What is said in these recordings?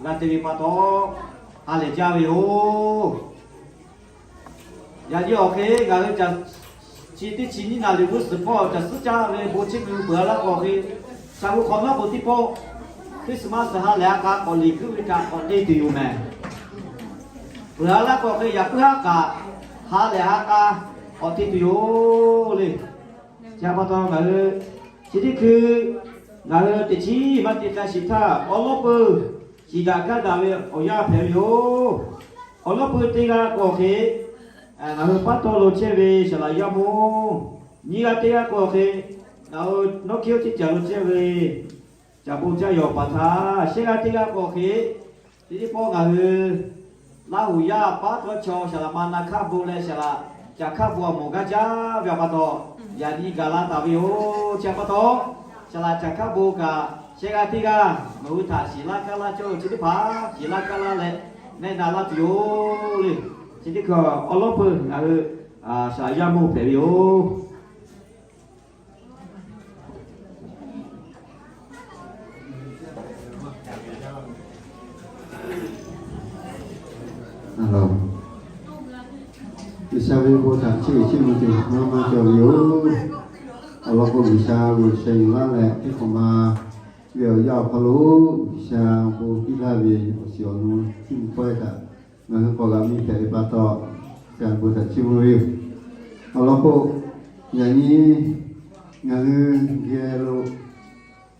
g'a te ve pa taw, ha lehˬ jaˇ ve yoˬ. Yaꞈ nyi awˬ hk'e ngaˬ hui caˬ chi teˇ chi nyiˇ naˍ liꞈ g'uˇ suhˍ hpawˇ caˬ suhˉ caˇ ve bon chi mvuh peuˬ a laˇ k'o hk'e, shaˍ hui hk'awꞈ nawˉ k'o teˇ pawˆ Christmas ha lehˬ ha k'a k'awꞈ liꞈ kuiˉ ve kaꞈ k'awꞈ te tuˬ yoˬ mehˍ. Peuˬ a laˇ k'o hk'e yaꞈ puiˉ haˉ kaꞈ ha lehˬ ha k'a k'awꞈ te tuˬ yoˬ le. Chi pa taw ngaˬ hui chi teˇ hkui ngaˬ hui teꞈ chiˉ maˇ te k'ai shiˍ htaˇ, awˬ lawn peuˬ shiˍ daꞈ gaˇ daꞈ ve awˬ yanˇ hpehꞈ ve yoˬ. Awˬ lawn peuˬ teˇ g'aˇ k'o hk'e, ngaˬ hui paˉ tawˇ lo chehˇ ve saˍ laꞈ yaˇ mawˇ, nyiˇ g'aˇ teˇ g'aˇ k'o hk'e, ngaˬ hui nawˉ hkiˇ oˇ teˇ caˬ lo chehˇ ve caˬ bon caˇ yawˬ paˍ htaˇ, shehˆ g'aˇ teˇ g'aˇ k'o hk'e, teˇ pawˆ ngaˬ hui Laˇ huˍ yaˇ paˉ tawˇ chaw saˍ laꞈ ma na hkaˆ bon leh saˍ laꞈ caˬ hkaˆ bon awˬ moˍ gaˇ jaˇ ve awˬ pa taw, yaꞈ nyi gaˬ la taˍ ve yoˬ. Chi pa taw, saˍ laꞈ caˬ hkaˆ bon kaꞈ shehˆ g'aˇ teˇ g'aˇ nawˬ hui htaꞈ shiˍ laˇ kaˇ laˇ cawˇ ve chi teˇ hpaˍ shiˍ laˇ kaˇ laˇ leh mehˆ na laˇ tuˬ yoˬ le. Chi teˇ hkui awˬ lawn peuˬ ngaˬ hui saˍ laꞈ yaˇ mawˇ hpehꞈ ve yoˬ. G'uiˬsha ve bon htaꞈ chiˇ uiˍ chiˇ mvuh tuˬ maˇ maˇ cawˬ ve yoˬ. Awˬ lawn k'o, G'uiˬsha ve awˬ sheh yuˬ laˇ leh teˇ hk'awꞈ ma ve awˬ yanˇ awˬ hk'aw lo, G'uiˬsha bon piˇ laˇ ve awˬ shiˍ awˬ nu chiˇ mvuh pawehˇ htaꞈ ngaˬ hui k'awꞈ g'a miˇ hpehꞈ ve pa taw, G'uiˬsha bon htaꞈ chiˇ mvuh ve yoˬ. Awˬ lawn k'o, yaꞈ nyi ngaˬ hui geh lo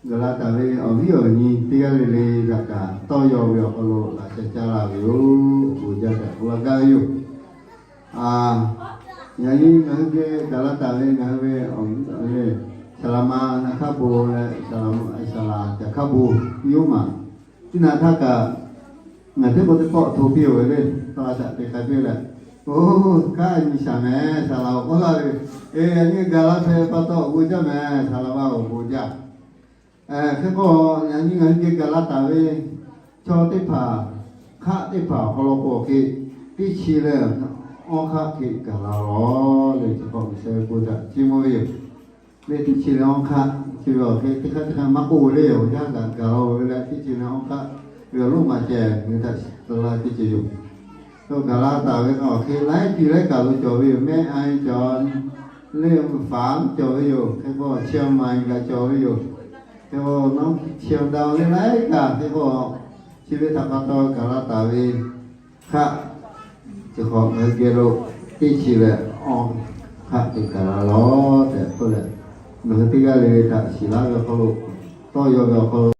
gaˬ la taˍ ve awˬ viˉ awˬ nyi teˇ g'aˇ le le htaꞈ kaꞈ tawˇ yaw ve awˬ hk'aw lo laꞈ sheh caˇ la ve yoˬ. Awˬ bon jaˇ tehꞈ k'oˆ laˇ gaˇ ve yoˬ. Yaꞈ nyi ngaˬ hui geh gaˬ la taˍ ve ngaˬ hui ve awˬ viˉ awˬ nyi, saˍ laꞈ ma na hkaˆ bon leh saˍ laꞈ caˬ hkaˆ bon yawˇ maˬ, teˇ naꞈ htaˇ kaꞈ ngaˬ teˇ k'o teˇ pawˆ hto piˇ-oˬ ve le, tawˇ a shaꞈ te k'ai piˇ leh, oˇ, kaˉ nyi shaˍ mehˍ, saˍ laꞈ awˬ k'oˆ laˇ ve, e, yaꞈ nyi gaˬ la hpehꞈ pa taw awˬ bon jaˇ mehˍ, saˍ laꞈ ma awˬ bon jaˇ. Hk'e k'o, yaꞈ nyi ngaˬ hui geh gaˬ la taˍ ve chaw teˇ hpaˍ, hk'aˆ teˇ hpaˍ awˬ hk'aw lo k'o hk'e, teˇ chi leh awˇ hk'aˆ hk'e gaˬ la lawˬ le, chi hk'awꞈ G'uiˬsha ve bon htaꞈ chiˇ mvuh ve yoˬ. Leh teˇ chi leh awˇ hk'aˆ chi ve awˬ hk'e teˇ hk'aˇ teˇ hk'aˇ maˇ k'oˆ ve le, awˬ yanˇ kaꞈ gaˬ la ve leh teˇ chi leh awˇ hk'aˆ ve awˬ lonˉ ma ceh ngaˬ hui htaꞈ suh la teˇ ceuˬ yoˬ. Gaˬ la taˍ ve k'o, awˬ hk'e laiˉ ceuˬ laiˉ kaˬ lo cawˬ ve yoˬ. Mehˆ a cawˬ, leh faˍ cawˬ ve yoˬ. Hk'e k'o, Chiang Mai kaꞈ cawˬ ve yoˬ. Hk'e k'o, nawˉ Chiang Dao leh laiˉ kaꞈ, hk'e k'o, chi ve htaꞈ pa taw gaˬ la taˍ ve hk'aˆ, chi hk'awꞈ ngaˬ hui geh lo teˇ chi leh awˇ hk'aˆ te gaˬ la lawˬ tehꞈ k'oˆ leh, nawˬ hui teˇ g'aˇ le le htaꞈ shiˍ laˇ ve awˬ hk'aw lo, tawˇ yaw ve awˬ hk'aw lo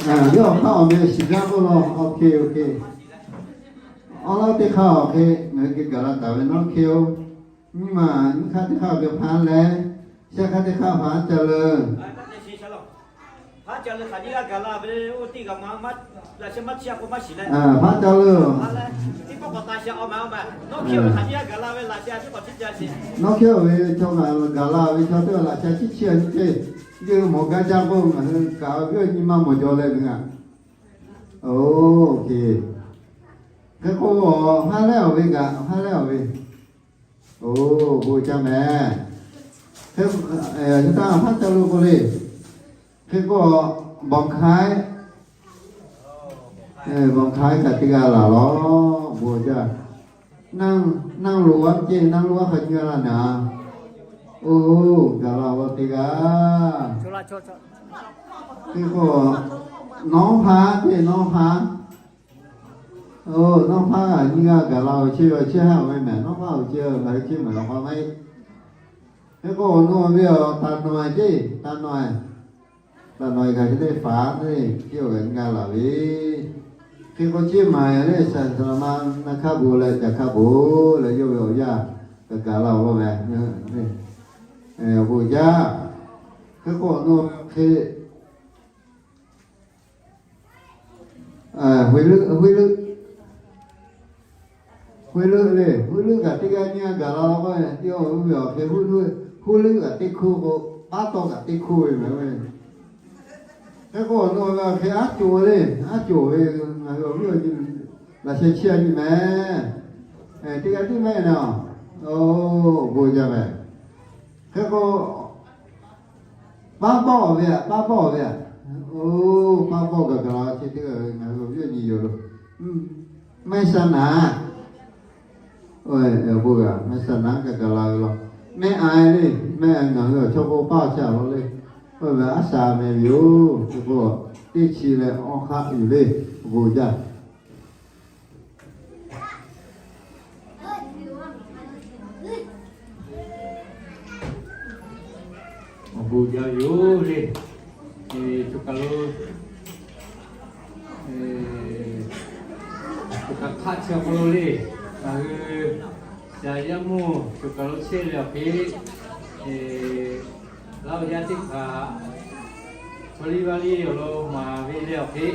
Yawˇ awˬ hk'aˇ awˬ meh shiˍ jaˇ k'oˆ law. Ok, ok. Awˬ lawn teˇ hk'aˇ awˬ hk'e ngaˬ hui geh gaˬ la taˍ ve nawˉ hk'e-oˬ. Nyiˇ maˬ nyiˇ hk'aˇ teˇ hk'aˇ awˬ geh hpaˇ leh, shehˆ hk'aˇ teˇ hk'aˇ hpaˇ ca leuˬ. Hpaˇ ca leuˬ. Nawˉ hk'e ve chaw ngaˬ gaˬ la ve chaw teˇ g'aˇ laꞈ ca ciˉ chiˇ a nyi ceˇ, yawˇ mawˬ gaˇ jaˇ k'o ngaˬ hui kaꞈ awˬ viˉ awˬ nyi maˇ mawˬ jaw leh ve ngaˬ. Ok. Hk'e k'o, hpaˇ lehˉ awˬ ve kaꞈ, hpaˇ lehˉ awˬ ve. Oˬ, bon jaˇ mehˍ. Hk'e, hpaˇ ca lo k'o le. Hk'e k'o, bawˬ hk'aiˉ, bawˬ hk'aiˉ kaꞈ teˇ g'aˇ laˬ lawˬ, bon jaˇ. Naˇ, naˇ lo a ceˇ, naˇ lo a hk'a nyi g'a laˇ naˍ. Oˬ, gaˬ la g'aw teˇ g'aˇ. Hk'e k'o, nawˉ hpaˇ ceˇ, nawˉ hpaˇ. Oˬ, nawˉ hpaˇ nyiˇ g'aˇ gaˬ la-oˬ, chi ve awˬ chehˇ haˉ ve mehˍ, nawˉ hpaˇ awˬ ceuˬ ngaˬ hui chehˇ maˬ awˬ hk'aw maˇ heˆ. Hk'e k'o, awˬ nu awˬ ve awˬ taˍ nawˬ-e ceˇ, taˍ nawˬ-e, taˍ nawˬ-e kaꞈ chi teˇ hpaˍ neˇ ceˇ awˬ g'aˇ nyiˇ g'aˇ laˬ ve. Hk'e k'o, ceˇ maˬ leh saˍ laꞈ ma na hkaˆ bon leh caˬ hkaˆ bon leh yawˇ ve awˬ yanˇ gaˬ gaˬ la-oˬ ve, awˬ bon jaˇ. Hk'e k'o, awˬ nu hk'e Huiˉ leuˆ, huiˉ leuˆ, huiˉ leuˆ le, huiˉ leuˆ kaꞈ teˇ g'aˇ nyiˇ g'aˇ gaˬ la k'o, yawˇ ve awˬ hk'e huiˉ leuˆ, huiˉ leuˆ kaꞈ teˇ hkoˇ k'o, paˉ tawˇ kaꞈ teˇ hkoˇ ve mehˍ ve. Hk'e k'o, awˬ nu awˬ ve awˬ hk'e aˉ coˬ le, aˉ coˬ ve, ngaˬ hui awˬ viˉ awˬ nyi laꞈ sheh chiˇ a nyi mehˍ. Teˇ g'aˇ tiˉ mehˍ na, oˬ, bon jaˇ mehˍ. Hk'e k'o, paˉ bawˆ ve aꞈ, paˉ bawˆ ve aꞈ. Oˇ, paˉ bawˆ gaˬ gaˬ la chi teˇ g'aˇ ngaˬ hui awˬ viˉ awˬ nyi yoˬ lo. Mehˆ sha naˍ, oˇ, mehˆ sha naˍ gaˬ gaˬ la ve law. Mehˆ a le, mehˆ a ngaˬ hui awˬ chaw k'o paˇ awˬ chi a law le. Oˇ ve aˉ sha meh ve yoˬ. Hk'e k'o, teˇ chi leh awˬ hk'aˆ yuˬ le, awˬ bon jaˇ. Awˬ bon jaˇ ve yoˬ le. Choˬ kaˬ lo, choˬ kaˬ hk'aˆ chi awˬ hk'aw lo le, ngaˬ hui shaˍ yaˇ mawˇ choˬ kaˬ lo chehˇ leh awˬ hk'e, Laˇ huˍ yaˇ teˇ hpaˍ chaw liˇ vaˇ liˇ awˬ lawn maˍ ve leh awˬ hk'e,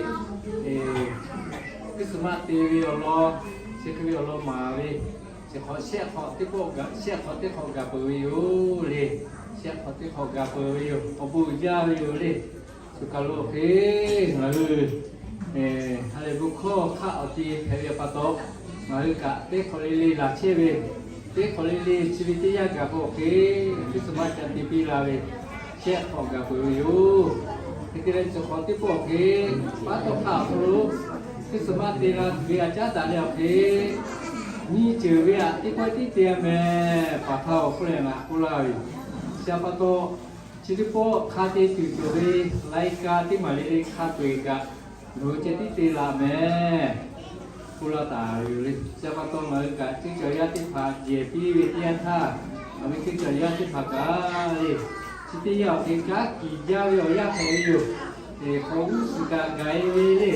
Christmas te ve awˬ lawn, chi hk'e ve awˬ lawn maˍ ve, chi hk'awꞈ shehˆ hk'awꞈ teˇ pawˆ gaˬ, shehˆ hk'awꞈ teˇ hk'awꞈ gaˬ peuˬ ve yoˬ le. Shehˆ hk'awꞈ teˇ hk'awꞈ gaˬ peuˬ ve yoˬ. Awˬ bon jaˇ ve yoˬ le. Choˬ kaˬ lo awˬ hk'e ngaˬ hui ha lehˬ bon hkawˇ hk'aˆ awˬ te hpehꞈ ve pa taw, ngaˬ hui kaꞈ teˇ hk'awꞈ le le laˬ chehˇ ve, teˇ hk'awꞈ le le chi ve teˇ yanˇ gaˬ k'o awˬ hk'e, Christmas ca te piˇ la ve, shehˆ hk'awꞈ gaˬ peuˬ ve yoˬ. Hk'e te leh chi hk'awꞈ teˇ pawˆ awˬ hk'e, paˉ tawˆ hk'aˆ awˬ hk'aw lo Christmas te la tuˬ ve aꞈ caˉ taˍ leh awˬ hk'e, nyiˇ ceuˬ ve aꞈ teˇ pawehˇ tiˉ te a meh, paˍ htaˇ awˬ hk'oˆ leh ngaˬ k'oˆ laˇ ve yoˬ. Chi pa taw, chi teˇ pawˆ hk'a te tuˬ cawˬ ve lai ka teˇ maˬ le le hk'a peu-eˬ kaꞈ, ngaˬ hui ceh tiˉ te la meh, k'oˆ laˇ taˍ ve yoˬ le. Chi pa taw ngaˬ hui kaꞈ teˇ cawˬ yaˇ teˇ hpaˍ jehˬ piˇ ve teˇ yanˇ htaˇ, ngaˬ hui teˇ cawˬ yaˇ teˇ hpaˍ kaꞈ le, chi teˇ yanˇ awˬ hk'e kanˉ kiˍ jaˇ ve awˬ yanˇ hpehꞈ ve yoˬ. Hk'awꞈ g'uˇ suhˍ kaꞈ gaˬ e ve le.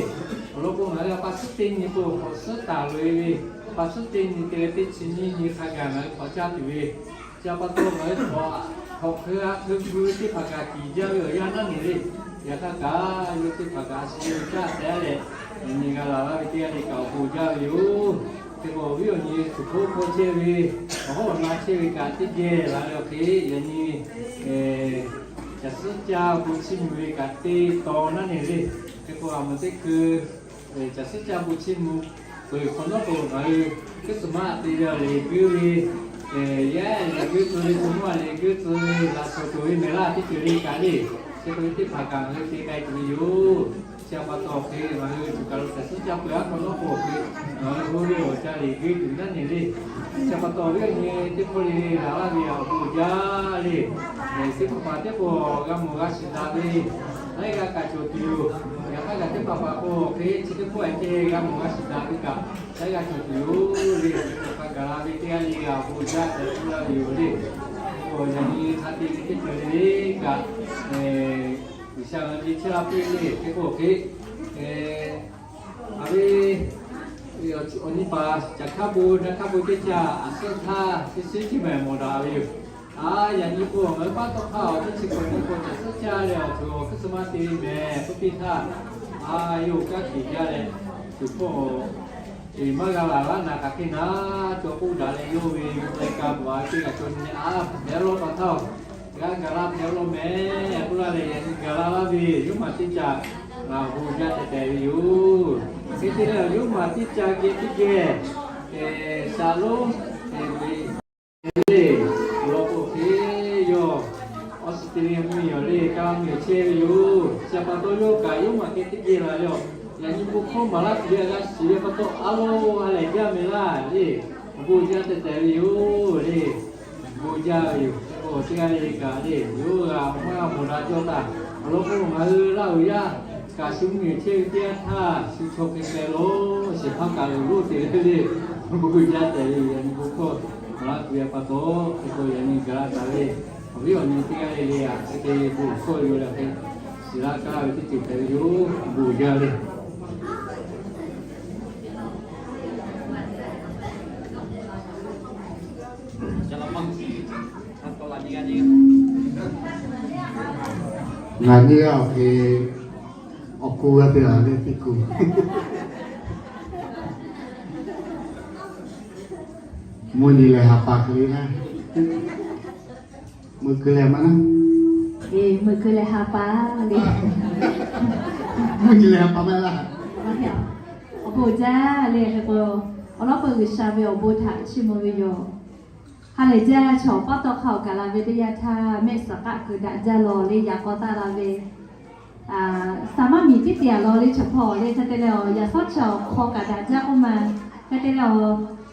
Awˬ lawn k'o ngaˬ hui a pa suhˉ teˇ nyi k'o hk'awꞈ suhˉ taˍ loꞈ e ve, a pa suhˉ teˇ nyi te leh teˇ chi nyiˇ nyi hk'a gaˬ ngaˬ hui hk'awꞈ caˇ tuˬ ve, chi pa taw ngaˬ hui hk'awꞈ hk'e a hk'e gu ve teˇ hpaˍ kaꞈ kiˍ jaˇ ve awˬ yanˇ naˉ ne le. Yaꞈ hk'aˇ kaꞈ yawˇ teˇ hpaˍ kaꞈ a shu caˇ teh leh, yaꞈ nyi g'a laˬ laˇ ve teˇ g'aˇ le kaꞈ awˬ bon jaˇ ve yoˬ. Hk'e k'o awˬ viˉ awˬ nyi tuˬ hk'oˆ hk'aw chehˇ ve, awˬ hawˉ awˬ na chehˇ ve kaꞈ teˇ geh laˬ ve awˬ hk'e, yaꞈ nyi caˬ suhˉ caˇ bon chiˇ mvuh ve kaꞈ te taw naˉ ne le. Hk'e k'o a meuꞈ teˇ hkui caˬ suhˉ caˇ bon chiˇ mvuh peuˬ hk'awꞈ nawˉ k'o, ngaˬ hui Christmas te ve a leꞈ guiˇ ve, yaˇ leꞈ guiˇ tcuh ve, tcuh mawˇ a leꞈ guiˇ tcuh ve, laꞈ shawnˍ cawˬ ve mehˍ laˇ teˇ ceuˬ le kaꞈ le. Hk'e k'o ve teˇ hpaˍ kaꞈ ngaˬ hui te k'ai tuˬ ve yoˬ. Chi pa taw hk'e ngaˬ hui tuˬ kaˬ lo caˬ suhˉ caˇ peuˬ a hk'awꞈ nawˉ k'o hk'e, ngaˬ hui oˇ ve awˬ ca leꞈ guiˇ tuˬ naˉ ne le. Chi pa taw awˬ viˉ awˬ nyi teˇ hpawˇ le le laˬ laˇ ve awˬ bon jaˇ le. Teˇ hpaˍ teˇ hpaˍ g'a mawˬ g'a shiˍ daꞈ ve, laiˉ g'aˇ kaꞈ cawˬ tuˬ yoˬ. Yaꞈ hk'aˇ kaꞈ teˇ hpaˍ hpaˍ k'o hk'e chi teˇ pawˆ e te g'a mawˬ g'a shiˍ daꞈ ve kaꞈ, laiˉ g'aˇ cawˬ tuˬ yoˬ le. Hk'aˬ hk'e gaˬ la ve teˇ g'aˇ le g'a awˬ bon jaˇ tehꞈ k'oˆ laˇ ve yoˬ le. K'o yaꞈ nyi hk'a te ve teˇ ceuˬ le le kaꞈ, G'uiˬsha ngaˬ hui chehˇ laˇ piˇ le. Hk'e k'o hk'e, a ve awˬ nyi paˍ caˬ hkaˉ bon naˆ hkaˉ bon teˇ caˇ a suhˉ htaˇ teˇ suhˉ chi mehˍ mawˬ daꞈ ve yoˬ. A, yaꞈ nyi k'o ngaˬ hui paˉ tawˆ hk'aˇ awˬ teˇ chi k'awꞈ nyi k'o caˬ suhˉ caˇ leh awˬ cawˬ Christmas te ve mehˍ k'oˆ piˇ htaˇ, a, yawˇ kanˉ te jaˇ leh, tuˬ hpawˇ teˇ maˇ g'a laˬ laˇ naˍ hk'aˬ hk'e naˉ cawˬ k'oˆ daꞈ leh yawˇ ve lai ka bvuhꞈ a teˇ g'aˇ cawˬ nyi leh a, hpehꞈ lawˇ pa htaˇ-oˬ, g'a gaˬ la hpehꞈ lawˇ mehˍ k'oˆ laˇ leh yaꞈ nyi gaˬ la laˇ ve yoˇ maˬ teˇ ca ngaˬ awˬ bon jaˇ tehꞈ tehꞈ ve yoˬ. Hk'e te leh yoˇ maˬ teˇ ca geh teˇ geh shaˍ lonˉ le, awˬ lawn k'o hk'e yawˇ Australia mvuhˇmiˬ awˬ le kaˇ mvuhˇmiˬ chehˇ ve yoˬ. Chi pa taw yawˇ kaꞈ yoˇ maˬ geh teˇ geh laˬ ve yoˬ. Yaꞈ nyi bon hkawˇ maˍ laˇ tuˬ ve a g'a shiˍ ve pa taw a lo ha lehˬ jaˇ meh laˇ le. Awˬ bon jaˇ tehꞈ tehꞈ ve yoˬ le. Bon jaˇ ve yoˬ. K'o teˇ g'aˇ le le kaꞈ le, yawˇ g'a maˇ g'a mawˬ daꞈ cawˇ taˍ. Awˬ lawn k'o ngaˬ hui Laˇ huˍ yaˇ kaꞈ shu mvuhˇmiˬ chehˇ ve teˇ yanˇ htaˇ shu chaw hk'e k'ai lo, shehˍ hpaˇ kaꞈ uiˍ loˇ te ve le. Bon jaˇ tehꞈ ve yoˬ. Yaꞈ nyi bon hkawˇ maˍ laˇ tuˬ ve pa taw, hk'e k'o yaꞈ nyi gaˬ la taˍ ve awˬ viˉ awˬ nyi teˇ g'aˇ le le a hk'e te bon hkawˇ yoˬ leh hk'e shiˍ laˇ kaˇ ve teˇ ceuˬ hpehꞈ ve yoˬ. Bon jaˇ le. Ngaˬ nyi g'a awˬ hk'e awˬ ku g'a te laˬ ve teˇ ku. Mvuhˇ nyi lehˬ ha pa hk'e le naˉ, meuꞈ keu leh maˇ naˉ, meuꞈ keu leh ha pa le, mvuhˇ nyi leh ha pa maˇ laˇ. Awˬ bon jaˇ le. Hk'e k'o, awˬ lawn k'o G'uiˬsha ve awˬ bon htaꞈ chiˇ mvuh ve yoˬ. Ha lehˬ jaˇ, chaw paˉ tawˇ hk'aˇ awˬ gaˬ la ve teˇ yanˇ htaˇ mehˆ suhˍ k'aˆ kuiˬ daꞈ jaˇ law le, yaꞈ k'aw taˆ la ve, saˍ maˇ miˬ tiˉ te a law le chaw hpawˇ le, hk'e te leh awˬ yaꞈ sawˉ chaw hk'aw kaꞈ daꞈ jaˇ k'oˆ ma, hk'e te leh awˬ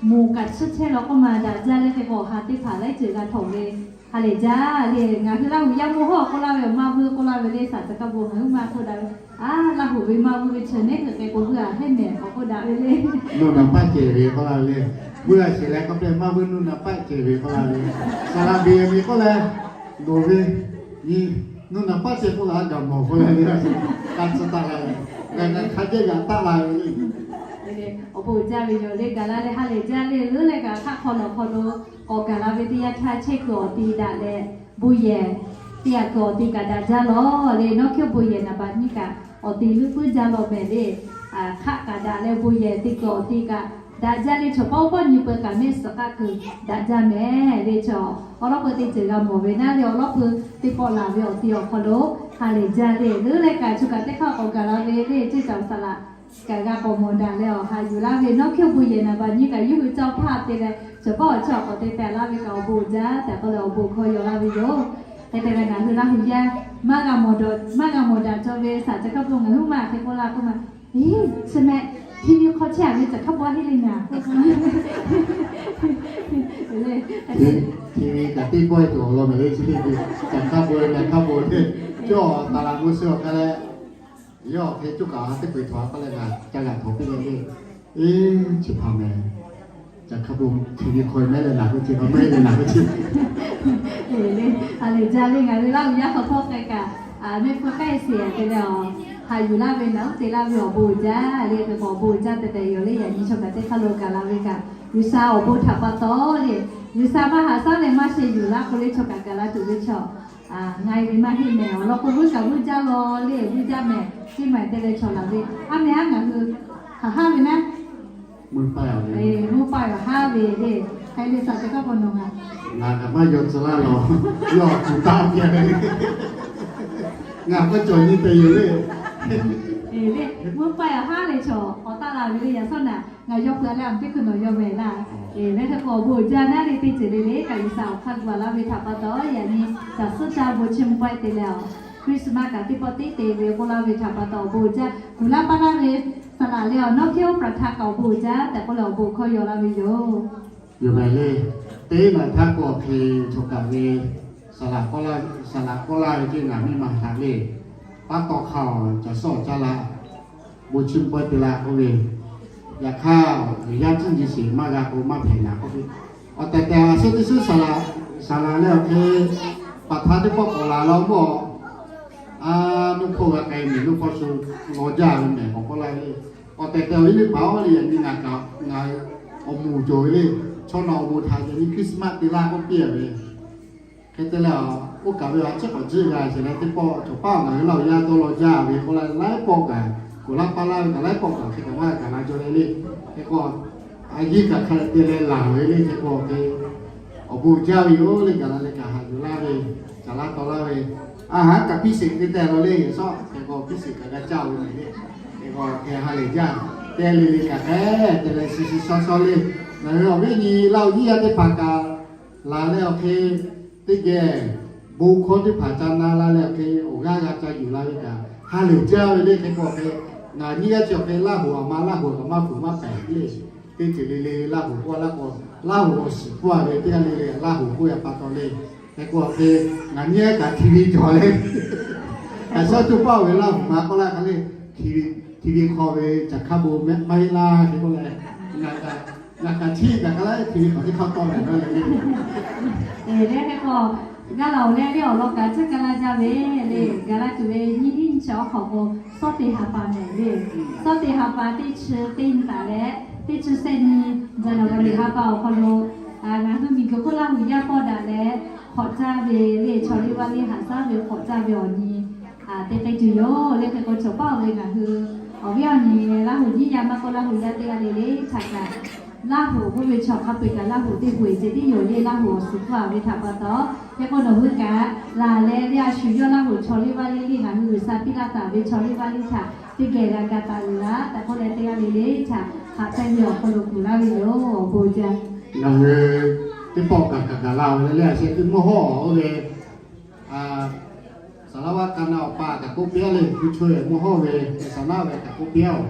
moˍ kaꞈ chiˇ chehˇ law k'oˆ ma daꞈ jaˇ le, hk'e k'o awˬ ha teˇ hpaˍ laiˉ ceuˬ g'a htaꞈ ve. Ha lehˬ jaˇ le, ngaˬ hui Laˇ huˍ yaˇ mawˇ hawˉ k'oˆ laˇ ve awˬ maˇ vuiˇ k'oˆ laˇ ve le, saˍ tcuh kaˇ bon ngaˬ hui maˇ k'oˆ daꞈ ve. A, Laˇ huˍ ve maˇ vuiˇ ve chi neˉ hui hk'e k'o vuiˇ a heˆ mehˍ k'awꞈ k'oˆ daꞈ ve le. Nuˇ naˍ paˆ cehˬ ve k'oˆ laˇ ve le. Vuiˇ a sheˍ leh k'oˆ pehˇ maˇ vuiˇ nuˇ naˍ paˆ cehˬ ve k'oˆ laˇ ve. Saˍ laꞈ beˬ ve k'oˆ leh, loˍ ve, nyi, nuˇ naˍ paˆ cehˬ k'oˆ laˇ gaˬ mawˬ k'oˆ leh ve, ka tcuh taˆ la ve, ngaˬ ngaˬ hk'a jehˇ yaꞈ taˆ la ve le. Awˬ bon jaˇ ve yoˬ le, gaˬ la leh ha lehˬ jaˇ le, leuˉ leh kaꞈ hk'aˆ hk'aw lawˬ hk'aw lo k'awꞈ gaˬ la ve teˇ yanˇ htaˇ chehˇ kuiˬ awˬ ti daꞈ leh, bon yehˬ teˇ yanˇ kuiˬ awˬ ti kaꞈ daꞈ jaˇ law le, nawˉ hkiˇ bon yehˬ naˍ baꞈ nyiˇ kaꞈ awˬ ti leuˉ puiˉ jaˇ law mehˍ le. Hk'aˆ kaꞈ daꞈ leh bon yehˬ teˇ kuiˬ awˬ ti kaꞈ daꞈ jaˇ le, chaw pawˆ pawˆ nyi peuˬ kaꞈ mehˆ suhˍ k'aˆ kuiˬ daꞈ jaˇ mehˍ le. Chaw awˬ lawˉ pui teˇ ceuˬ g'a mawˬ ve naˉ le, awˬ lawˉ pui teˇ pawˆ laˬ ve awˬ ti awˬ hk'aw lo ha lehˬ jaˇ le, leuˉ leh kaꞈ chaw kaꞈ teˇ hk'aˇ k'awꞈ gaˬ la ve le, ceˇ caˬ saˍ laꞈ kaꞈ g'a k'awꞈ mawˬ daꞈ leh awˬ ha yuˬ laˇ ve, nawˉ hkiˇ bon yehˬ naˍ baꞈ nyiˇ kaꞈ yawˇ hui caˇ hpaˇ te leh chaw pawˆ awˬ chi awˬ k'awꞈ te tehꞈ laˇ ve kaꞈ awˬ bon jaˇ tehꞈ k'oˆ leh awˬ bon hkawˇ yaw laˇ ve yoˬ. Hk'e te leh ngaˬ hui Laˇ huˍ yaˇ maˇ g'a mawˬ daꞈ, maˇ g'a mawˬ daꞈ cawˬ ve saˍ tcuh kaˇ bon ngaˬ hui maˇ hk'e k'oˆ laˇ k'oˆ ma, eˬ, chi meh TV hk'aw chehˇ a ve tcuh kaˇ bon a heˆ le naˍ k'oˆ TV kaꞈ teˇ pawˆ tuˬ awˬ lawn mehˍ le, chi teˇ ve tcuh kaˇ bon leh naˍ kaˇ bon teˇ cawˇ taˍ laꞈ g'oˇ suh awˬ hk'aˇ leh, yawˇ hk'e coˇ kaꞈ ha teˇ peu eˬ htaꞈ k'oˆ leh ngaˬ ca g'a htaꞈ piˇ leh le, eˬ, chi hpaˍ mehˍ, tcuh kaˇ bon TV hk'aw mehˉ leh naˍ k'oˆ chi, mehˉ leh naˍ k'oˆ chi. Eˬ le, ha lehˬ jaˇ le, ngaˬ hui Laˇ huˍ yaˇ hk'aw htawˇ hk'e kaꞈ mehˆ hpu k'ai sheˍ te leh awˬ ha yuˬ laˇ ve naˍ uˉ te laˇ ve awˬ bon uiˍ jaˇ le, hk'e k'o awˬ bon uiˍ jaˇ tehꞈ tehꞈ yoˬ le. Yaꞈ nyi chaw kaꞈ teˇ hk'aˇ lo gaˬ la ve kaꞈ G'uiˬsha awˬ bon htaꞈ pa taw le, G'uiˬsha maˇ haꞈ shaˉ leh maˇ sheh yuˬ laˇ k'o le, chaw kaꞈ gaˬ la tuˬ ve chaw ngaˬ e ve maˇ heˆ mehˍ. Awˬ lawn k'o vuiˇ kaꞈ vuiˇ jaˇ law le, vuiˇ jaˇ mehˍ, teˇ maˬ te leh chaw laˬ ve, a mehˍ a ngaˬ hui haꞈ haˉ ve naˉ, mvuhˇ paˇ awˬ haˉ ve le, hk'e le saˍ tcuh kaˇ bon nawˬ ngaˬ, ngaˬ kaꞈ maˇ yaw tcuh laˇ lawˬ, yawˇ kuˬ taˍ ve le, ngaˬ k'o cawˬ nyi te yoˬ le. Mvuhˇ paˇ awˬ haˉ le chaw k'awꞈ taˆ la ve le, yaꞈ sawˉ naˍ ngaˬ yaw peuˬ leh a teˇ hkui nawˬ yaw mehˍ laˇ. Eˬ, leh hk'e k'o awˬ bon uiˍ jaˇ naˉ le, teˇ ceuˬ le le kaꞈ G'uiˬsha awˬ hk'aˇ gu laˇ ve htaꞈ pa taw, yaꞈ nyi caˬ suhˉ caˇ bon chiˇ mvuh pawehˇ te leh awˬ Christmas kaꞈ teˇ pawˆ teˇ te ve k'oˆ laˇ ve htaꞈ pa taw awˬ bon uiˍ jaˇ, kuˬ laˇ paˇ laˇ ve saˍ laꞈ leh awˬ nawˉ hkiˇ oˇ praˍ htaˇ kaꞈ awˬ bon uiˍ jaˇ tehꞈ k'oˆ leh awˬ bon hkawˇ yaw laˇ ve yoˬ. Yoˬ mehˍ le. Teˇ maˬ htaˇ k'o hk'e chaw kaꞈ ve saˍ laꞈ k'oˆ laˇ ve, saˍ laꞈ k'oˆ laˇ ve ceˇ, ngaˬ miˇ ma htaꞈ le, paˉ tawˇ hk'aˇ awˬ caˬ suhˉ awˬ caˇ la, bon chiˇ mvuh pawehˇ te la k'oˆ ve, yaꞈ hk'aˇ awˬ yanˇ cuˇ nyi sheˍ maˇ g'a k'o maˇ hpehꞈ naˍ k'oˆ ve, awˬ tehˬ tehˬ a suhˉ teˇ suhˉ saˍ laꞈ, saˍ laꞈ leh awˬ hk'e paˍ htaˇ teˇ pawˆ k'awꞈ laˬ law mawˇ a, nuˇ hk'oˆ g'a k'ai mehˍ, nuˇ hk'aw shu law jaˇ ve mehˍ k'awꞈ k'oˆ laˇ ve, awˬ tehˬ tehˬ awˬ viˉ teˇ hpaˍ-oˬ le, yaꞈ nyi ngaˬ kaꞈ ngaˬ awˬ moˍ cawˬ ve le, chaw naˬ awˬ moˍ htaꞈ yaꞈ nyi Christmas te laˇ k'oˆ piˇ ve. Hk'e te leh, oˇ kaꞈ ve a ciˉ k'awꞈ jiˆ g'a sheˍ leh teˇ pawˆ cawˬ paˇ ngaˬ hui Laˇ huˍ yaˇ dawˇ law jaˇ ve k'oˆ la laiˉ pawˆ kaꞈ, kuˬ laˇ paˇ laˇ ve kaꞈ laiˉ pawˆ kaꞈ hk'e kaꞈ maˇ gaˬ la jaw leh le. Hk'e k'o, a yiˇ kaꞈ hk'a dehꞈ te leh laˬ ve le, hk'e k'o hk'e awˬ bon jaˇ ve yoˬ le, gaˬ la leh kaꞈ haꞈ yuˬ laˇ ve, caˬ laˇ taw laˇ ve, a haˉ kaꞈ piˇ sheˍ te tehꞈ law le, yaꞈ sawˉ hk'e k'o piˇ sheˍ kaꞈ g'a caˇ ve le. Hk'e k'o hk'e ha lehˬ jaˇ, te le le kaꞈ hk'e te leh shi shi shawˉ shawˉ le. Ngaˬ hui awˬ viˉ nyi Laˇ huˍ nyiˇ yaˇ teˇ hpaˍ kaꞈ laˬ leh awˬ hk'e teˇ geh bon hkawˇ teˇ hpaˍ ca na la leh awˬ hk'e awˬ g'aˇ g'a ca yuˬ la ve kaꞈ ha lehˬ jaˇ ve le. Hk'e k'o hk'e ngaˬ nyiˇ g'aˇ chi awˬ hk'e Laˇ huˍ a ma Laˇ huˍ kaꞈ maˇ fuiˍ maˇ pehˍ le. Teˇ ceuˬ le le Laˇ huˍ k'oˆ a laˇ k'o, Laˇ huˍ awˬ shiˍ k'oˆ a ve teˇ g'aˇ le le Laˇ huˍ k'oˆ a pa taw le. Hk'e k'o hk'e ngaˬ nyiˇ g'aˇ kaꞈ TV cawˬ le. Kaꞈ shaˉ tuˇ paˇ ve Laˇ huˍ ma k'oˆ laˇ hk'a le, TV hk'aw ve caˬ hkaˇ bon mehˆ maˇ heˆ laˇ hk'e k'oˆ leh, ngaˬ kaꞈ chi kaꞈ hk'a laˇ TV hk'aw teˇ hk'aˇ tawˆ leh le. Eˬ, le hk'e k'o, g'a laˬ oˬ leh le awˬ lawn kaꞈ tcuhˉ ka laˇ jaˇ ve le, gaˬ la tuˬ ve nyiˇ hinˉ nyi chi awˬ hk'awꞈ k'o, Sawˉ te ha pa mehˍ le. Sawˉ te ha pa teˇ chi teˇ nyi taˍ leh teˇ chi sehˆ nyi January ha pa awˬ hk'aw lo ngaˬ hui miˬguiˬ hk'oˆ Laˇ huˍ yaˇ pawˇ daꞈ leh hk'awꞈ caˇ ve le, chaw liˇ vaˇ liˇ haꞈ shaˉ ve hk'awꞈ caˇ ve awˬ nyi te k'ai tuˬ yoˬ le. Hk'e k'o cawˬ paˇ ve ngaˬ hui awˬ viˉ awˬ nyi Laˇ huˍ nyiˇ yaˇ maˇ k'oˆ Laˇ huˍ yaˇ teˇ g'aˇ le le htaꞈ kaꞈ Laˇ huˍ k'oˆ ve chaw hk'a peu-eˬ kaꞈ Laˇ huˍ teˇ hui-eˬ ceh tiˉ yoˬ le, Laˇ huˍ awˬ suhˍ hpfuhˇ a ve htaꞈ pa taw. Hk'e k'o nawˬ hui kaꞈ laˬ leh le a shu yawˇ Laˇ huˍ chaw liˇ vaˇ liˇ liˇ ngaˬ hui G'uiˬsha piˇ laˇ taˍ ve chaw liˇ vaˇ liˇ htaꞈ teˇ geh g'a ga taˍ uiˍ laˇ tehꞈ k'oˆ leh teˇ g'aˇ le le htaꞈ haꞈ pehnˇ ve awˬ hk'aw lo kuˬ laˇ ve yoˬ. Awˬ bon jaˇ. Ngaˬ hui Teˇ pawˆ kaꞈ kaꞈ gaˬ la ve le, a sheh teˇ mawˇ hawˇ ve, a, saˍ laˇ vaˇ ka na awˬ pa kaꞈ k'oˆ piˇ-a le, hui chaw yehˬ mawˇ hawˇ ve, saˍ laˇ ve kaꞈ k'oˆ piˇ-a-oˬ.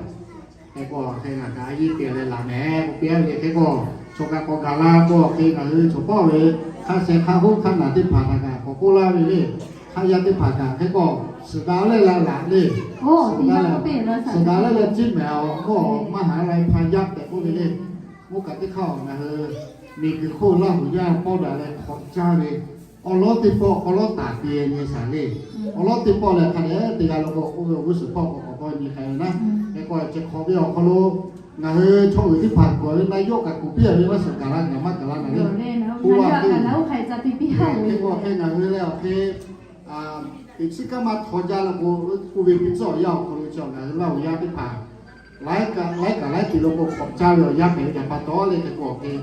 Hk'e k'o, hk'e ngaˬ kaꞈ a yeˇ te leh laˬ mehˍ k'oˆ piˇ-a ve le. Hk'e k'o, chaw kaꞈ k'awꞈ gaˬ la k'o, hk'e ngaˬ hui chaw pawˆ ve hk'a sheh hk'a hoˉ hk'a naˬ teˇ hpaˍ htaꞈ kaꞈ k'awꞈ k'oˆ laˇ ve le. Hk'aˆ yaˇ teˇ hpaˍ kaꞈ hk'e k'o, suhˍ daꞈ leh la laꞈ le. Suhˍ daꞈ leh, suhˍ daꞈ leh leh ciˇ mehˍ-aˬ, mawˇ maˇ haˍ la hpaˇ yaˇ tehꞈ k'oˆ ve le. Mvuhˇ kaꞈ teˇ hk'aˇ ngaˬ hui miˬguiˬ hk'oˆ Laˇ huˍ yaˇ pawˆ daꞈ leh hk'awꞈ caˇ ve awˬ lawˉ teˇ pawˆ, awˬ lawˉ taˍ te nyi shaˍ le. Awˬ lawˉ teˇ pawˆ leh hk'a dehꞈ teˇ g'aˇ lo k'o, oˇ ve awˬ g'uˇ suhˍ hpawˇ k'awꞈ k'awꞈ dawˇ nyi k'ai ve naˉ. Hk'e k'o, chi hk'awꞈ ve awˬ hk'aw lo ngaˬ hui chaw uiˍ teˇ hpaˍ kuˬ ve na yawˇ kaꞈ kuˬ piˇ-a ve maˇ suhˍ gaˬ la ngaˬ maˇ gaˬ la ngaˬ le. K'oˆ ve hk'e ngaˬ hui leh awˬ hk'e, hk'e k'o hk'e ngaˬ hui leh awˬ hk'e, teꞈ chiˉ kaˇ maˇ htaw jaˇ la k'o, oˇ ve piˇ tcuhˉ awˬ yanˇ awˬ hk'aw lo chi ngaˬ hui Laˇ huˍ yaˇ teˇ hpaˍ laiˉ kaꞈ laiˉ kaꞈ laiˉ te lo k'o hk'awꞈ caˇ ve awˬ yanˇ hpehꞈ ve htaꞈ pa taw le. Hk'e k'o hk'e,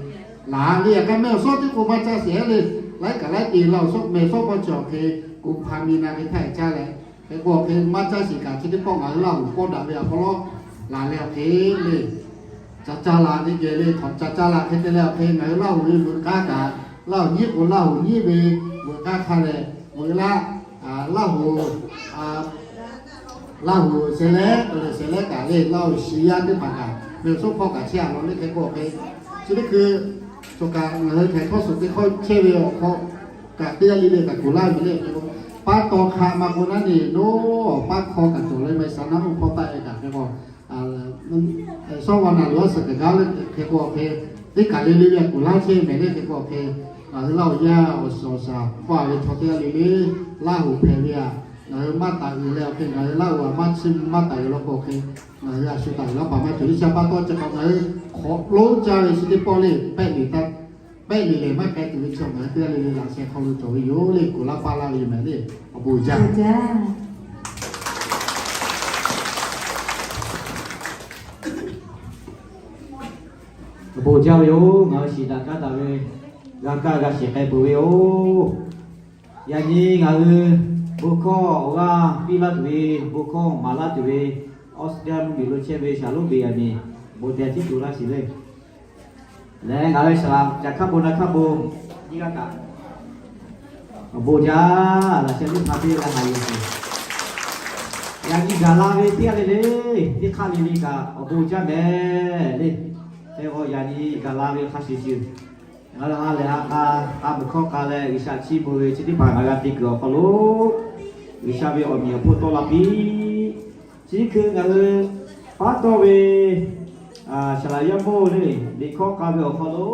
laˬ ve yaꞈ hk'aˇ meh awˬ suhˉ teˇ k'o maˇ caˇ sheˍ le. Laiˉ kaꞈ laiˉ te la awˬ suhˉ meh suhˉ k'aw chi awˬ hk'e, kuˬ hpaˍ miˬ na hk'e htaˇ caˇ leh, hk'e k'o hk'e maˇ caˇ sheˍ kaꞈ chi teˇ pawˆ ngaˬ hui Laˇ huˍ pawˆ daꞈ ve awˬ hk'aw lo laˬ leh awˬ hk'e le. Ca caˇ la teˇ geh le, hk'awꞈ ca caˇ la hk'e te leh awˬ hk'e ngaˬ hui Laˇ huˍ ve veuꞈ k'aˉ kaꞈ, Laˇ huˍ nyiˉ k'o Laˇ huˍ nyiˉ ve veuꞈ k'aˉ hk'a leh, veuꞈ laˇ, Laˇ huˍ, Laˇ huˍ shehˍ lehˉ, lehˬ shehˍ lehˉ kaꞈ le, Laˇ huˍ shiˍ yaˇ teˇ hpaˍ kaꞈ meh suhˉ hpawˇ kaꞈ chehˇ a law le. Hk'e k'o hk'e, chi teˇ hkui chaw kaꞈ ngaˬ hui htaiˍ hkawˇ suhˍ teˇ hkawˇ chehˇ ve awˬ hk'aw kaꞈ teˇ g'aˇ le le kaꞈ kuˬ laˇ ve le. Hk'e k'o, paˉ taw hk'a ma k'o naˉ ne, nawˬ paˉ hk'aw kaꞈ cawˬ leh maˇ heˆ, saˍ naˆ uˇ hpawˇ taˆ e kaꞈ hk'e k'o, sawˉ va naˬ loˬ a suhˍ kaꞈ gaˇ le. Hk'e k'o hk'e, teˇ kaˬ le le ve kuˬ laˇ chehˇ mehˍ le. Hk'e k'o hk'e, ngaˬ hui Laˇ huˍ yaˇ awˬ suhˍ awˬ shaˍ paˇ ve chaw teˇ g'aˇ le le, Laˇ huˍ hpehꞈ ve a, ngaˬ hui maˇ taˍ uiˍ leh awˬ hk'e, ngaˬ hui Laˇ huˍ a maˇ chiˇ mvuh maˇ taˍ uiˍ law k'o hk'e, ngaˬ hui a shu taˍ uiˍ laˇ paˍ maˇ cawˬ. Iˉ shaˍ pa taw chi hk'awꞈ ngaˬ hui hk'awꞈ lonˉ caˇ ve chi teˇ pawˆ le, pehˆ liꞈ taˇ, pehˆ liꞈ lehˬ maˇ k'ai tuˬ ve chi ngaˬ hui teˇ g'aˇ le le laꞈ sheh hk'aw lo cawˬ ve yoˬ le. Kuˬ laˇ paˇ laˇ ve yoˬ mehˍ le. Awˬ bon jaˇ. Awˬ bon jaˇ ve yoˬ. Ngaˬ hui shiˍ daꞈ kaˇ daꞈ ve g'a kaˇ g'a shiˍ k'ai peuˬ ve yoˬ. Yaꞈ nyi ngaˬ hui bon hkawˇ awˬ g'aˇ piˇ laˇ tuˬ ve, bon hkawˇ maˍ laˇ tuˬ ve, Australia mvuhˇmiˬ lo chehˇ ve Shaˍlonˍ Beˍyaˍmiˍ, bon te tiˉ to laˇ sheˍ le. Lehˬ ngaˬ hui shaˍ laꞈ ca hkaˇ bon na hkaˇ bon nyiˇ g'aˇ kaꞈ awˬ bon jaˇ. Laꞈ sheh teˇ hpaˍ teˇ g'aˇ haꞈ yuˬ tuˬ, yaꞈ nyi gaˬ la ve teˇ g'aˇ le le, teˇ hk'aˇ le le kaꞈ awˬ bon jaˇ mehˍ le. Hk'e k'o yaꞈ nyi gaˬ la ve hk'a shuˍ shuˍ, ngaˬ hui ha lehˬ ha k'a, k'a mui hkawˇ k'a leh G'uiˬsha chiˇ mvuh ve chi teˇ hpaˍ ngaˬ g'a te kuiˬ awˬ hk'aw lo, G'uiˬsha ve awˬ meꞈ awˬ hponˇ tawˆ la piˇ. Chi teˇ hkui ngaˬ hui paˉ tawˆ ve, a, saˍ laꞈ yaˇ mawˇ le, liꞈ hkawˇ k'a ve awˬ hk'aw lo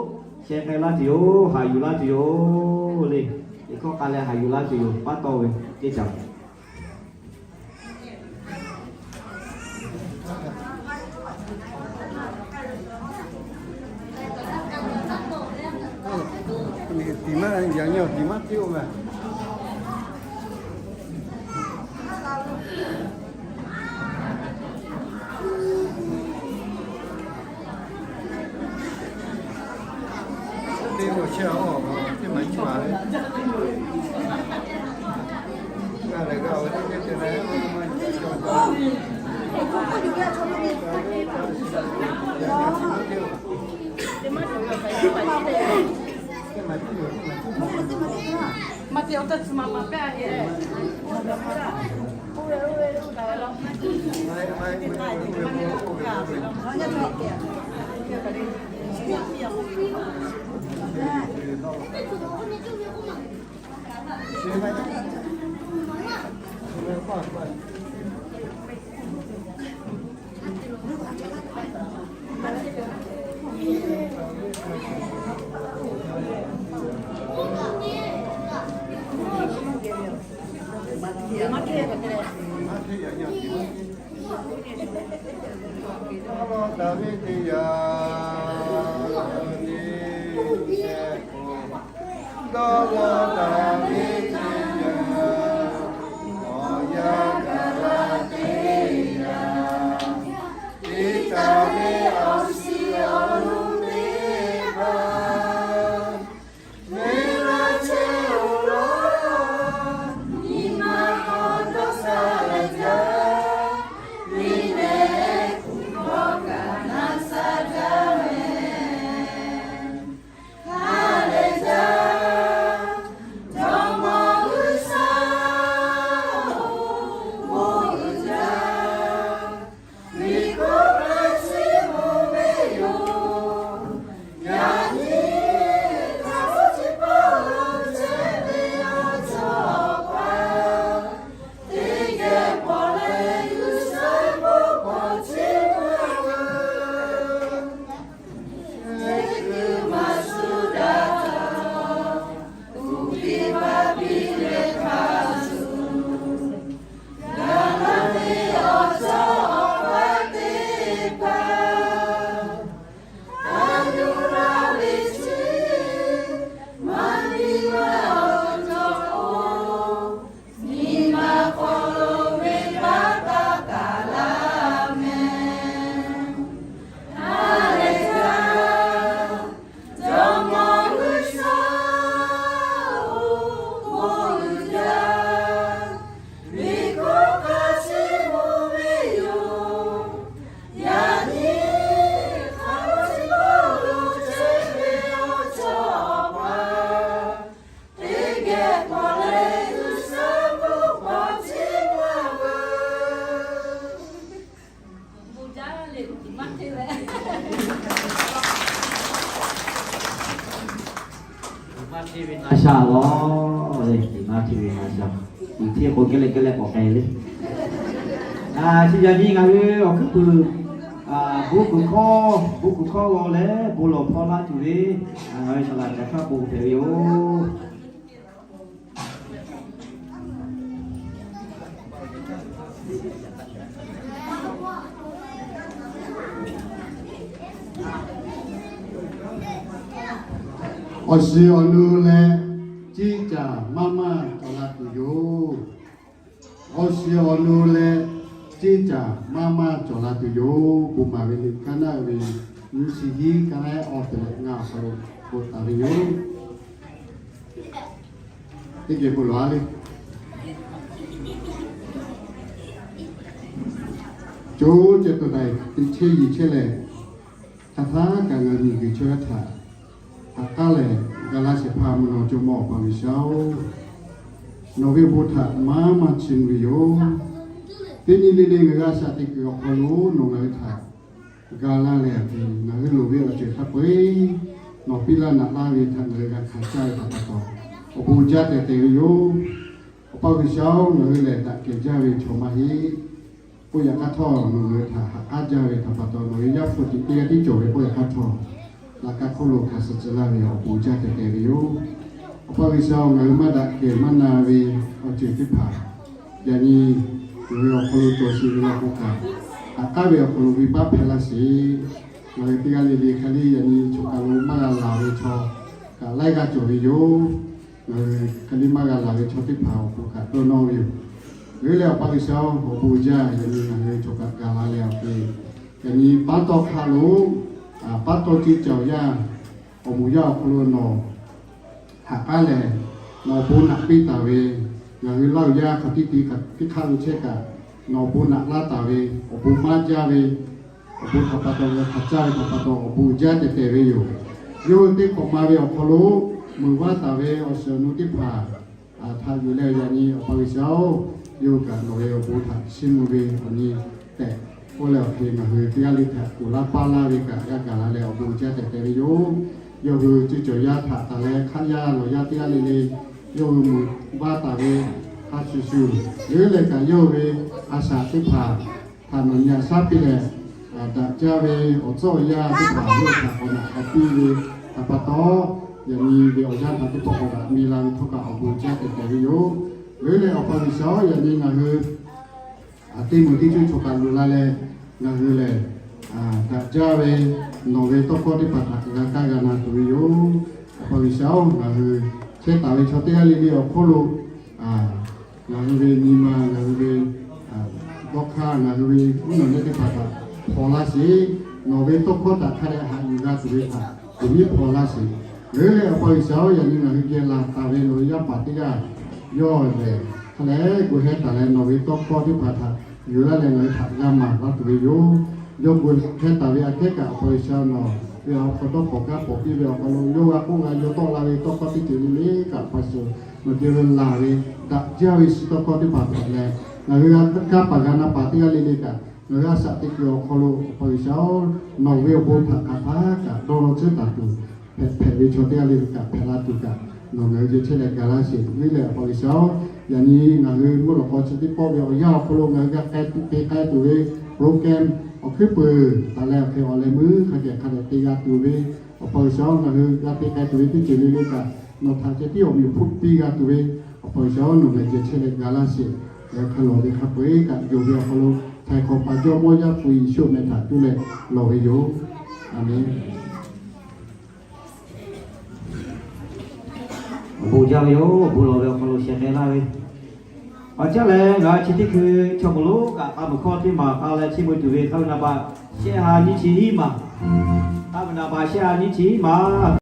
sheh k'ai laˇ tuˬ yoˬ, haꞈ yuˬ laˇ tuˬ yoˬ le. Liꞈ hkawˇ k'a leh haꞈ yuˬ laˇ tuˬ yoˬ, paˉ tawˆ ve teˇ caꞈ. A shaꞈ lawˬ le, tiꞈ ma htiˇ ve a shaꞈ, tiꞈ htiˇ k'o kehˉ leh kehˉ leh k'awꞈ k'ai le. Chi yaꞈ nyi ngaˬ hui awˬ hkuiˉ puiˍ, bon kuiˬ hkawˇ, bon kuiˬ hkawˇ g'aw leh bon lawˬ hpawˇ laˇ tuˬ ve, ngaˬ hui shaˍ laꞈ caˍ hkaˇ bon hpehꞈ ve yoˬ. Awˬ shiˍ awˬ nu leh ciˇ caˬ maˇ maˇ cawˬ la tuˬ yoˬ. Awˬ shiˍ awˬ nu leh ciˇ caˬ maˇ maˇ cawˬ la tuˬ yoˬ. Bon maˍ ve liꞈ kaˇ naˆ ve nyiˇ chi hiˉ kaˇ naˆ awˬ te leh ngaˬ awˬ hk'aw lo k'oˆ taˍ ve yoˬ. Teˇ geh bon lawˬ a le. Co ceh to daiˬ teˇ chehˇ yiˍ chehˇ leh, hk'aˬ htaˇ kaꞈ ngaˬ miˬguiˬ chaw yaˇ htaꞈ ha k'aˉ lehˬ, ga laˇ shehˍ hpaˇ mvuhˇ naw jawˇmawˇ Awˬ pa G'uiˬsha-oˬ, nawˬ ve awˬ bon htaꞈ maˇ maˇ chiˇ mvuh ve yoˬ. Teˇ nyi le le ngaˬ hui a shaꞈ teꞈ kuiˬ awˬ hk'aw lo nawˬ ngaˬ hui htaꞈ ga laˇ leh, ngaˬ hui loˍ ve awˬ ceuˬ hk'a peu-eˬ nawˬ piˇ laˇ naꞈ laˇ ve htaꞈ ngaˬ hui g'a hkanˍ caˇ ve htaꞈ pa taw, awˬ bon jaˇ tehꞈ te ve yoˬ. Awˬ pa G'uiˬsha-oˬ, ngaˬ hui lehˬ daꞈ kehˬ jaˇ ve chaw maˇ heˆ. K'oˆ yaꞈ hk'aˇ htawˇ, nawˬ ngaˬ hui htaꞈ ha k'aˉ jaˇ ve htaꞈ pa taw, nawˬ ve Yaˇ hpu tiꞈ teˇ g'aˇ tiˉ cawˬ ve k'oˆ yaꞈ hk'aˇ htawˇ, laꞈ ka hk'oˆ lo hkanˍ suh tcuh laˇ ve awˬ bon jaˇ tehꞈ te ve yoˬ. Awˬ pa G'uiˬsha-oˬ, ngaˬ hui maˇ daꞈ kehˬ maˇ na ve awˬ ceuˬ teˇ hpaˍ, yaꞈ nyi ngaˬ hui awˬ hk'aw lo cawˬ sheˍ ve law k'o kaꞈ, ha k'aˉ ve awˬ hk'aw lo venˇbaˆ hpehꞈ laˇ sheˍ. Ngaˬ hui teˇ g'aˇ le le hk'aˬ liˇ yaꞈ nyi choˬ kaˬ lo maˇ g'a laˬ ve chaw kaꞈ laiˉ g'aˇ cawˬ ve yoˬ. Ngaˬ hui hk'aˬ liˇ maˇ g'a laˬ ve chaw teˇ hpaˍ awˬ pon kaꞈ dawˇ nawˇ ve yoˬ. Leuˉ leh Awˬ pa G'uiˬsha-oˬ, awˬ bon jaˇ yaꞈ nyi ngaˬ hui choˬ kaꞈ gaˬ la leh awˬ hk'e, yaꞈ nyi paˉ tawˇ hk'aˆ lo, paˉ tawˇ ceˇ cawˬ yaˇ, awˬ moˍ yaˇ awˬ hk'aw lo nawˬ ha k'aˉ lehˬ, nawˬ awˬ bon naꞈ piˇ taˍ ve, ngaˬ hui Laˇ huˍ yaˇ hk'aˬ tiˉ ti hk'aˬ tiˉ hk'aˆ lo chehˇ kaꞈ, nawˬ awˬ bon naꞈ laˇ taˍ ve, awˬ bon maˇ jaˇ ve, awˬ bon htaꞈ pa taw ngaˬ hui hk'aˬ caˇ ve htaꞈ pa taw awˬ bon jaˇ tehꞈ te ve yoˬ. Yawˇ hui teˇ hk'awꞈ ma ve awˬ hk'aw lo meuˍ vaˇ taˍ ve awˬ shiˍ awˬ nu teˇ hpaˍ htaꞈ yuˬ leh yaꞈ nyi Awˬ pa G'uiˬsha-oˬ, yawˇ hui kaꞈ nawˬ ve awˬ bon htaꞈ chiˇ mvuh ve awˬ nyi tehꞈ k'oˆ leh awˬ hk'e ngaˬ hui teˇ g'aˇ le htaꞈ kuˬ laˇ paˇ laˇ ve kaꞈ g'a gaˬ la leh awˬ bon jaˇ tehꞈ te ve yoˬ. Yawˇ hui ceˇ cawˬ yaˇ htaꞈ taˍ leh hk'aˆ yaˇ lawˬ yaˇ teˇ g'aˇ le le, yawˇ hui meuˍ vaˇ taˍ ve hk'a shuˍ shuˍ, leuˉ leh kaꞈ yawˇ hui ve a shaꞈ teˇ hpaˍ htaꞈ nawˬ nyi haꞈ shaˉ piˇ leh, daꞈ jaˇ ve awˬ tcuhˉ awˬ yanˇ teˇ hpaˍ yawˇ htaꞈ k'awꞈ naꞈ k'awꞈ piˇ ve htaꞈ pa taw, yaꞈ nyi ve awˬ yanˇ htaꞈ teˇ pawˆ k'awꞈ g'aꞈ mi la ve htawˇ kaꞈ awˬ bon jaˇ tehꞈ te ve yoˬ. Leuˉ leh Awˬ pa G'uiˬsha-oˬ, yaꞈ nyi ngaˬ hui teˇ moˍ teˇ cuˇ choˬ kaꞈ loꞈ la leh, ngaˬ hui lehˬ daꞈ jaˇ ve nawˬ ve tawˇ hkawˇ teˇ hpaˍ htaꞈ g'a kaˇ g'a na tuˬ ve yoˬ. Awˬ pa G'uiˬsha-oˬ, ngaˬ hui chehˇ taˍ ve chaw teˇ g'aˇ le le awˬ hk'oˆ lo ngaˬ hui ve nyi ma, ngaˬ hui ve dawˇ hk'aˇ, ngaˬ hui ve mvuhˇ naw nehˆ teˇ hpaˍ htaꞈ hpaw laˇ sheˍ. Nawˬ ve tawˇ hkawˇ htaꞈ hk'a dehꞈ haꞈ yuˬ g'a tuˬ ve htaꞈ kuˬ miˉ hpaw laˇ sheˍ. Leuˉ leh Awˬ pa G'uiˬsha-oˬ, yaꞈ nyi ngaˬ hui geh laˬ taˍ ve nawˬ ve yaˇ paˍ teˇ g'aˇ yawˇ lehˬ hk'a leh gu heh taˍ leh nawˬ ve tawˇ hkawˇ teˇ hpaˍ htaꞈ yuˬ laˇ leh ngaˬ hui htaꞈ g'a maˍ laˇ tuˬ ve yoˬ. Yawˇ gu heh taˍ ve aꞈ kehˉ kaꞈ Awˬ pa G'uiˬsha nawˬ ve awˬ hk'aw dawˇ hk'awꞈ gaˇ pawˍ piˇ ve awˬ hk'aw lo yawˇ g'a k'oˆ g'a yaw tawˆ la ve tawˇ hkawˇ teˇ ceuˬ le le kaꞈ Awˬ pa G'uiˬsha nawˬ geh ve laˬ ve daꞈ jaˇ ve shiˍ tawˇ hkawˇ teˇ hpaˍ htaꞈ leh ngaˬ hui g'a kaˇ paˍ g'a na paˍ teˇ g'aˇ le le kaꞈ ngaˬ hui a shaꞈ teꞈ kuiˬ awˬ hk'aw lo Awˬ pa G'uiˬsha-oˬ, nawˬ ve awˬ bon htaꞈ hk'aˬ htaˇ kaꞈ dawˇ law tcuhˉ taˍ tuˬ hpehꞈ hpehꞈ ve chaw teˇ g'aˇ le le kaꞈ hpehꞈ la tuˬ kaꞈ nawˬ ngaˬ hui geh chehˇ leh ga laˇ sheˍ. Leuˉ leh Awˬ pa G'uiˬsha-oˬ, yaꞈ nyi ngaˬ hui mvuhˇ lawꞈ k'aw chi teˇ pawˆ ve awˬ yanˇ awˬ hk'aw lo ngaˬ hui g'a k'ai tuˬ te k'ai tuˬ ve program awˬ hkuiˉ peuˬ taˍ leh awˬ hk'e awˬ leh meuˉ hk'a geh hk'a dehꞈ te g'a tuˬ ve, Awˬ pa G'uiˬsha-oˬ, ngaˬ hui g'a te k'ai tuˬ ve teˇ ceuˬ le le kaꞈ nawˬ htaꞈ ceh tiˉ awˬ miˬ hpfuhˆ piˇ g'a tuˬ ve, Awˬ pa G'uiˬsha-oˬ, nawˬ ngaˬ geh chehˇ leh ga laˇ sheˍ. Hk'a lawˬ ve hk'a peu-eˬ kaꞈ yonˍ ve awˬ hk'aw lo htaiˍ hk'awꞈ paˍ Jawˇmawˇ Yaˇ hpu Yeˍsuˆ meh htaꞈ cuˇ leh lawˬ ve yoˬ. A menˬ. Awˬ bon jaˇ ve yoˬ. Awˬ bon lawˬ ve awˬ hk'aw lo sheh k'ai laˇ ve, awˬ caˉ leh ngaˬ chi teˇ hkui chaw moˍ lonˉ kaꞈ k'a meuˬ hkawˇ teˇ maˬ k'a leh chiˇ mvuh tuˬ ve k'a ve naˍ baꞈ shehˆ ha nyiˇ chi hiˉ maˬ, k'a ve naˍ baꞈ shehˆ ha nyiˇ chi hiˉ maˬ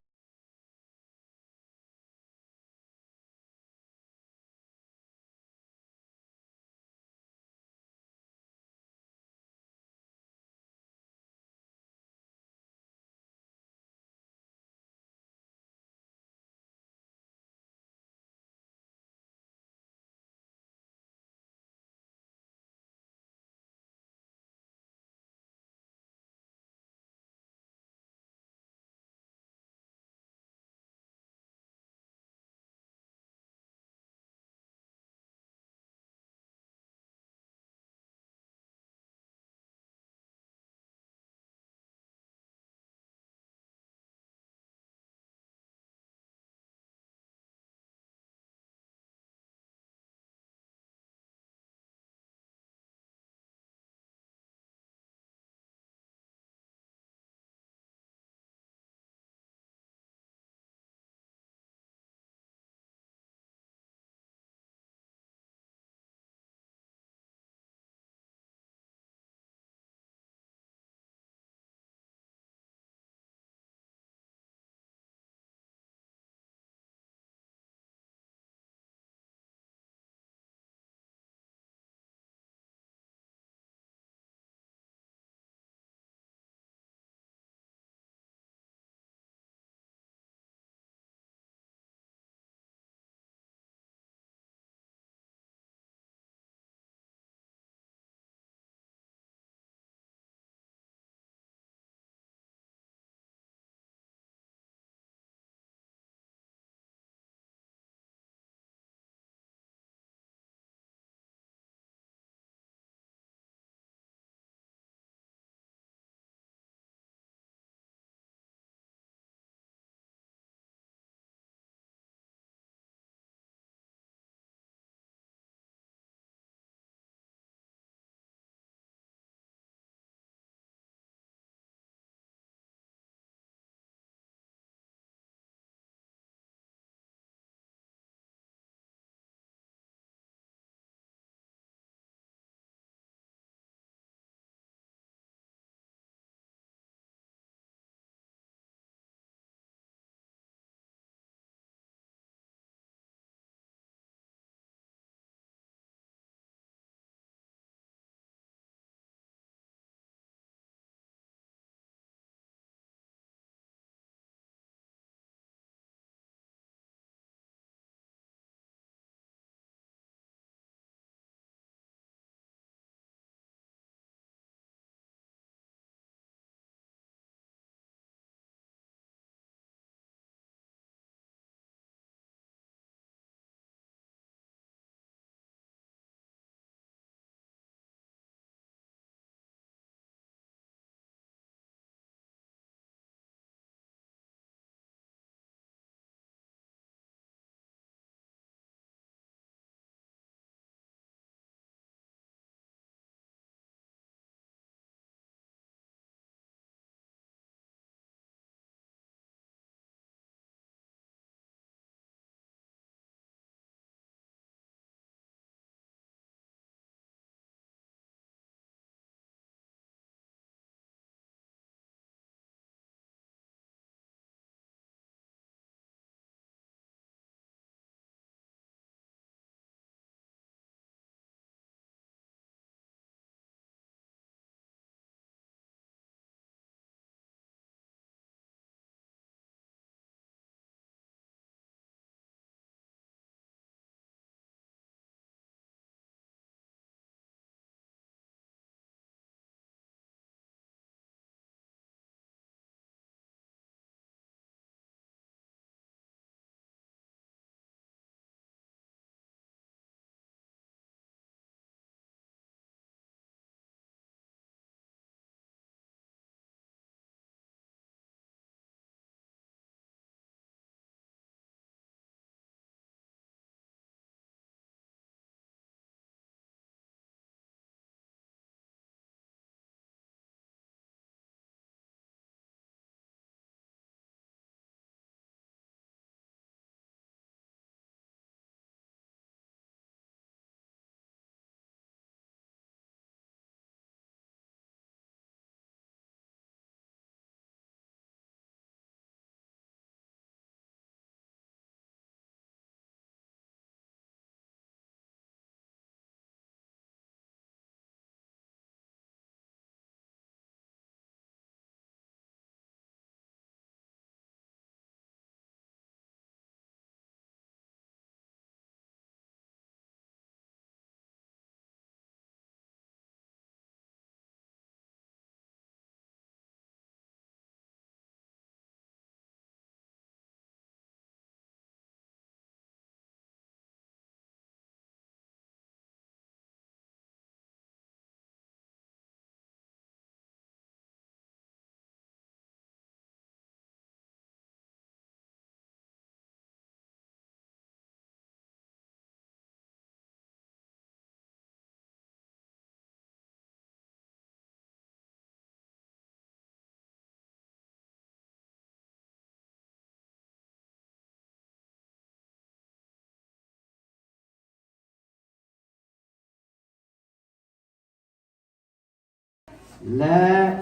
leh,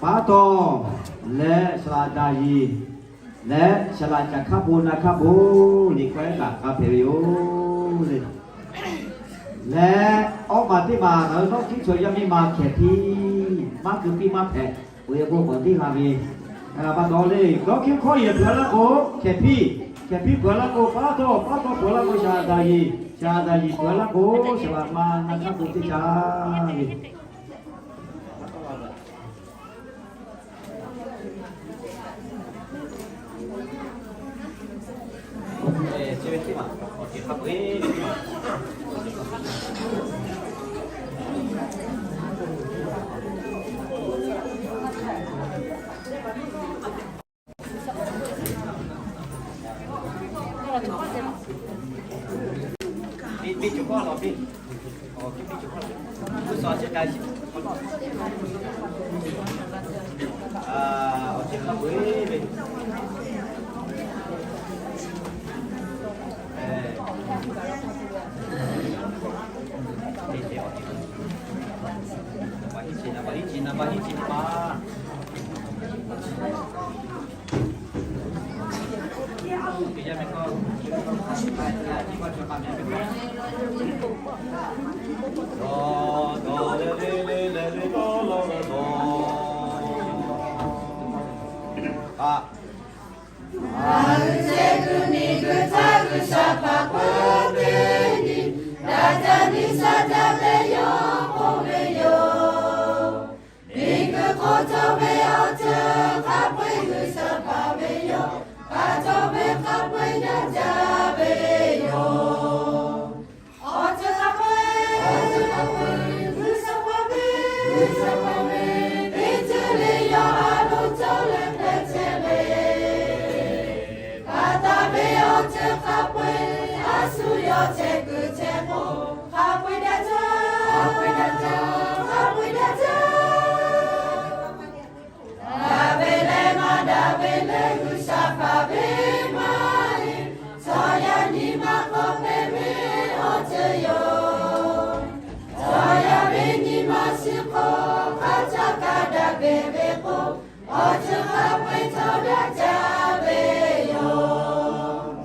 pa taw, leh saˍ laꞈ daꞈ yiˍ, leh saˍ laꞈ caꞈ hkaˆ bon na hkaˆ bon liꞈ k'awehˉ kaꞈ k'a hpehꞈ ve yoˬ le. Leh awˇ maˬ teˇ maˬ ngaˬ hui nawˉ hkiˉ chaw yaˇ miˇ ma hkehˍ hpiˇ maˇ keu piˇ maˇ hpehꞈ, awˬ yehˬ bon k'awꞈ tiˉ la ve. Pa taw le, dawˇ hkiˉ hkawˇ yehˬ peuˬ laˇ k'o, hkehˍ hpiˇ, hkehˍ hpiˇ peuˬ laˇ k'o, pa taw, pa taw peuˬ laˇ k'o, saˍ laꞈ daꞈ yiˍ, saˍ laꞈ daꞈ yiˍ peuˬ laˇ k'o, saˍ laꞈ ma na hkaˆ bon teˇ caˇ ve. Aˬ, uiˍ ceh kuiˬ miˬ kuiˬ htaˇ G'uiˬsha hpaˍ k'oˆ ve nyi, daꞈ jaˇ nyi sha jaˇ ve yawˇ k'oˆ ve yoˬ. Miˬ guiˬ hk'oˆ cawˬ ve awˬ ceuˬ hk'a peu-eˬ G'uiˬsha hpaˍ ve yoˬ. Hk'a cawˬ ve hk'a peu-eˬ nyaˇ jaˇ ve yoˬ. Awˬ ceuˬ hk'a peu-eˬ, awˬ ceuˬ hk'a peu-eˬ G'uiˬsha hpaˍ ve, G'uiˬsha hpaˍ ve teˇ ceuˬ le yawˇ a loˍ cawˬ leh hpehꞈ chehˇ ve. Pa taw ve awˬ ceuˬ hk'a peu-eˬ a shu yawˇ chehˇ kuiˬ chehˇ k'o, hk'a peu-eˬ daꞈ jaˇ, hk'a peu-eˬ daꞈ jaˇ, hk'a peu-eˬ daꞈ jaˇ. Daꞈ ve leh maˇ daꞈ ve leh G'uiˬsha hpaˍ ve maˇ heˆ. Chaw yaˇ nyi ma hk'aw hpehꞈ ve awˬ ceuˬ yoˬ. Chaw yaˇ ve nyi ma shiˍ hk'aw hk'a caˇ kaꞈ daꞈ kehˬ ve k'o, awˬ ceuˬ hk'a peu-eˬ cawˬ daꞈ jaˇ ve yoˬ.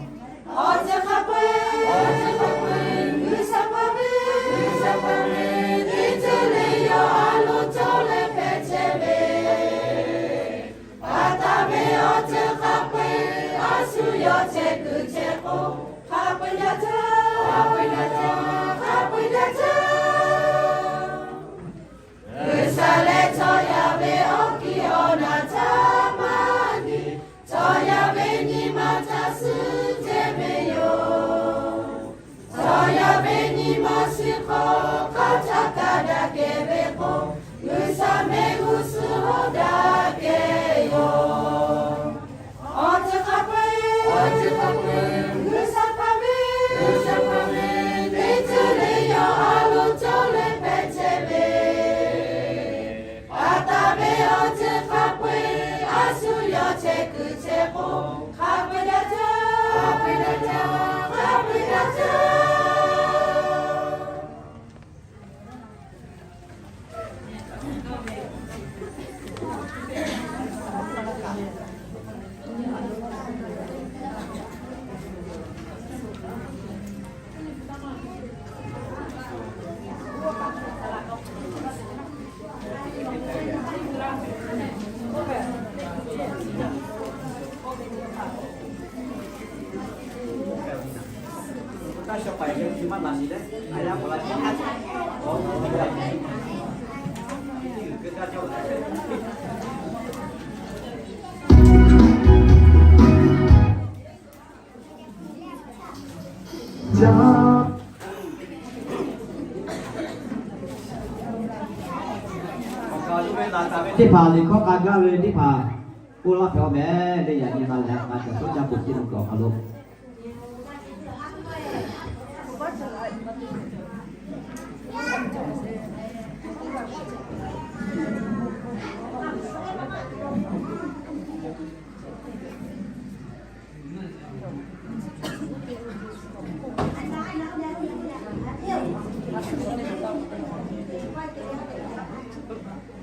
Awˬ ceuˬ hk'a peu-eˬ, awˬ ceuˬ hk'a peu-eˬ G'uiˬsha hpaˍ ve, G'uiˬsha hpaˍ ve teˇ ceuˬ le yawˇ a loˍ cawˬ leh hpehꞈ chehˇ ve. Pa taw ve awˬ ceuˬ hk'a peu-eˬ a shu yawˇ chehˇ kuiˬ chehˇ k'o, hk'a peu-eˬ daꞈ jaˇ, hk'a peu-eˬ daꞈ jaˇ, hk'a peu-eˬ daꞈ jaˇ. G'uiˬsha leh chaw yaˇ ve awˬ kiˇ awˬ naˬ htaꞈ maˇ nyi, chaw yaˇ ve nyi ma htaꞈ suh jehˬ ve yoˬ. Chaw yaˇ ve nyi ma shiˍ hk'aw hk'a caˇ kaꞈ daꞈ kehˬ ve k'o, G'uiˬsha mehˆ g'uˇ suhˍ hawˉ daꞈ kehˬ yoˬ. Awˬ ceuˬ hk'a peu-eˬ, awˬ ceuˬ hk'a peu-eˬ G'uiˬsha hpaˍ ve, G'uiˬsha hpaˍ ve teˇ ceuˬ le yawˇ a loˍ cawˬ leh hpehꞈ chehˇ ve. Pa taw ve awˬ ceuˬ hk'a peu-eˬ a shu yawˇ chehˇ kuiˬ chehˇ k'o, hk'a peu-eˬ daꞈ jaˇ, hk'a peu-eˬ daꞈ jaˇ, hk'a peu-eˬ daꞈ jaˇ. Teˇ hpaˍ liꞈ hkawˇ k'a gaˇ ve teˇ hpaˍ k'oˆ laˇ hpehꞈ-aw mehˍ le. Yaꞈ nyi ha lehˬ a ca suhˉ caˇ k'o ceˇ lo kaꞈ awˬ hk'aw lo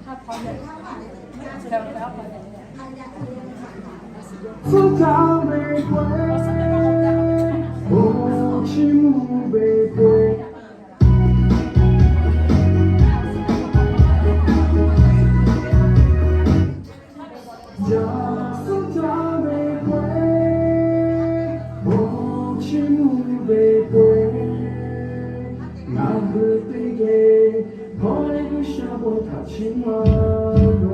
Tcuhˉ caˇ ve k'o, bon chiˇ mvuh ve k'o, yaꞈ suhˉ caˇ ve k'o, bon chiˇ mvuh ve k'o, ngaˬ hui teˇ geh hawˉ leh G'uiˬsha bon htaꞈ chiˇ mvuh ve.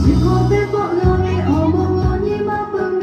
Chi hk'awꞈ teˇ pawˆ g'a ve awˬ bon nyi ma peuˬ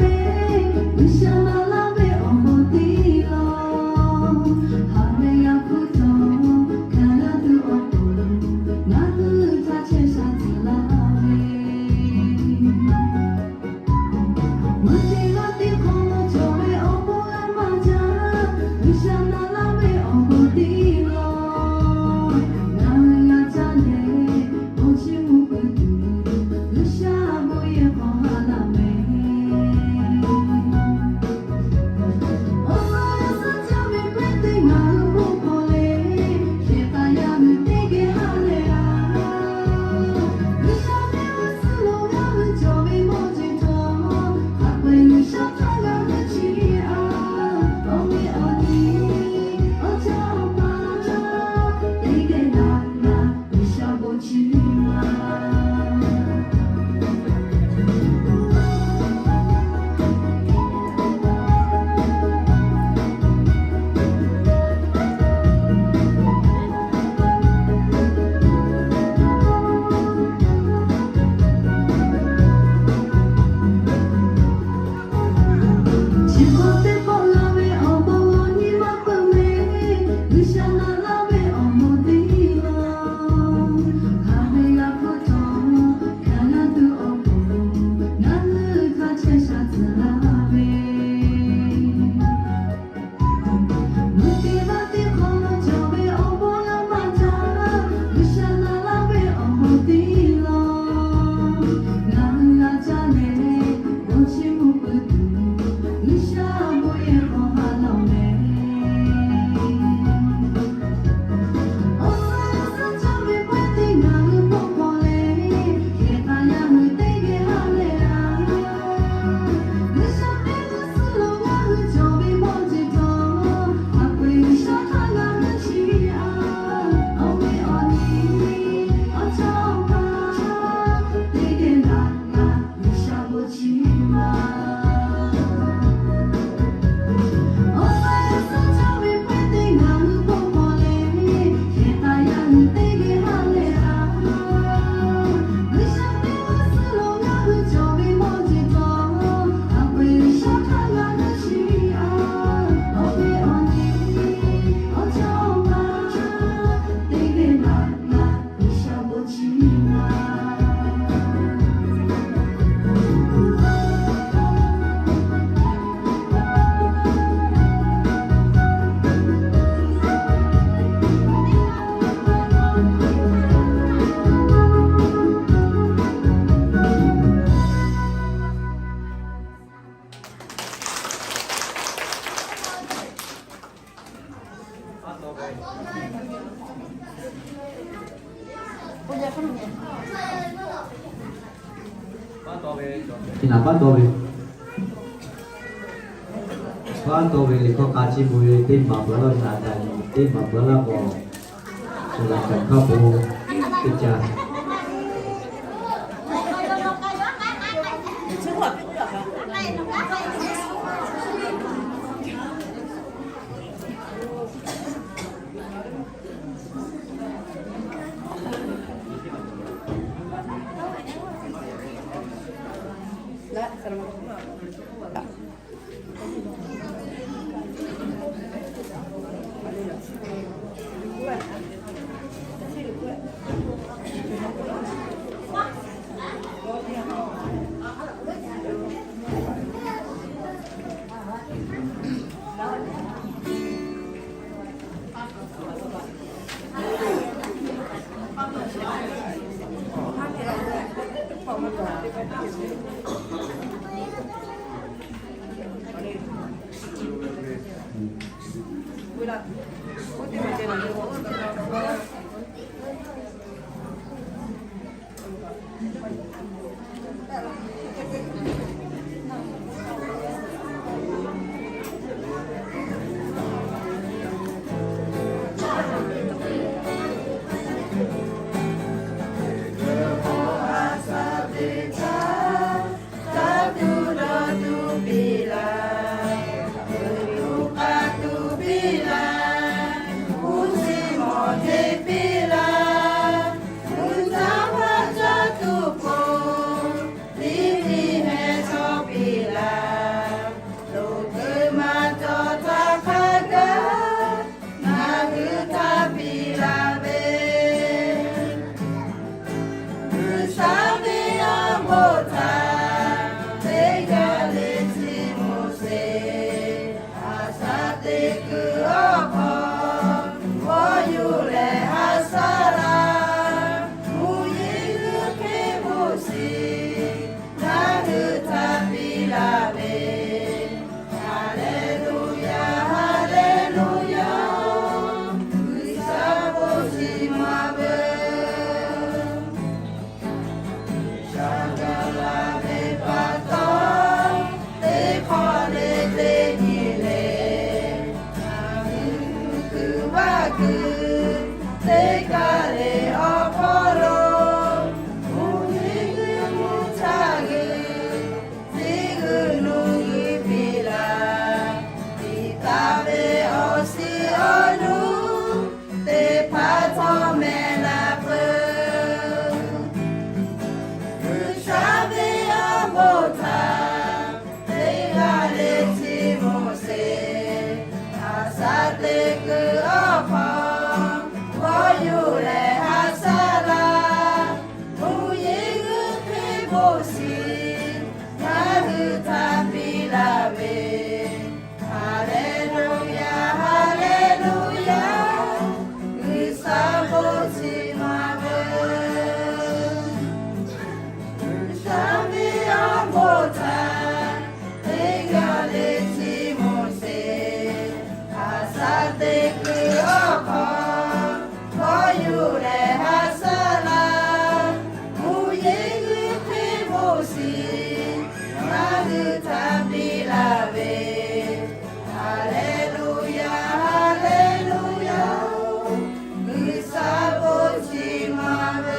Chi naˍ baˆ taw ve, baˆ taw ve liꞈ hkawˇ k'a chi mvuh ve teˇ maˬ bvuhꞈ laˇ, naˍ daꞈ teˇ maˬ bvuhꞈ laˇ k'o, shu laꞈ kaˍ hkaˇ po teˇ ca. G'uiˬsha ve awˬ bon htaꞈ teˇ g'aˇ le chi Moˍseˍ, a shaꞈ teꞈ kuiˬ awˬ hk'aw, g'awˇ yuˬ leh haꞈ shaˉ laˇ, mvuhˇ yeˬ g'uiˬ hk'e bon shiˍ, ngaˬ hui htaꞈ piˇ laˇ ve. Haˍleˍluˍyaˍ, haˍleˍluˍyaˍ, G'uiˬsha bon shiˍ maˍ veuˬ. G'uiˬsha gaˬ la ve pa taw, teˇ hk'awꞈ le teˇ nyi le, ngaˬ hui kuiˬ vaˇ kuiˬ teˇ g'aˇ le awˬ hk'aw lo, mvuhˇ yeˬ g'uiˬ mvuhˇ caˇ g'uiˬ, teˇ g'uiˬ nuˇ g'uiˬ piˇ laˇ. Tiꞈ taˍ ve awˬ suhˍ awˬ nuˇ teˇ hpaˍ htawˇ meh la peuˬ. G'uiˬsha ve awˬ bon htaꞈ teˇ g'aˇ le chi Moˍseˍ, a shaꞈ teꞈ kuiˬ awˬ hk'aw, g'awˇ yuˬ leh haꞈ shaˉ laˇ, mvuhˇ yeˬ g'uiˬ hk'e bon shiˍ, ngaˬ hui htaꞈ piˇ laˇ ve. Haˍleˍluˍyaˍ, haˍleˍluˍyaˍ, G'uiˬsha bon shiˍ maˍ veuˬ. G'uiˬsha ve awˬ bon htaꞈ teˇ g'aˇ le chi Moˍseˍ, a shaꞈ teꞈ kuiˬ awˬ hk'aw, g'awˇ yuˬ leh haꞈ shaˉ laˇ, mvuhˇ yeˬ g'uiˬ hk'e bon shiˍ, ngaˬ hui htaꞈ piˇ laˇ ve. Haˍleˍluˍyaˍ, haˍleˍluˍyaˍ, G'uiˬsha bon shiˍ maˍ veuˬ.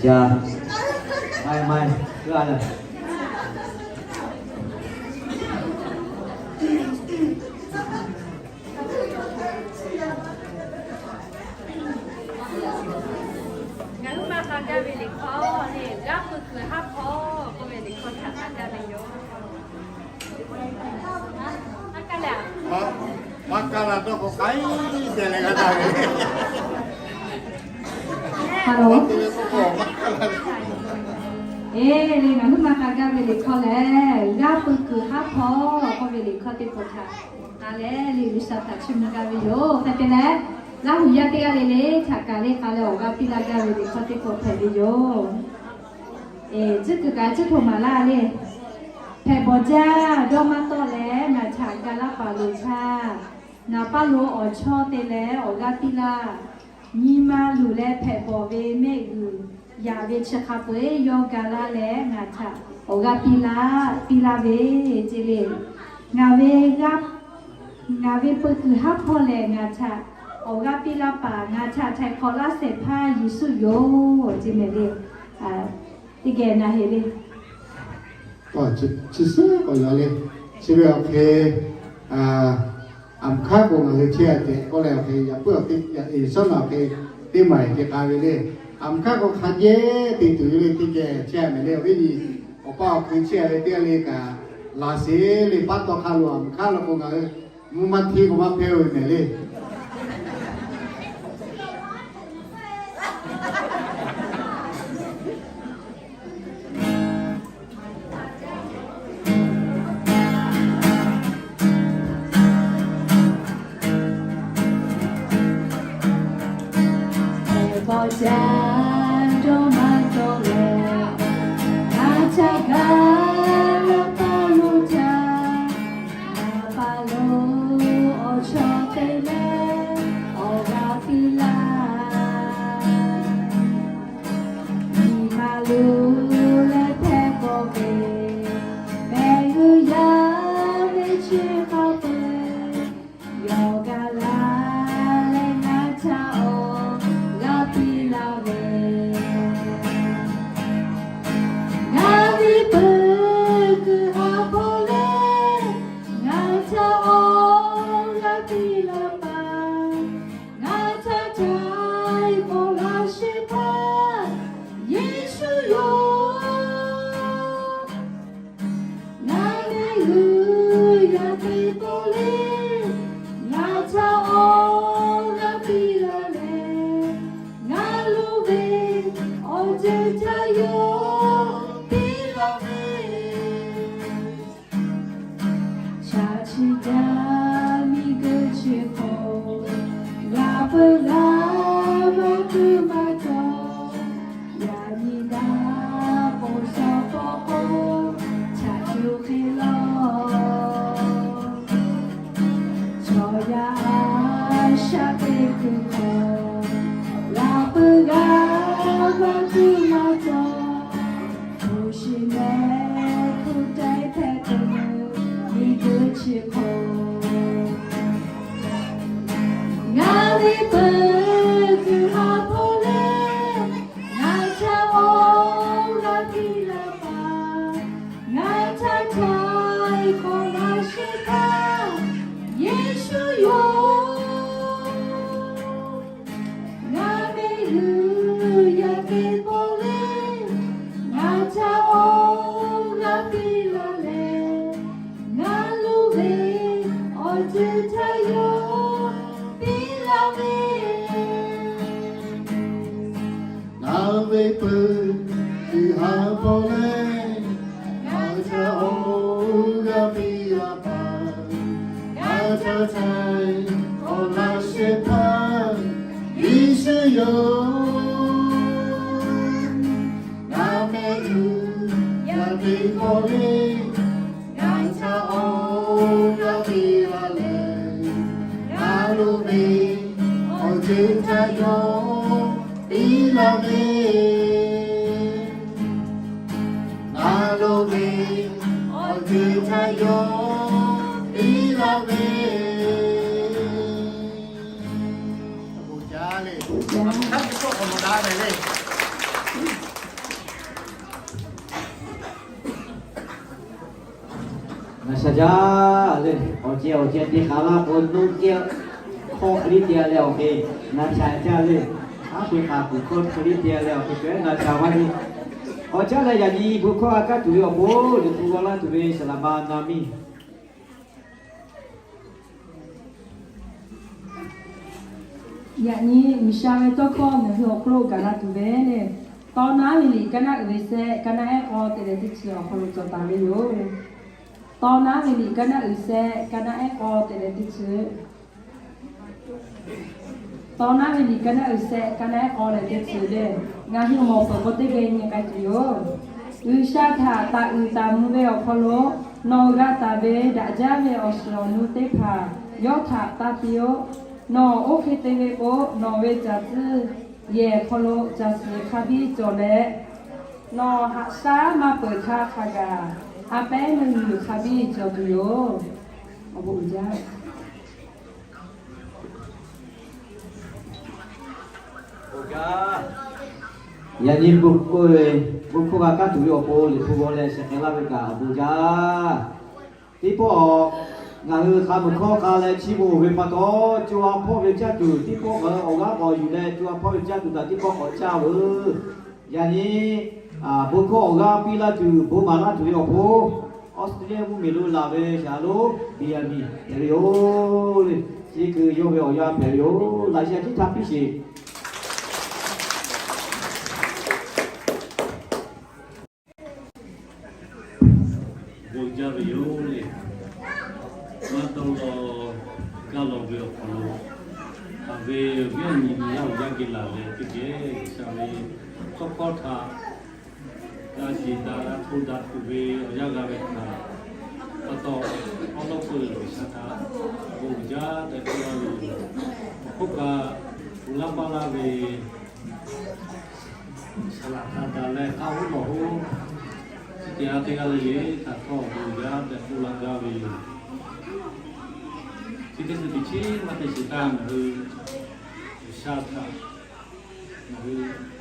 Ca, mai mai, g'a leh. Ngaˬ hui maˇ k'a gaˇ ve liꞈ hkawˇ le, g'aˇ peu kuiˬ haˉ hpawˇ k'oˆ ve liꞈ hkawˇ htaꞈ k'a gaˇ ve yoˬ. Maˇ kaˇ la dawˇ k'o k'ai te leh g'a taˇ ve. Hello. Eˬ, le ngaˬ hui maˇ k'a gaˇ ve liꞈ hkawˇ lehˬ, g'aˇ peu kuiˬ haˉ hpawˇ k'oˆ ve liꞈ hkawˇ teˇ hpaˍ htaꞈ k'a leh le G'uiˬsha htaꞈ chiˇ mvuh gaˇ ve yoˬ. Hk'e te leh, Laˇ huˍ yaˇ teˇ g'aˇ le le htaꞈ kaꞈ le k'a leh awˬ g'aˇ piˇ laˇ gaˇ ve liꞈ hkawˇ teˇ hpaˍ hpehꞈ ve yoˬ. Eˬ, tcuhˉ kuiˬ kaꞈ tcuhˉ htoꞈ maˍ laˇ le. Hpehꞈ bawˬ jaˇ dawˇ maˇ tawˆ leh ngaˬ htaꞈ ga laˇ paˍ loˍ htaˇ, ngaˬ paˇ lo awˬ chawˇ te leh awˬ g'aˇ piˇ laˇ. Nyi ma luˬ leh hpehꞈ bawˬ ve mehˆ g'uiˬ yaꞈ ve chi hk'a peu-eˬ yawˇ ga laˇ leh ngaˬ htaꞈ awˬ g'aˇ piˇ laˇ, piˇ laˇ ve ce le. Ngaˬ ve g'aˇ, ngaˬ ve peu kuiˬ haˉ hpawˇ lehˬ ngaˬ htaꞈ awˬ g'aˇ piˇ laˇ paˍ, ngaˬ htaꞈ htaiˍ hk'awꞈ laˇ shehˍ hpaˇ Yeˍsuˆ yoˬ ce mehˍ le. Teˇ geh na heˍ le. Chi suhˉ k'awꞈ yaw le. Chi ve awˬ hk'e, aˬ hk'aˇ k'o ngaˬ hui chehˇ a tehꞈ k'oˆ leh awˬ hk'e yaꞈ puiˉ awˬ teˇ yaꞈ eˍ shawˉ naˬ awˬ hk'e teˇ maˬ ehˍ ce k'a ve le. Aˬ hk'aˇ k'o hk'a jehˇ te tuˬ yoˬ le. Teˇ geh chehˇ a mehˍ le. Awˬ viˉ nyi awˬ pa awˬ hkui chehˇ a ve teˇ g'aˇ le kaꞈ, laˬ sheˍ le. Paˉ taw hk'a lo aˬ hk'aˇ la k'o ngaˬ hui mvuhˇ maˇ hteˇ k'o maˇ hpehˇ ve mehˍ le. Hpehꞈ bawˬ jaˇ dawˇ maˇ tawˆ leh, ngaˬ htaꞈ ga laˇ paˍ loˍ htaˇ, ngaˬ paˇ lo awˬ chawˇ te leh awˬ g'aˇ piˇ laˇ. Nyi ma luˬ leh hpehꞈ bawˬ ve, mehˆ g'uˇ yaˇ ve chi hk'a peu-eˬ yawˇ ga laˇ leh ngaˬ htaꞈ awˬ g'aˇ piˇ laˇ ve. Ngaˬ ve peu kuiˬ haˉ hpawˇ lehˬ, ngaˬ htaꞈ awˬ g'aˇ piˇ laˇ paˍ, ngaˬ htaꞈ htaiˍ hk'awꞈ laˇ shehˍ hpaˇ Yeˍsuˆ yoˬ. Ngaˬ mehˆ g'uˇ yaˇ teˇ pawˆ le, ngaˬ htaꞈ awˬ g'aˇ piˇ laˇ leh, ngaˬ lo ve awˬ ceuˬ htaꞈ yawˇ piˇ laˇ ve. Chaꞈ chiˇ jaˇ miˬ guiˬ chi hk'oˆ, g'a peuˬ g'a maˇ kuiˬ maˇ cawˬ, yaꞈ nyi daꞈ k'o shaw k'awꞈ k'oˆ, chaꞈ cuˇ hk'e lawˬ. Chaw yaˇ a shaꞈ teˇ kuiˬ hk'oˆ, g'a peuˬ g'a maˇ kuiˬ maˇ cawˬ, hpu shi mehˆ hpu taiˇ hpehꞈ tuˬ miˬ guiˬ chi hk'oˆ. Ngaˬ ve peu kuiˬ haˉ hpawˇ lehˬ, ngaˬ htaꞈ awˬ g'aˇ piˇ laˇ paˍ, ngaˬ htaꞈ htaiˍ hk'awꞈ laˇ shehˍ hpaˇ Yeˍsuˆ yoˬ. Ngaˬ mehˆ g'uˇ yaˇ teˇ pawˆ le, ngaˬ htaꞈ awˬ g'aˇ piˇ laˇ leh, ngaˬ lo ve awˬ ceuˬ htaꞈ yawˇ piˇ laˇ ve. Ngaˬ ve peu kuiˬ haˉ hpawˇ lehˬ, ngaˬ htaꞈ awˬ g'aˇ piˇ laˇ paˍ, ngaˬ htaꞈ htaiˍ hk'awꞈ laˇ shehˍ hpaˇ Yeˍsuˆ yoˬ. Ngaˬ mehˆ g'uˇ yaˇ teˇ pawˆ le, ngaˬ htaꞈ awˬ g'aˇ piˇ laˇ leh, ngaˬ lo ve awˬ ceuˬ htaꞈ yawˇ piˇ laˇ ve. Ngaˬ lo ve awˬ ceuˬ htaꞈ yawˇ piˇ laˇ ve. Ngaˬ sha jaˇ le, awˬ ceh awˬ ceh te k'a laˇ k'o, nuˇ kehˇ hkawˇ hk'e liˇ te-a leh awˬ hk'e, ngaˬ sha jaˇ le, aˉ pu k'a kuˬ hkawˇ hk'e liˇ te-a leh awˬ hk'e, ngaˬ sha vaˇ nyi. Awˬ caˉ leh yaꞈ nyi bon hkawˇ g'a kaˇ tuˬ ve awˬ pon, Liꞈ hpu g'aw laˇ tuˬ ve Saˍ laꞈ ma na miˇ. Yaꞈ nyi G'uiˬsha ve tawˇ hkawˇ ngaˬ hui awˬ hk'aw lo gaˬ la tuˬ ve le, Tawˇ naˉ ve liꞈ kaˇ naˉ uiˍ ve sehˆ, kaˇ naˉ ehˉ k'aw te leh teˇ chi awˬ hk'aw lo cawˬ taˍ ve yoˬ. Tawˇ naˉ ve liꞈ kaˇ naˉ uiˍ sehˆ, kaˇ naˉ ehˉ k'aw te leh teˇ chi. Tawˇ naˉ ve liꞈ kaˇ naˉ uiˍ sehˆ, kaˇ naˉ ehˉ k'aw leh teˇ chi le. Ngaˬ hui mawˬ peuˬ k'o teˇ geh nyi k'ai tuˬ yoˬ. G'uiˬsha htaꞈ taˍ uiˍ taˍ mvuh ve awˬ hk'aw lo nawˬ g'a taˍ ve daꞈ jaˇ ve awˬ shiˍ awˬ nu teˇ hpaˍ yawˇ htaꞈ taˇ piˇ-oˆ. Nawˬ oˇ hk'e te ve k'o, nawˬ ve caˬ tcuhˇ yehˬ hk'aw lo caˬ suhˍ hk'a biˇ cawˬ leh, nawˬ haꞈ shaˉ maˇ peuˬ htaˇ hk'a gaˬ, a pehˉ meuˇ g'uiˬ hk'a biˇ cawˬ tuˬ yoˬ. Awˬ bon uiˍ jaˇ. Yaꞈ nyi bon hkawˇ g'a kaˇ tuˬ ve awˬ pon Liꞈ hpu g'aw leh shehˍ hk'e laˇ ve kaꞈ awˬ bon jaˇ. Teˇ pawˆ ngaˬ hui hk'a meuꞈ hkawˇ k'a leh chiˇ mvuh ve pa taw, co ha hpawˇ ve caˇ tuˬ teˇ pawˆ ngaˬ hui awˬ g'aˇ k'awꞈ yuˬ leh, co ha hpawˇ ve caˇ tuˬ kaꞈ teˇ pawˆ k'awꞈ caˇ veuˬ. Yaꞈ nyi bon hkawˇ awˬ g'aˇ piˇ laˇ tuˬ, bon maˍ laˇ tuˬ ve awˬ pon, Australia mvuhˇmiˬ lo laˬ ve shaˍ lo Benjamin hpehꞈ ve yoˬ le. Chi hkui yawˇ ve awˬ yanˇ hpehꞈ ve yoˬ. Laꞈ sheh tiˉ htaˇ piˇ sheˍ. Bon jaˇ ve yoˬ le. Maˇ dawˇ law gaˇ law ve awˬ hk'aw lo, haꞈ ve awˬ viˉ awˬ nyi yaˇ awˬ yaˇ geh laˬ leh teˇ geh G'uiˬsha ve tawˇ hkawˇ htaꞈ g'a shiˍ daꞈ g'a hto daꞈ tuˬ ve awˬ yanˇ g'a ve htaꞈ pa taw, awˉ lawˉ peuˬ G'uiˬsha htaꞈ bon uiˍ jaˇ tehꞈ k'oˆ laˇ ve yoˬ. Awˬ hk'oˆ kaꞈ, bon laˇ paˇ laˇ ve saˍ laꞈ htaꞈ daꞈ leh k'aˇ hoˉ lawˬ hoˉ, chi teˇ g'aˇ teˇ g'aˇ le le htaꞈ htawˇ bon uiˍ jaˇ tehꞈ k'oˆ laˇ gaˇ ve yoˬ. Chi teˇ hkui teꞈ chiˉ maˇ te sheˍ htaˇ, ngaˬ hui G'uiˬsha htaꞈ ngaˬ hui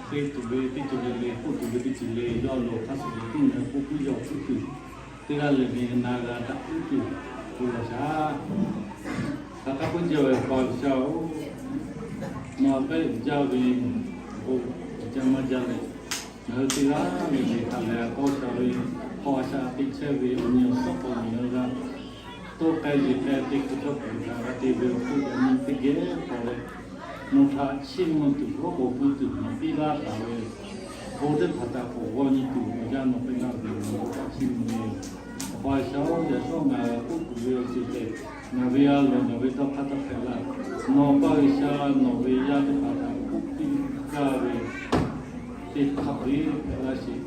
te tuˬ ve teˇ ceuˬ le le, k'oˆ tuˬ ve teˇ ceuˬ le, yawˇ lo hk'a shuˍ shuˍ tiˉ ngaˬ hui k'oˆ puiˉ yaw puiˉ tuˬ, teˇ g'aˇ le le na g'a daꞈ puiˉ tuˬ bon lawˬ shaˍ. Hk'aˬ hk'e k'oˆ jaˇ ve, Awˬ pa G'uiˬsha-oˬ, nawˬ pehˇ uiˍ jaˇ ve bon uiˍ jaˇ maˇ jaˇ leh, ngaˬ hui teˇ g'aˇ le le hk'a leh tawˇ sha ve, hk'aw a sha teˇ chehˇ ve awˬ nyi awˬ suhˉ k'awꞈ nyi g'a, toˇ k'ai yeˬ k'ai te hkui cawˇ kuiˬ htaꞈ g'a te ve awˬ hk'oˆ yaꞈ nyi teˇ geh k'awꞈ leh, nawˬ htaꞈ chiˇ mvuh tuˬ, g'awˇ k'oˍ pui tuˬ nawˬ piˇ laˇ taˍ ve, bon teˇ hpaˍ htaꞈ k'awꞈ g'aw nyi tuˬ awˬ yanˇ nawˬ hpehꞈ laˇ ve yoˬ. Awˬ pa G'uiˬsha-oˬ, yaꞈ shawˉ ngaˬ k'oˆ tuˬ ve awˬ ceuˬ tehꞈ, ngaˬ ve a loˍ ngaˬ ve tawˇ hk'aˇ taˇ hpehꞈ laˇ. Nawˬ pa G'uiˬsha nawˬ ve yaˇ teˇ hpaˍ htaꞈ k'oˆ piˇ gaˇ ve teˇ hk'aˇ hpehꞈ laˇ sheˍ.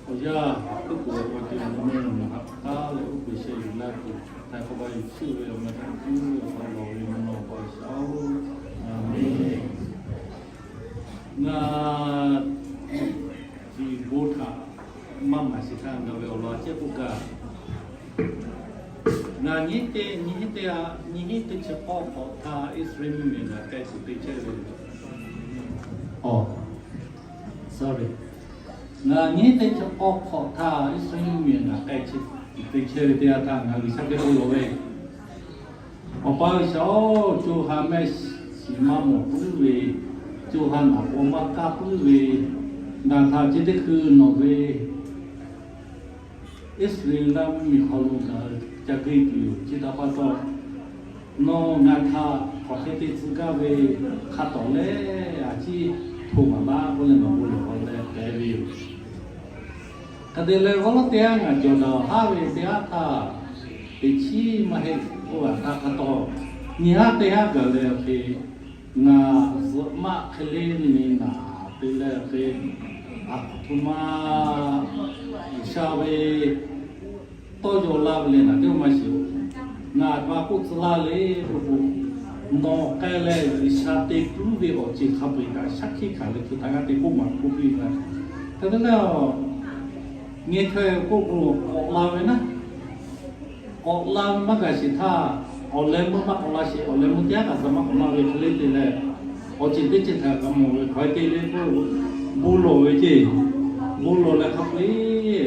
Awˬ yanˇ k'oˆ tuˬ awˬ pa G'uiˬsha nawˬ meh nawˬ ha k'aˉ leh oˇ hk'e sheh yuˬ laˇ tuˬ, htaiˍ hk'awꞈ pa yuˬ shuˆ ve awˬ meh htaꞈ cuˇ ve awˬ pa lawˬ ve mvuhˇ naw awˬ pa G'uiˬsha-oˬ, a menˍ. Ngaˬ tiꞈ bon htaꞈ maˇ maˍ sheˍ htaˇ, ngaˬ ve awˬ lawn chehˇ k'oˆ gaˇ. Ngaˬ nyi teˇ, nyi hinˉ teˇ, nyi hinˉ teˇ chi k'awˇ hk'awꞈ htaˇ Iˉsaˍreˍlaˆ mvuhˇmiˬ ngaˬ k'ai tuˬ te chehˇ ve. Aˬ, sorry. Ngaˬ nyi teˇ chi k'awˇ hk'awꞈ htaˇ Iˉsaˍreˍlaˆ mvuhˇmiˬ ngaˬ k'ai tuˬ te chehˇ ve teˇ yanˇ htaˇ, ngaˬ G'uiˬsha geh k'oˆ lawˬ ve, Awˬ pa G'uiˬsha-oˬ, co ha mehˆ shiˍ maˇ mawˬ puiˉ ve, co ha naˬ k'o maˇ kaˇ puiˉ ve, ngaˬ htaꞈ chi teˇ hkui nawˬ ve Iˉsaˍreˍlaˆ mvuhˇmiˬ hk'aw lo ngaˬ ca gu tuˬ yoˬ. Chi htaꞈ pa taw, nawˬ ngaˬ htaꞈ hk'aˬ hk'e te tcuh gaˇ ve hk'a tawˍ leh a ciˉ hto maˍ laˇ k'oˆ leh, nawˬ bon lawˬ leh k'ai ve yoˬ. Hk'e te leh, g'awˇ lawˉ teˇ haˉ ngaˬ cawˬ daꞈ haˉ ve teˇ haˉ htaˇ, teꞈ chiˉ maˇ heˆ k'oˆ ve htaꞈ pa taw, nyi haˉ teˇ haˉ gaˬ leh awˬ hk'e, ngaˬ zuhꞈ maˆ hk'e le nyi naˍ te leh awˬ hk'e, a htoꞈ ma G'uiˬsha ve tawˇ yaw laˇ ve leh naˍ teˇ maˇ shiˍ-oˬ. Ngaˬ hk'a k'oˆ tcuh laˇ le k'oˆ k'o, nawˬ k'ai leh G'uiˬsha te puiˉ ve awˬ ceuˬ hk'a peu-eˬ kaꞈ shaˉ hkiˆ hkanˍ ve hk'e htaꞈ g'a te k'oˆ maˍ k'oˆ piˇ ve. Hk'e te leh, nyi hk'e k'oˆ k'o k'awꞈ la ve naˉ, k'awꞈ la ve maˇ gaˬ sheˍ htaˇ, Awˬ leh meuˇ maˇ k'awꞈ la sheˍ, awˬ leh meuˇ teˇ g'aˇ kaꞈ tcuh maˇ k'awꞈ la ve hk'e le te leh, awˬ ceuˬ teˇ ceuˬ htaꞈ kaꞈ mawˬ ve hk'aw e te le k'o, bon lawˬ ve ceˇ. Bon lawˬ leh hk'a peu-e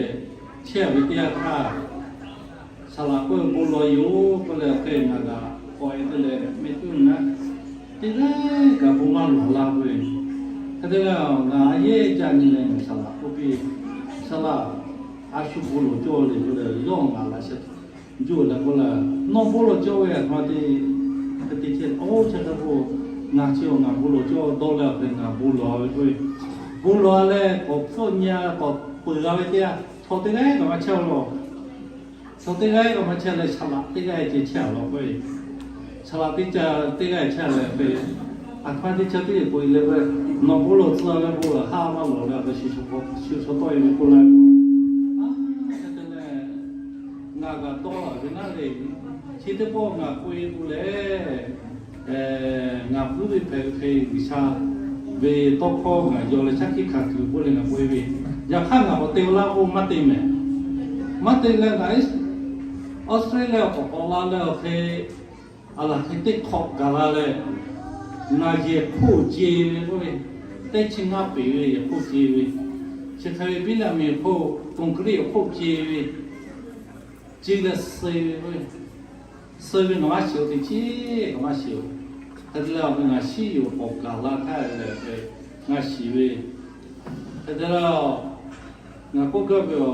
chehˇ ve teˇ yanˇ htaˇ, saˍ laꞈ k'oˆ ve, bon lawˬ yoˬ k'oˆ leh, awˬ hk'e ngaˬ kaꞈ k'awꞈ e te leh mehˆ cuˉ naˉ, teˇ g'aˇ kaꞈ bon maˇ lawˬ laˇ k'oˆ ve. Hk'e te leh ngaˬ a yehˇ ca nyi leh ngaˬ saˍ laꞈ k'oˆ piˇ, Saˍ laꞈ, a shu bon lawˬ cawˇ le k'oˆ leh, yawˇ ngaˬ laꞈ sheh juˇ leh k'oˆ leh, Nawˬ bon lawˬ cawˇ ve a htoꞈ ma te, hk'e te chehˇ, oˇ chehˇ hk'e k'o, ngaˬ chi awˬ ngaˬ bon lawˬ cawˇ dawˇ leh awˬ hk'e ngaˬ bon lawˬ ve k'oˆ ve. Bon lawˬ leh k'awꞈ hpfuhˆ nyi-a k'awꞈ peuˬ g'a ve teˇ yanˇ, chaw teˇ g'aˇ kaꞈ maˇ chehˇ lawˬ. Chaw teˇ g'aˇ kaꞈ maˇ chehˇ leh, saˍ laꞈ teˇ g'aˇ ceh chehˇ lawˬ k'oˆ ve. Saˍ laꞈ teˇ ca teˇ g'aˇ chehˇ leh k'oˆ ve, A htoꞈ ma te ca teˇ g'aˇ k'oˆ e le k'o, Nawˬ bon lawˬ tcuh ve k'o, haˆ maˇ lawˬ leh a shu chaw tawˆ e ve k'oˆ leh, a, hk'e te leh, ngaˬ kaꞈ tawˆ la ve naˉ le. Chi teˇ pawˆ ngaˬ k'oˆ e k'o lehˬ, ngaˬ puiˉ ve hpehꞈ ve hk'e G'uiˬsha ve tawˇ hkawˇ ngaˬ yaw leh shaˉ hkiˆ hkanˍ tuˬ k'oˆ leh ngaˬ k'oˆ e ve, yaꞈ hk'aˇ ngaˬ k'awꞈ te laˇ k'o maˇ te mehˍ. Maˇ te leh ngaˬ Australia k'awꞈ k'awꞈ la leh awˬ hk'e, a laˬ hk'e teˇ hk'awꞈ gaˬ la leh, ngaˬ yehˬ hk'oˆ ce ve k'oˆ ve, teˇ chi ngaˇ peˍ ve yehˬ hk'oˆ ce ve, chi hk'e ve biˇ la miˬ hk'oˆ concrete awˬ hk'oˆ ce ve, ce leh suh ve k'oˆ ve, suh ve ngaˬ maˇ shiˍ-oˬ, teˇ chi kaꞈ maˇ shiˍ-oˬ. Hk'e te leh awˬ hk'e ngaˬ shiˉ yoˬ k'awꞈ gaˬ la htaˇ leh hk'e ngaˬ shiˍ ve, hk'e te leh ngaˬ k'oˆ gaˇ ve a,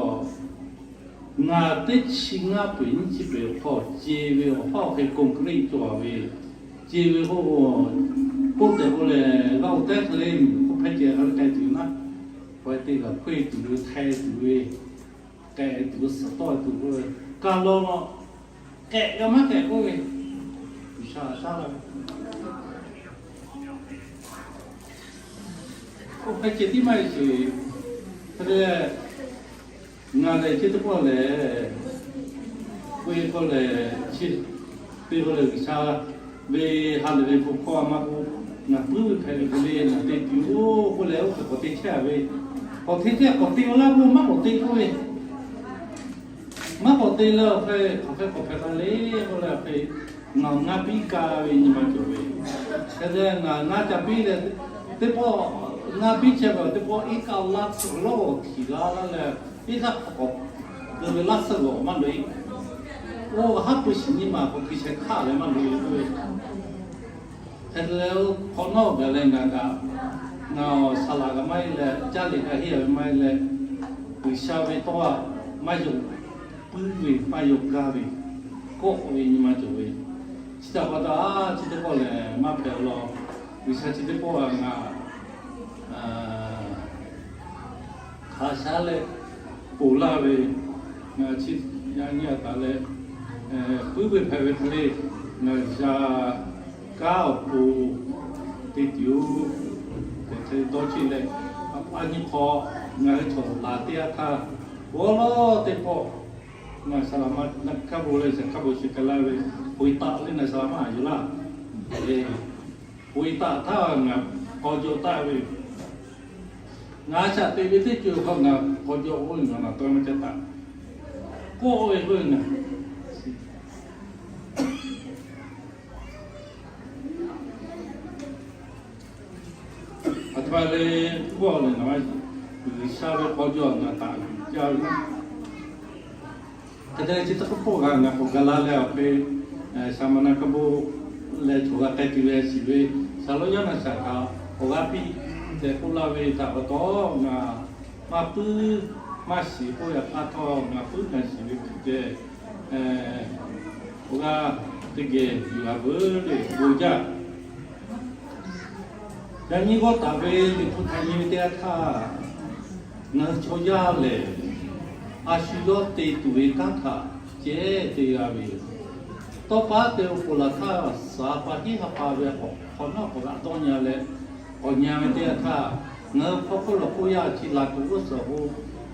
ngaˬ teˇ chi ngaˇ peˍ nyiˇ chi peˍ awˬ hk'aw ce ve awˬ hpawˇ hk'e concrete cawˬ ve, ce ve k'oˆ, k'oˆ tehꞈ k'oˆ leh g'aˇ oˇ tehˉ hk'e le k'oˆ hpehˇ ceh k'ai tuˬ naˉ, k'ai te kaꞈ hk'oˆ tuˬ ve, htaiˍ tuˬ ve, k'ehꞈ tuˬ ve, suhˍ tawˆ tuˬ k'oˆ ve, kaˬ lawˬ lawˬ, k'ehꞈ g'a maˇ k'ehꞈ k'oˆ ve, G'uiˬsha shaˉ la ve. K'oˆ hpehˇ ceh tiˉ maˇ heˆ sheˍ. Hk'e te leh, ngaˬ lehˬ chi teˇ pawˆ lehˬ, k'oˆ e k'oˆ lehˬ, chi teˇ pawˆ lehˬ G'uiˬsha ve ha lehˬ ve bon hkawˇ a maˇ k'oˆ, ngaˬ puiˉ ve hpehꞈ ve hk'e le ngaˬ te tuˬ yoˬ k'oˆ leh, oˇ hk'e k'awꞈ te chehˇ a ve, k'awꞈ te chehˇ k'awꞈ te laˇ k'oˆ maˇ k'awꞈ te k'oˆ ve, maˇ k'awꞈ te leh awˬ hk'e hk'aˬ hk'e k'awꞈ hpehꞈ la le k'oˆ leh, awˬ hk'e ngaˬ ngaˇ piˉ kaˇ ve nyi ma cawˬ ve. Hk'e te ngaˬ ngaˇ ca piˉ leh, teˇ pawˆ ngaˇ piˉ chehˇ ve teˇ pawˆ iˉ kaˆ laˇ tsuhꞈ lawˇ g'awˬ htiˍ g'a laˇ leh, iˉ kaˆ hk'awꞈ k'awꞈ keu ve laˇ suhˆ g'awˬ maˇ loꞈ e. Oˇ haˉ pui shiˍ nyiˇ maˬ k'awꞈ keu sheh hkaˆ leh maˇ loꞈ e k'oˆ ve. Hk'e te leh oˇ hk'awꞈ nawˉ gaˬ leh ngaˬ kaꞈ, ngaˬ awˬ saˍ laꞈ kaꞈ maˇ heˆ leh, caˇ liꞈ kaꞈ heˆ a ve maˇ heˆ leh, G'uiˬsha ve tawˇ htaꞈ maˇ yaw puiˉ ve maˇ yaw gaˇ ve, kawˆ ve nyi ma cawˬ ve. Chi htaꞈ pa taw, a chi teˇ pawˆ lehˬ maˇ hpehꞈ law. G'uiˬsha chi teˇ pawˆ a ngaˬ hk'a shaˉ leh ponˬ laˇ ve, ngaˬ chi yaꞈ nyi a taˍ leh, puiˉ ve hpehꞈ ve hk'e le, ngaˬ G'uiˬsha kanˉ awˬ pon te tuˬ yoˬ. Hk'e te dawˇ cheˆ leh, a nyi hk'aw ngaˬ hui chaw laˬ teˇ yanˇ htaˇ, g'awˇ lawˇ teˇ pawˆ, ngaˬ saˍ laꞈ ma na hkaˇ bon leh shaˍ hkaˇ bon chi hk'e laˇ ve, poꞈ-e taꞈ leh ngaˬ saˍ laꞈ ma yuˬ laˇ. Poꞈ-e taꞈ htaˇ ngaˬ k'aw jaw taˆ ve, ngaˬ shaꞈ teꞈ ve teˇ co hk'aw ngaˬ k'aw jaw k'oˆ ve, ngaˬ naˬ tawˇ maˇ caˇ taˆ k'oˆ ve k'oˆ ve ngaˬ a htoꞈ ma le k'oˆ leh, ngaˬ G'uiˬsha ve k'aw jaw ngaˬ taꞈ yuˬ jaˇ ve. Hk'e te leh chi teˇ hk'oˆ hk'oˆ kaꞈ ngaˬ k'awꞈ gaˬ la leh awˬ hk'e, shaˍ maˍ na hkaˇ bon leh chaw g'a k'ai tuˬ ve shiˍ ve, shaˍ lawˇ yaˇ na shaˍ kaꞈ awˬ g'aˇ piˇ tehꞈ k'oˆ laˇ ve htaꞈ pa taw, ngaˬ maˇ puiˉ maˇ shiˍ k'oˆ ve htaˇ htawˇ, ngaˬ puiˉ ngaˬ shiˍ ve hk'e ceh, awˬ g'aˇ teˇ geh yuˬ a veuˬ le bon jaˇ. Yaꞈ nyi g'awˇ taˍ ve Liꞈ hpu htaꞈ nyi ve teˇ yanˇ htaˇ, ngaˬ hui chaw yaˇ lehˬ, a shu yawˇ te tuˬ ve kanˉ htaꞈ ceh te g'a ve yoˬ. Tawˇ paˉ te awˬ pon laˬ htaˇ, suhˍ ha pa hiˉ ha pa ve k'awꞈ hk'awꞈ nawˉ k'awꞈ g'a dawˇ nyi leh, k'awꞈ nyi ve teˇ yanˇ htaˇ, ngaˬ hui hk'aw hk'oˆ lawˬ hk'oˆ yaˇ chi laˬ tuˬ g'uˇ suhˍ k'o,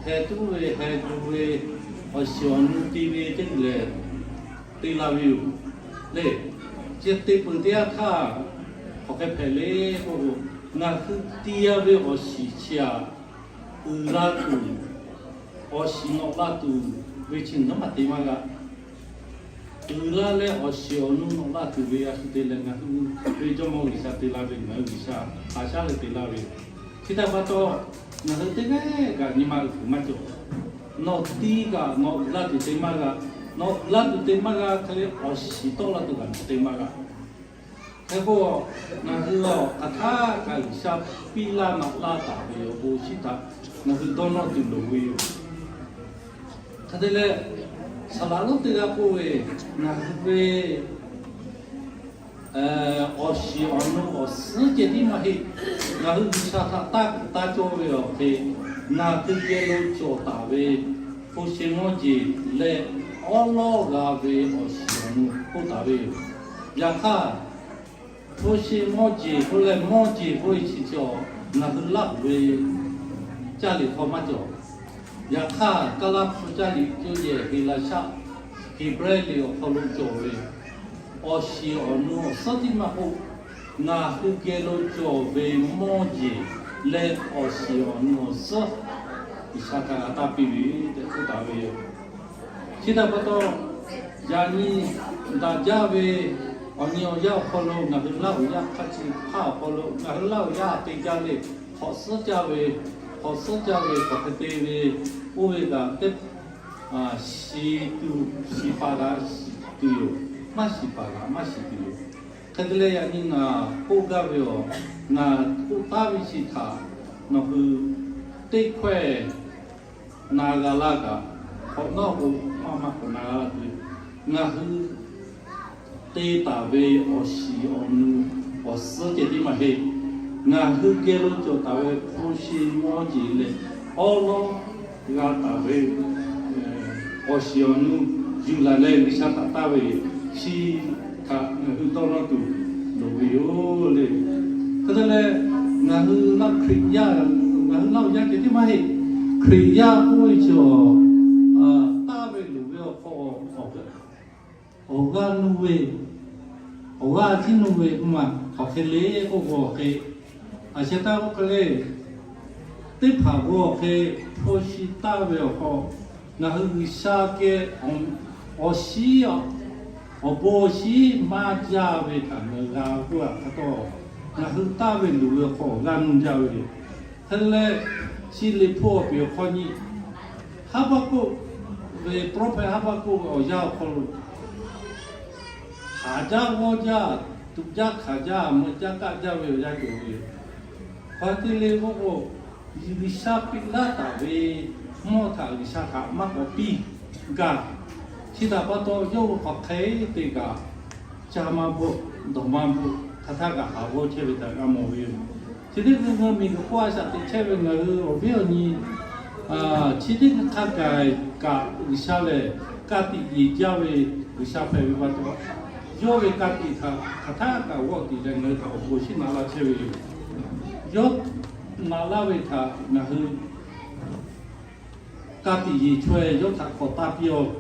heh tuˉ ve heh tuˬ ve, awˬ shiˍ awˬ nu te ve teˇ ceuˬ lehˬ, te la ve yoˬ le. Chi te peuˬ teˇ yanˇ htaˇ, hk'aˬ hk'e hpehꞈ le k'oˆ k'o, ngaˬ hui te-a ve awˬ shiˍ chi aꞈ, uiˍ la tuˬ, awˬ shiˍ nawꞈ la tuˬ ve chi ngaˬ hui maˇ te maˇ g'a. uiˍ la leh awˬ shiˍ awˬ nu nawꞈ la tuˬ ve a shu te leh ngaˬ hui ve Jawˇmawˇ G'uiˬsha te la ve, ngaˬ hui G'uiˬsha haꞈ shaˉ leh te laˇ ve yoˬ. Chi htaꞈ pa taw, ngaˬ hui teˇ g'aˇ kaꞈ nyi ma uiˍ kuiˬ maˇ cawˬ. Nawˬ tiˇ kaꞈ nawˬ uiˍ la tuˬ te maˇ g'a. Nawˬ uiˍ la tuˬ te maˇ g'a hk'e le, awˬ shiˍ tawˆ la tuˬ kaꞈ nawˬ te maˇ g'a. Hk'e k'o, ngaˬ hui a hk'aˬ htaˇ kaꞈ G'uiˬsha piˇ laˇ naꞈ laˇ taˍ ve awˬ bon shinˉ htaꞈ ngaˬ hui dawˇ nawˇ tuˬ loˍ ve yoˬ. Hk'e te leh, saˍ laꞈ lonˉ teˇ g'aˇ k'oˆ ve, ngaˬ hui ve awˬ shiˍ awˬ nu awˬ suhˉ ceh tiˉ maˇ heˆ. Ngaˬ hui G'uiˬsha htaꞈ taˇ kuˬ taˇ cawˇ ve awˬ hk'e, ngaˬ hui geh lo cawˬ taˍ ve hpu shi mawˇ jeˬ leh awˉ lawˉ g'a ve awˬ shiˍ awˬ nu k'oˆ taˍ ve yoˬ. Yaꞈ hk'aˇ, hpu shi mawˇ jeˬ k'oˆ leh mawˇ jeˬ k'oˆ ve chi cawˬ, ngaˬ hui Laˇ huˍ ve caˇ liꞈ hk'aw maˇ cawˬ. Yaꞈ hk'aˇ, Kaˇlaˇ hpu caˇ liꞈ cuˇ yehˬ Heˍlaˍsaˆ Heˍbrehˇ liꞈ awˬ hk'aw lo cawˬ ve awˬ shiˍ awˬ nu awˬ suhˉ tiˉ maˇ k'oˆ, ngaˬ hui geh lo cawˬ ve mawˇ jeˬ leh awˬ shiˍ awˬ nu awˬ suhˉ G'uiˬsha htaꞈ g'a taˇ piˇ ve tehꞈ k'oˆ taˍ ve yoˬ. Chi htaꞈ pa taw, yaꞈ nyi daꞈ jaˇ ve awˬ nyi awˬ yanˇ awˬ hk'aw lo ngaˬ hui Laˇ huˍ yaˇ hk'a chi hpaˇ awˬ hk'aw lo ngaˬ hui Laˇ huˍ yaˇ te jaˇ le, hk'awꞈ suhˉ jaˇ ve, hk'awꞈ suhˉ jaˇ ve k'awꞈ hk'e te ve, oˇ ve kaꞈ teˇ shiˍ tuˬ shiˍ paˍ kaꞈ shiˍ tuˬ yoˬ. Maˇ shiˍ paˍ kaꞈ maˇ shiˍ tuˬ yoˬ. Hk'e te leh yaꞈ nyi ngaˬ k'oˆ gaˇ ve awˬ, ngaˬ k'oˆ taˉ ve chi htaꞈ nawˬ hui teˇ hkawehˇ na g'a laˇ kaꞈ, hk'awꞈ nawˉ k'o maˇ maˇ k'awꞈ na g'a laˇ tuˬ, ngaˬ hui te taˍ ve awˬ shiˍ awˬ nu awˬ suhˉ ceh tiˉ maˇ heˆ. Ngaˬ hui geh lo cawˬ taˍ ve hpu shi mawˇ jeˬ leh awˉ lawˉ g'a taˍ ve awˬ shiˍ awˬ nu yuˬ laˬ leh G'uiˬsha htaꞈ taˇ ve chi htaꞈ ngaˬ hui dawˇ nawˇ tuˬ loˍ ve yoˬ le. Hk'e te leh, ngaˬ hui Laˇ Hkriꞈ yaˇ, ngaˬ hui Laˇ huˍ yaˇ ceh tiˉ maˇ heˆ. Hkriꞈ yaˇ k'oˆ ve chi awˬ, taˇ ve loˍ ve awˬ hk'aw awˬ g'aˇ nuˇ ve, awˬ g'aˇ tiˉ nuˇ ve maˇ hk'aˬ hk'e le k'oˆ k'o hk'e, a sheh taˇ k'oˆ hk'e le, teˇ hpaˍ k'o hk'e, hpu shi taˇ ve awˬ hk'aw ngaˬ hui G'uiˬsha geh awˬ shiˉ awˬ bon awˬ shiˉ maˇ jaˇ ve htaꞈ ngaˬ hui g'a k'oˆ a pa taw, ngaˬ hui taˇ ve loˍ ve awˬ hk'aw awˬ g'aˇ nuˇ jaˇ ve yoˬ. Hk'e te leh, chi liꞈ hpu awˬ piˍ awˬ hk'aw nyi, Haˉbaˆkuˆ ve, prophet Haˉbaˆkuˆ ve awˬ yanˇ awˬ hk'aw lo haˍ jaˇ g'awˇ jaˇ, tuꞈ jaˇ hkanˍ jaˇ, meuꞈ jaˇ kaˆ jaˇ ve awˬ yanˇ cawˬ ve yoˬ. Hk'aˬ hk'e te le k'oˆ k'o, G'uiˬsha piˇ laˇ taˍ ve mawˇ htaꞈ G'uiˬsha htaꞈ maˇ k'awꞈ piˇ gaˇ. Chi htaꞈ pa taw, yawˇ hui hk'aˬ hk'e te kaꞈ, ca maˇ bvuhˆ, dawˬ maˇ bvuhˆ, hk'aˬ htaˇ kaꞈ haˍ g'awˇ chehˇ ve htaꞈ g'a mawˬ ve yoˬ. Chi teˇ hkui ngaˬ miˬguiˬ hk'oˆ a shaꞈ teꞈ chehˇ ve ngaˬ hui awˬ viˉ awˬ nyi chi teˇ hkui hk'a gaˬ kaꞈ G'uiˬsha lehˬ, ka tiꞈ yeˬ jaˇ ve G'uiˬsha hpehꞈ ve pa taw, yawˇ ve ka tiꞈ htaꞈ hk'aˬ htaˇ kaꞈ g'awˆ tiꞈ leh ngaˬ hui htaꞈ awˬ bon shinˉ naꞈ laˇ chehˇ ve yoˬ. Yawˇ naꞈ laˇ ve htaꞈ ngaˬ hui ka tiꞈ yeˬ chaweh yawˇ htaꞈ k'awꞈ taˇ piˇ-oˆ,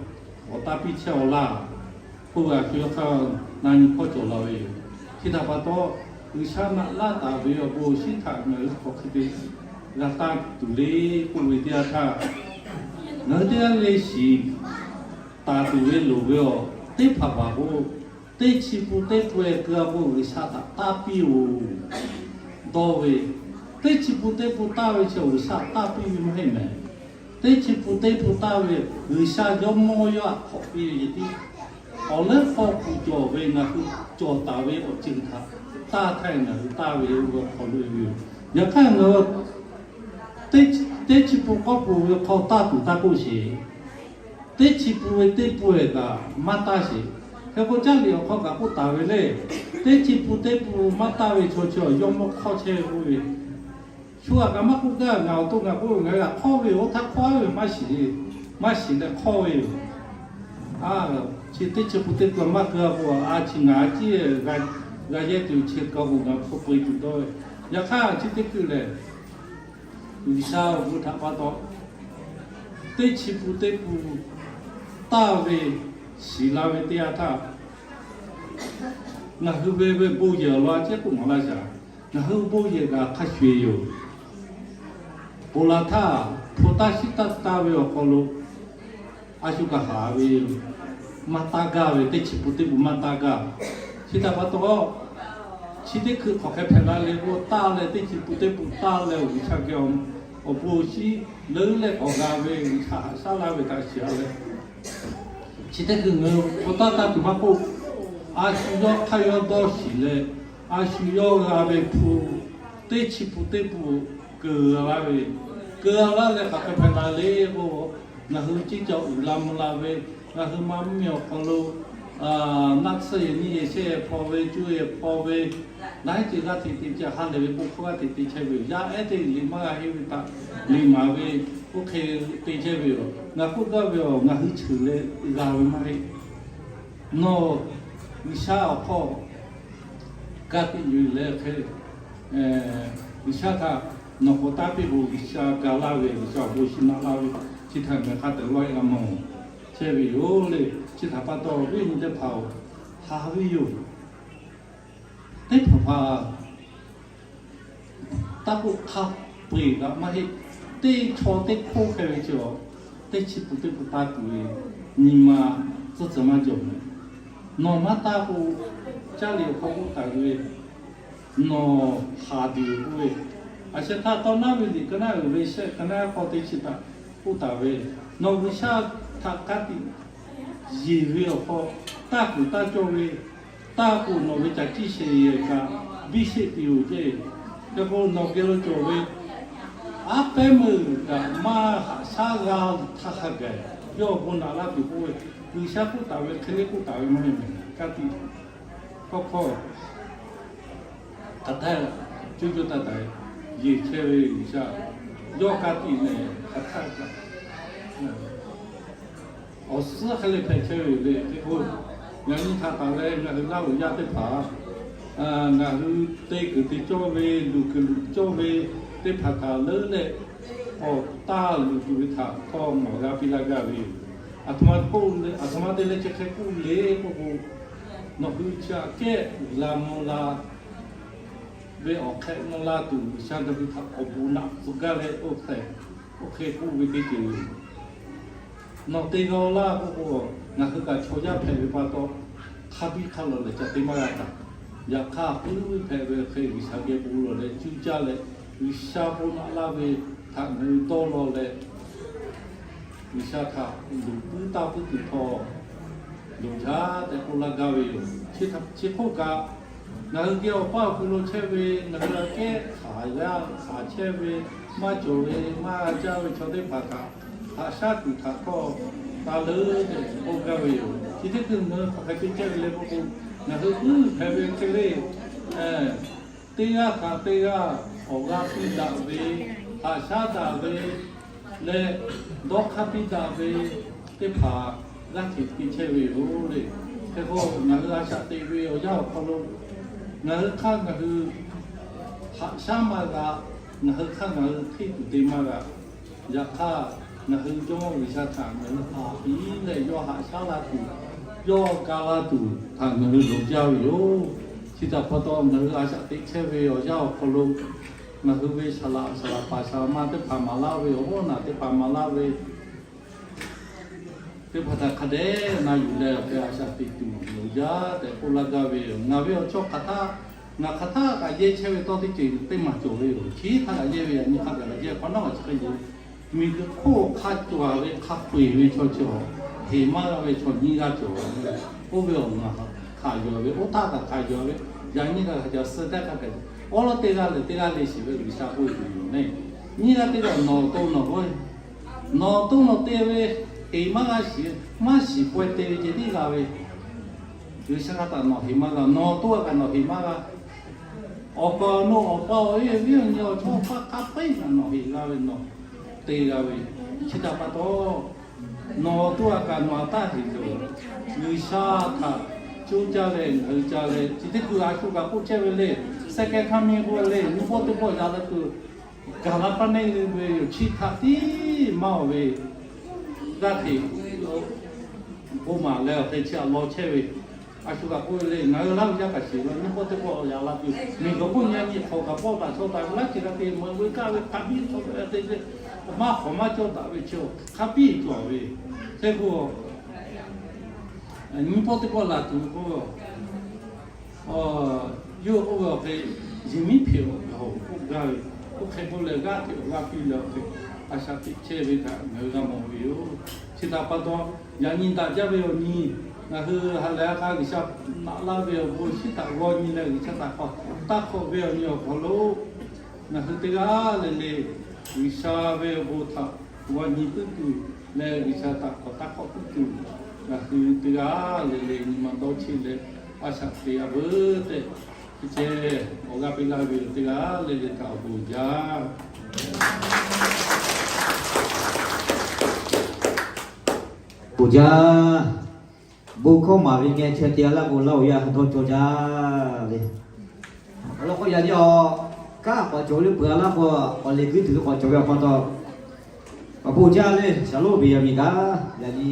k'awꞈ taˇ piˇ chehˇ-aw laˇ. K'oˆ ve a shu yawˇ hk'aˇ na nyi hkawˇ cawˬ la ve yoˬ. Chi htaꞈ pa taw, G'uiˬsha naꞈ laˇ taˍ ve awˬ bon awˬ shinˉ htaꞈ ngaˬ hui hk'aˬ hk'e te g'a taˇ tuˬ le k'oˆ ve teˇ yanˇ htaˇ, ngaˬ hui teˇ g'aˇ le shiˍ taˍ tuˬ ve loˍ ve awˬ teˇ hpaˍ hpaˍ k'o, teˇ chi pun teˇ pun-e keu a k'o G'uiˬsha htaꞈ taˇ piˇ-oˬ dawˇ ve, teˇ chi pun teˇ pun taˇ ve chi G'uiˬsha taˇ piˇ ve maˇ heˆ mehˍ. Teˇ chi pun teˇ pun taˇ ve G'uiˬsha jawˇmawˇ yawˇ htaꞈ hk'awꞈ piˇ ve ceh tiˉ, awˬ leuˉ hk'aw kuˬ cawˬ ve ngaˬ hui cawˬ taˍ ve awˬ ceuˬ htaꞈ taˇ htaˇ ngaˬ hui taˇ ve awˬ hk'aw lo ve yoˬ. Yaꞈ hk'aˇ ngaˬ hui teˇ chi pun k'awˇ pun ve hk'aw taˇ tuˬ taˇ k'oˆ sheˍ. Teˇ chi pun ve teˇ pun-e kaꞈ maˇ taˇ sheˍ. Hk'e k'o caˇ liꞈ awˬ hk'aw kaꞈ k'oˆ taˍ ve le, teˇ chi pun teˇ pun maˇ taˇ ve chaw chi awˬ yawˇ mawˇ hk'awˇ chehˇ ve k'oˆ ve, shu aꞈ kaꞈ maˇ k'oˆ gaˇ, ngaˬ awˬ to ngaˬ k'oˆ ve, ngaˬ hui g'a hk'awˇ ve oˇ htaˇ hk'awˇ ve maˇ shiˍ, maˇ shiˍ leh hk'awˇ ve yoˬ. A, chi teˇ chi pun teˇ pun maˇ keu a k'o, a chi ngaˬ a ciˉ g'a yehˇ tuˬ chi kaꞈ k'o ngaˬ hpu peu-e tuˬ dawˇ ve. Yaꞈ hk'aˇ chi teˇ hkui lehˬ, G'uiˬsha awˬ bon htaꞈ pa taw, teˇ chi pun teˇ pun taˇ ve shiˍ la ve teˇ yanˇ htaˇ, ngaˬ hui ve ve bon yehˬ awˬ lawn a ciˉ k'oˆ maˍ laˇ shaˍ. Ngaˬ hui bon yehˬ kaꞈ hk'a shuˍ yoˬ. Ponˬ laˬ htaˇ, hpu taˇ shiˉ taˇ taˇ ve awˬ hk'aw lo a shu kaꞈ haˍ ve yoˬ. maˇ taˇ gaˇ ve, teˇ chi pun teˇ pun maˇ taˇ gaˇ. Chi htaꞈ pa taw, chi teˇ hkui hk'awꞈ hk'e hpehꞈ la leh k'o, taˇ leh teˇ chi pun teˇ pun taˇ leh G'uiˬsha geh awˬ bon shinˉ leuˉ leh k'awꞈ g'a ve, G'uiˬsha haꞈ shaˉ laˇ ve htaꞈ shiˍ-a leh, chi teˇ hkui ngaˬ hui k'o taˇ taˇ tuˬ maˇ k'oˆ, a shu yawˇ hk'aˇ yawˇ dawˇ shiˍ leh, a shu yawˇ g'a ve hpu teˇ chi pun teˇ pun keu-a laˇ ve, keu-a laˇ leh hk'aˬ hk'e hpehꞈ la le k'o, ngaˬ hui ceˇ ca uiˍ la mvuh la ve, ngaˬ hui ma mvuhˇmiˬ awˬ hk'aw lo naˆ tsuhˇ yehˬ nyiˇ yehˬ shehˆ yehˬ hpaw ve, cuˇ yehˬ hpaw ve, laiˉ ceuˬ g'aˇ hteꞈ te chehˇ, ha lehˬ ve bon hkawˇ g'aˇ hteꞈ te chehˇ ve yoˬ. Yaˇ ehˉ teˇ liꞈ maˇ g'a henˇ ve htaꞈ liꞈ maˍ ve, oˇ hk'e te chehˇ ve yoˬ. Ngaˬ k'oˆ gaˇ ve yoˬ, ngaˬ hui cheuˬ leh g'a ve maˇ heˆ. Nawˬ G'uiˬsha awˬ hk'aw ka tiꞈ yuˬ leh hk'e, G'uiˬsha htaꞈ nawˬ k'awꞈ taˇ piˇ k'o, G'uiˬsha ga laˇ ve, G'uiˬsha awˬ bon shinˉ naꞈ laˇ ve, chi htaꞈ ngaˬ hk'a teuꞈ lawˇ-e g'a mawˬ chehˇ ve yoˬ le. Chi htaꞈ pa taw, viˉ nyi teˇ hpaˍ-oˬ, haꞈ ve yoˬ. Teˇ hpaˍ hpaˍ taˇ k'oˆ hk'a peu-eˬ kaꞈ maˇ heˆ. Teˇ chaw teˇ hkoˇ hk'e ve chi-a, teˇ chi pun teˇ pun taˇ tuˬ ve nyi ma tcuhˇ tcuhˬ maˇ cawˬ mehˍ. Nawˬ maˇ taˇ k'o, caˇ liꞈ awˬ hk'aw k'oˆ taˍ ve, nawˬ haˍ tuˬ yoˬ k'oˆ ve, a sheh htaˇ tawˇ naˉ ve liꞈ ka naˉ uiˍ ve shehˆ ka naˉ hk'aw teˇ chi htaꞈ k'oˆ taˍ ve, nawˬ G'uiˬsha htaꞈ ka tiꞈ yeˬ ve awˬ hk'aw, taˇ kuˬ taˇ cawˇ ve, taˇ k'o nawˬ ve caˬ ciˇ sheˍ yehˬ kaꞈ biˇ sheˆ tuˬ yoˬ ceˇ. Hk'e k'o nawˬ geh lo cawˬ ve aˉ pehˉ meuˇ kaꞈ maˇ haꞈ shaˉ g'a htaˇ hk'a gaˬ yawˇ bon naꞈ laˇ tuˬ k'oˆ ve, G'uiˬsha k'oˆ taˍ ve hk'e le k'oˆ taˍ ve maˇ heˆ mehˍ. Ka tiꞈ hkawˇ hkawˇ hk'aˬ htaˇ cuˇ cuˇ taˇ taˍ yeˬ chehˇ ve G'uiˬsha yawˇ ka tiꞈ lehˬ hk'aˬ htaˇ kaꞈ awˬ suhˉ hk'e le hpehꞈ chehˇ ve yoˬ le. Hk'e k'o, ngaˬ nyi htaꞈ taˍ leh ngaˬ hui laˇ uiˍ yaˇ teˇ hpaˍ, ngaˬ hui te kuiˬ te cawˇ ve, luˬ kuiˬ luˬ cawˇ ve teˇ hpaˍ htaꞈ leuˉ leh, awˬ taˇ luˬ tuˬ ve htaꞈ htawˇ mawˬ g'a piˇ laˇ gaˇ ve yoˬ. Aˬ htoꞈ ma te leh chi hk'e k'oˆ le k'oˆ k'o, nawˬ hui chi aꞈ kehˉ uiˍ la mvuh la ve awˬ hk'ehꞈ mvuh la tuˬ, G'uiˬsha ngaˬ hui htaꞈ awˬ bon naꞈ tcuh gaˇ leh, oˇ hk'e k'oˆ ve teˇ ceuˬ yoˬ. Nawˬ te g'a-o laˇ k'oˆ k'o, ngaˬ hui kaꞈ chaw yaˇ hpehꞈ ve pa taw, hk'a biˇ hk'a lawˬ lehˬ ca te maˇ g'a taˍ. Yaꞈ hk'aˇ, puiˉ ve hpehꞈ ve hk'e G'uiˬsha geh bon lawˬ leh cuˇ caˇ leh, G'uiˬsha bon naꞈ laˇ ve htaꞈ ngaˬ hui dawˇ law leh, G'uiˬsha htaꞈ luˬ puiˉ taˇ puiˉ tuˬ htawˇ, loˍ jaˇ tehꞈ k'oˆ laˇ gaˇ ve yoˬ. Chi hk'oˆ kaꞈ, ngaˬ hui geh awˬ paˇ awˬ hkui lo chehˇ ve ngaˬ hui aꞈ kehˉ hk'aˬ yaˇ hk'aˬ chehˇ ve, maˇ cawˬ ve maˇ g'a jaˇ ve chaw teˇ hpaˍ htaꞈ haꞈ shaˉ tuˬ htaꞈ htawˇ ta leuˉ tehꞈ k'oˆ gaˇ ve yoˬ. Chi teˇ hkui ngaˬ hui hk'aˬ hk'e te chehˇ ve le k'oˆ k'o, ngaˬ hui puiˉ hpehꞈ ve hk'e le, teˇ g'aˇ htaꞈ teˇ g'aˇ awˬ g'aˇ piˇ daꞈ ve, haꞈ shaˉ daꞈ ve leh, dawˇ hk'aˇ piˇ daꞈ ve teˇ hpaˍ g'aˇ hteꞈ te chehˇ ve yoˬ le. Hk'e k'o, ngaˬ hui a shaꞈ teꞈ ve awˬ yanˇ awˬ hk'aw lo ngaˬ hui hk'aˇ ngaˬ hui haꞈ shaˉ maˇ g'a, ngaˬ hui hk'aˇ ngaˬ hui hteˇ tuˬ te maˇ g'a. Yaꞈ hk'aˇ, ngaˬ hui Jawˇmawˇ G'uiˬsha htaꞈ ngaˬ hui haꞈ piˇ leh yawˇ haꞈ shaˉ laˇ tuˬ, yawˇ ga laˇ tuˬ htaꞈ ngaˬ hui loˍ jaˇ ve yoˬ. Chi htaꞈ pa taw, ngaˬ hui a shaꞈ teꞈ chehˇ ve awˬ yanˇ awˬ hk'aw lo ngaˬ hui ve saˍ laꞈ saˍ laꞈ paˍ saˍ laꞈ ma teˇ hpaˍ maˍ laˇ ve, awˬ hawˉ naˬ teˇ hpaˍ maˍ laˇ ve teˇ hpaˍ htaꞈ hk'a dehꞈ na yuˬ leh awˬ hk'e a shaꞈ teꞈ tuˬ loˍ jaˇ tehꞈ k'oˆ laˇ gaˇ ve yoˬ. Ngaˬ ve awˬ chawˇ hk'aˬ htaˇ, ngaˬ hk'aˬ htaˇ kaꞈ yehˇ chehˇ ve tawˇ teˇ ceuˬ teˇ maˬ cawˬ ve yoˬ. Chi htaˇ kaꞈ yehˇ ve yaꞈ nyi hk'a gaˬ la yehˇ hk'awꞈ nawˉ a chi hk'e yoˬ. Miˬguiˬ hk'oˆ hk'a cawˬ ve hk'a peu-eˬ ve chaw chi awˬ heˍ maˇ g'a ve chaw nyiˇ g'aˇ cawˬ ve, oˇ ve awˬ ngaˬ hkanˍ yuˬ ve, oˇ htaˇ kaꞈ hkanˍ yuˬ ve, yaꞈ nyi kaꞈ hk'a ca suh teˇ hk'a kaꞈ, awˉ lawˉ teˇ g'aˇ lehˬ teˇ g'aˇ le shiˍ ve G'uiˬsha k'oˆ ve yoˬ le. Nyiˇ g'aˇ teˇ g'aˇ nawˬ to nawˬ k'oˆ ve, nawˬ to nawˬ te ve heˍ maˇ g'a shiˍ, maˇ shiˍ pawehˇ te ve ceh tiˉ g'a ve, G'uiˬsha hk'a taꞈ nawˬ heˍ maˇ g'a, nawˬ to g'a kaꞈ nawˬ heˍ maˇ g'a. Awˬ pa awˬ nu awˬ pa awˬ e viˉ awˬ nyi awˬ chawˇ awˬ paˇ hk'a peu-eˬ kaꞈ nawˬ heˍ g'a ve, nawˬ te g'a ve. Chi htaꞈ pa taw, nawˬ to g'a kaꞈ nawˬ aꞈ taˇ heˍ cawˬ. G'uiˬsha htaꞈ coˇ caˇ leh ngaˬ hui ca leh, chi teˇ hkui a shu kaꞈ k'oˆ chehˇ ve le. Second coming k'oˆ ve le, nyi pawˆ teˇ pawˆ yaꞈ la tuˬ gaˬ la paˇ neˇ ve yoˬ. Chi htaꞈ tiˉ maˇ awˬ ve g'aˇ hteꞈ bon maˍ leh awˬ hk'e chi aꞈ law chehˇ ve. A shu kaꞈ k'oˆ ve le, ngaˬ hui laˇ ve yaˇ kaꞈ shiˍ la, nyi pawˆ teˇ pawˆ yaꞈ la tuˬ, miˬguiˬ hk'oˆ nyi a nyi hk'awꞈ kaꞈ pawˆ daꞈ chaw daꞈ ve laˇ ceuˬ g'a te meuꞈ ve kaˇ ve hk'a biˇ chaw ve te ve, maˇ hk'awꞈ maˇ cawˇ daꞈ ve chi hk'a biˇ cawˬ ve. Hk'e k'o, Nyiˇ pawˆ teˇ pawˆ laˬ tuˬ k'o, yawˇ k'oˆ ve awˬ hk'e, yehˬ miˉ hpeꞈ awˬ gaˬ-oˬ k'oˆ gaˇ ve, oˇ hk'e k'oˆ leh g'aˇ hteꞈ awˬ g'aˇ piˇ leh awˬ hk'e, a shaꞈ teꞈ chehˇ ve kaꞈ ngaˬ hui g'a mawˬ ve yoˬ. Chi htaꞈ pa taw, yaꞈ nyi daꞈ jaˇ ve awˬ nyi, ngaˬ hui ha lehˬ a k'a G'uiˬsha naꞈ laˇ ve awˬ bon shiˉ htaꞈ g'aw nyi leh G'uiˬsha htaꞈ k'awꞈ taˇ hk'awꞈ ve awˬ nyi awˬ hk'aw lo, ngaˬ hui teˇ g'aˇ le le G'uiˬsha ve awˬ bon htaꞈ g'aw nyi puiˉ tuˬ leh G'uiˬsha htaꞈ k'awꞈ taˇ hk'awꞈ puiˉ tuˬ, ngaˬ hui teˇ g'aˇ le le nyi ma dawˇ cheˇ leh a shaꞈ teꞈ-a veuˬ tehꞈ, hk'e ceh awˬ g'aˇ piˇ laˇ ve yoˬ. Teˇ g'aˇ le le htaꞈ awˬ bon jaˇ. Bon jaˇ. Bon hkawˇ maˍ ve ngeh chaweh te-a laˇ k'o, laˇ-oˬ, yaˇ ha dawˇ cawˇ jaˇ le. Awˬ lawn k'o, yaꞈ nyi awˬ kanˉ k'awꞈ cawˬ ve le peuˬ-a laˇ k'o, awˬ lehˬ kuiˉ tuˬ ve k'awꞈ cawˬ ve awˬ pa taw, awˬ bon jaˇ le. Shaˍlonˍ Beˍyaˍmenˍ kaꞈ yaꞈ nyi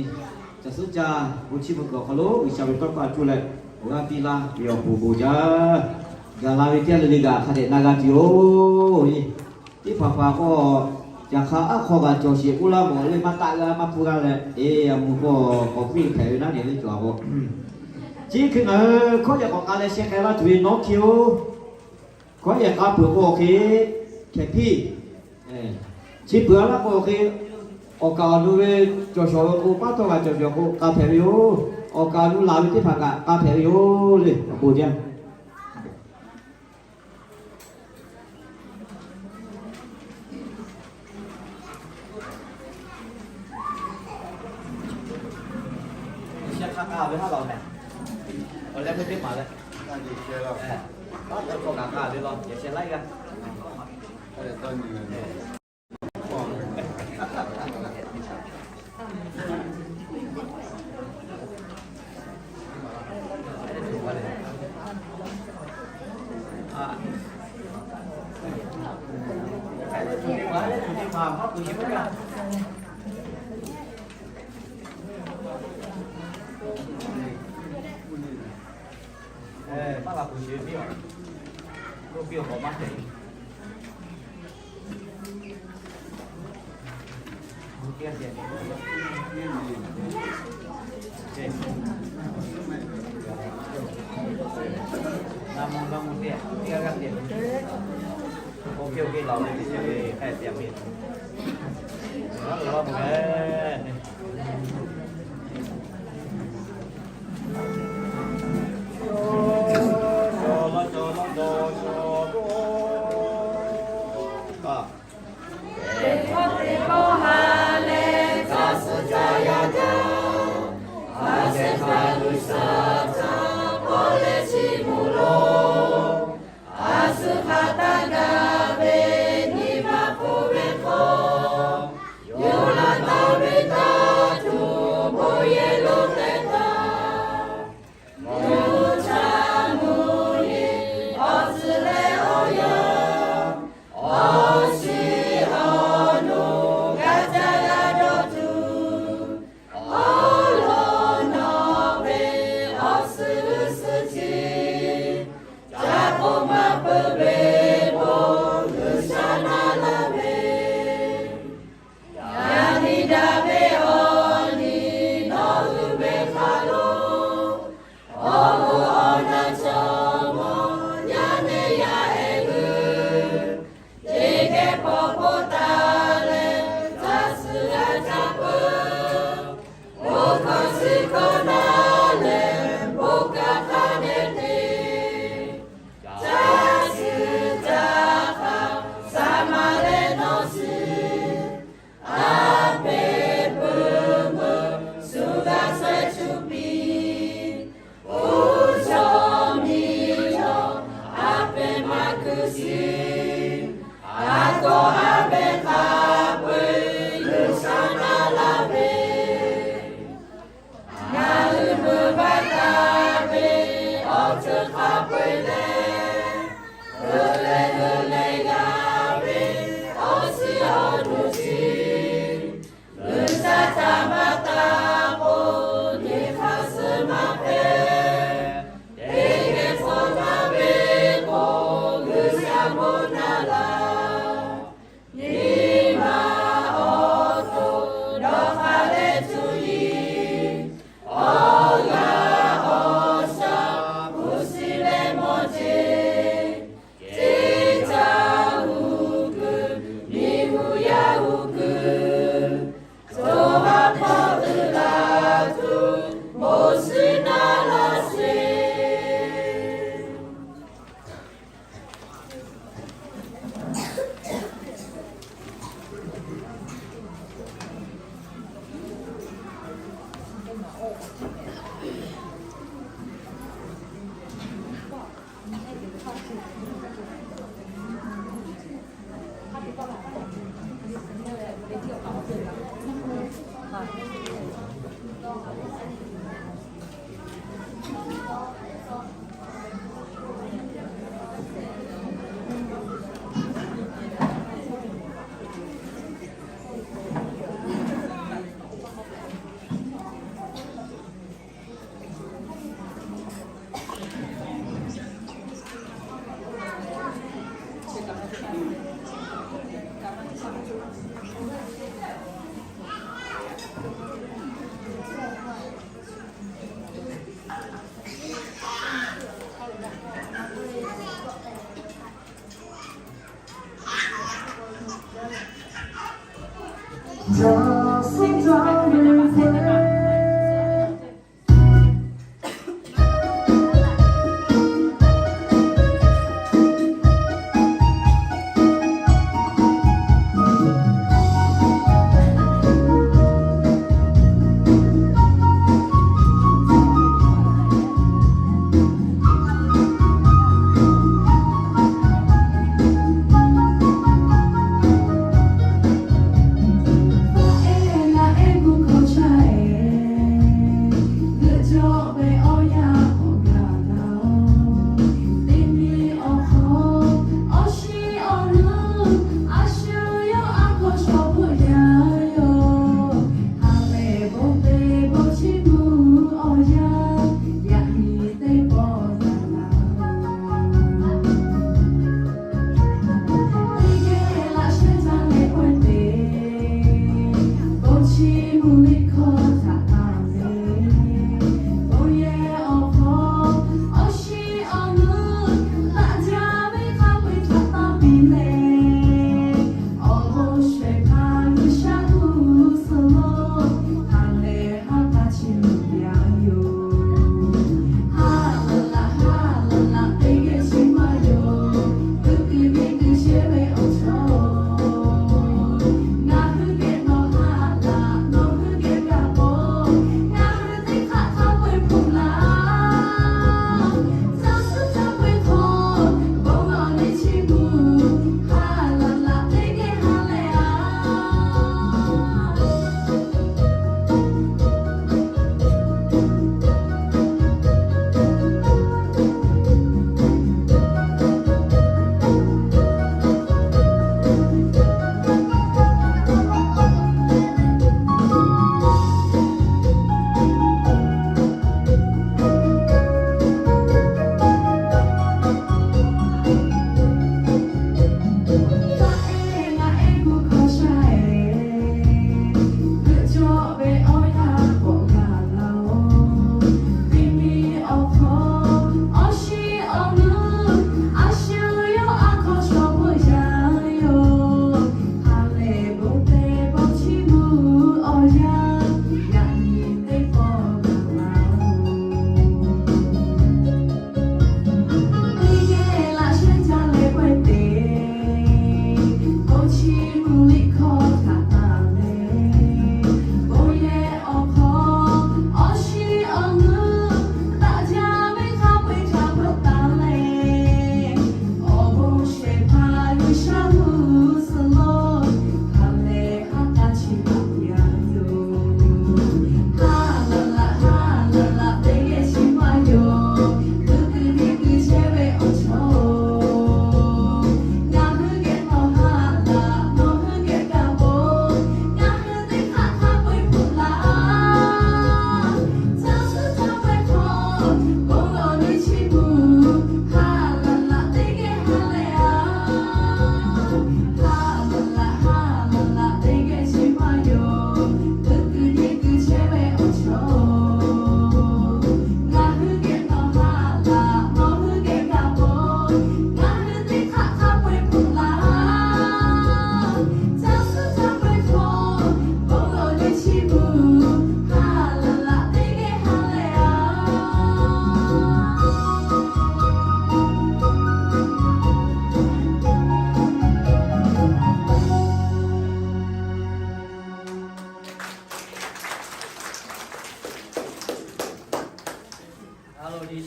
caˬ suhˉ caˇ bon chiˇ mvuh kuiˬ awˬ hk'aw lo G'uiˬsha ve tawˇ hkawˇ a cuˇ leh awˬ g'aˇ piˇ laˇ ve awˬ bon bon jaˇ. Gaˬ la ve teˇ g'aˇ le le kaꞈ hk'a dehꞈ na g'a tuˬ yoˬ. Teˇ hpaˍ hpaˍ k'o, yaꞈ hk'aˇ aˉ hk'aw g'a cawˬ sheˍ k'oˆ laˇ mawˬ le, maˇ taˆ g'a maˇ hpu g'a leh, e, a mui k'o k'awꞈ hpuˇ hpehꞈ ve naˉ nehˬ le cawˬ-a k'o, chi hk'e ngaˬ hui hkawˇ yaꞈ k'awꞈ k'a leh sheh k'ai laˇ tuˬ ve nawˉ hkiˇ-oˬ. Hkawˇ yaꞈ k'a peuˬ k'o awˬ hk'e hkehˍ hpiˇ, chi peuˬ-a laˇ k'o awˬ hk'e, awˬ kaˍ awˬ nu ve cawˬ shawˍ ve k'o, paˉ htawˇ g'a cawˬ shawˍ k'o k'a hpehꞈ ve yoˬ. Awˬ kaˍ awˬ nu laˬ ve teˇ hpaˍ kaꞈ k'a hpehꞈ ve yoˬ le. Awˬ bon jaˇ.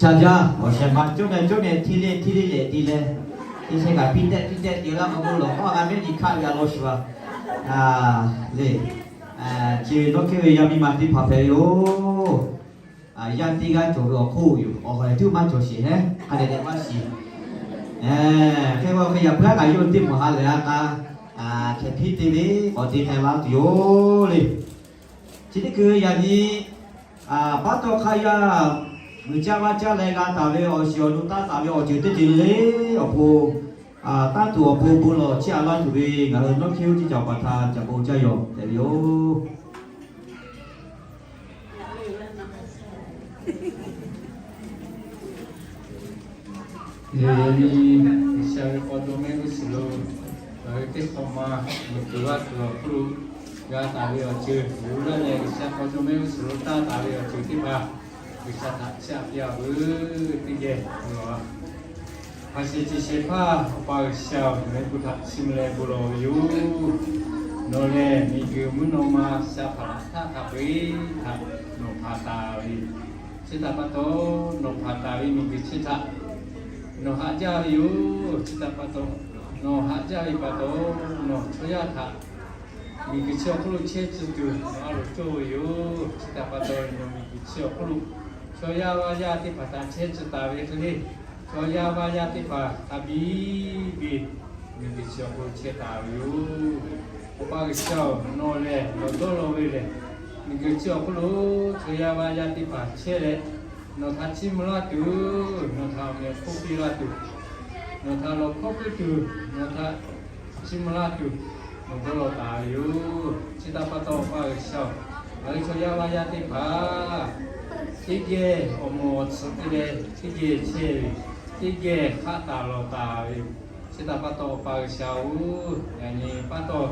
Aˬ jaˇ, awˬ shehˍ ma cawˇ meh cawˇ meh, hteˇ le hteˇ le lehˬ te leh, teˇ shehˍ kaꞈ piˇ tehˆ piˇ tehˆ te laˇ k'o, mawˇ lawˬ k'awˇ g'a mehˉ nyi hkaˆ ve a law shu a. Lehˬ, chi ve nawˉ hkehˇ ve yaˇ miˇ ma teˇ hpaˍ hpehꞈ ve yoˬ. Yaˇ teˇ g'aˇ cawˬ ve awˬ hk'oˆ yoˬ. Awˬ hawˍ lehˬ tuˉ maˇ cawˬ sheˍ hehˉ, hk'a dehꞈ dehꞈ maˇ shiˍ. Hk'e k'o, hk'e yaꞈ puiˉ aˉ kaꞈ yawˇ teˇ maˬ ha lehˬ a k'a, hk'e hpiˇ te ve k'awꞈ te k'ai laˇ tuˬ yoˬ le. Chi teˇ hkui yaꞈ nyi paˉ tawˇ hk'aˇ yaˇ, muiˬ caˇ vaˇ caˇ leh g'a taˍ ve awˬ shiˍ awˬ nu taˇ taˍ ve awˬ ceuˬ teˇ ceuˬ le le awˬ pon, tanˇ tuˬ awˬ pon bon lawˬ chiˇ aꞈ laˇ tuˬ ve ngaˬ hui nawˉ hkehˇ oˇ teˇ cawˬ paˍ htaꞈ caꞈ bon caˇ yaw tehꞈ ve yoˬ. Yaꞈ nyi G'uiˬsha ve k'aw dawˇ mehˆ g'uˇ suhˍ lo, ngaˬ hui teˇ hk'awꞈ ma muiˬ tuˬ vaˇ tuˬ awˬ hk'oˆ lo g'a taˍ ve awˬ ceuˬ, yuˬ laˇ leh G'uiˬsha k'aw dawˇ mehˆ g'uˇ suhˍ lo taˇ taˍ ve awˬ ceuˬ teˇ hpaˍ G'uiˬsha htaꞈ chiˇ aꞈ piˇ a veuˬ teˇ geh a. Hpaˍ shehˍ ceˬ shehˍ hpaˇ Awˬ pa G'uiˬsha-oˬ, nawˬ ve bon htaꞈ chiˇ mvuh leh bon lawˬ ve yoˬ. Nawˬ lehˬ miˬguiˬ mvuhˇ naw ma sha hpaˍ laꞈ htaˇ hk'a peu-eˬ htaꞈ nawˬ hpanˍ taˍ ve, chi htaꞈ pa taw nawˬ hpanˍ taˍ ve miˬguiˬ chi htaꞈ nawˬ haꞈ jaˇ ve yoˬ. Chi htaꞈ pa taw nawˬ haꞈ jaˇ ve pa taw, nawˬ chaw yaˇ htaꞈ miˬguiˬ chi awˬ hk'oˆ lo chehˇ tcuh tuˬ nawˬ a loˍ cawˇ ve yoˬ. Chi htaꞈ pa taw nawˬ miˬguiˬ chi awˬ hk'oˆ lo chaw yaˇ vaˇ yaˇ teˇ hpaˍ htaꞈ chehˇ tcuh taˍ ve hk'e le, chaw yaˇ vaˇ yaˇ teˇ hpaˍ hk'a biˇ ve miˬguiˬ chi awˬ hk'oˆ lo chehˇ taˍ ve yoˬ. Awˬ pa G'uiˬsha-oˬ, nawˬ lehˬ nawˬ dawˇ law ve lehˬ, miˬguiˬ chi awˬ hk'oˆ lo chaw yaˇ vaˇ yaˇ teˇ hpaˍ chehˇ leh, nawˬ htaꞈ chiˇ mvuh laˇ tuˬ, nawˬ htaꞈ awˬ meꞈ awˬ hponˇ piˇ laˇ tuˬ, nawˬ htaꞈ lawˬ hkawˇ puiˉ tuˬ, nawˬ htaꞈ chiˇ mvuh laˇ tuˬ, nawˬ dawˇ law taˍ ve yoˬ. Chi htaꞈ pa taw Awˬ pa G'uiˬsha-oˬ, ngaˬ hui chaw yaˇ vaˇ yaˇ teˇ hpaˍ teˇ geh awˬ moˍ awˬ tsuhꞈ te leh teˇ geh chehˇ ve, teˇ geh hk'aˆ taˍ lawˬ taˍ ve yoˬ. Chi htaꞈ pa taw Awˬ pa G'uiˬsha-oˬ, yaꞈ nyi paˉ tawˇ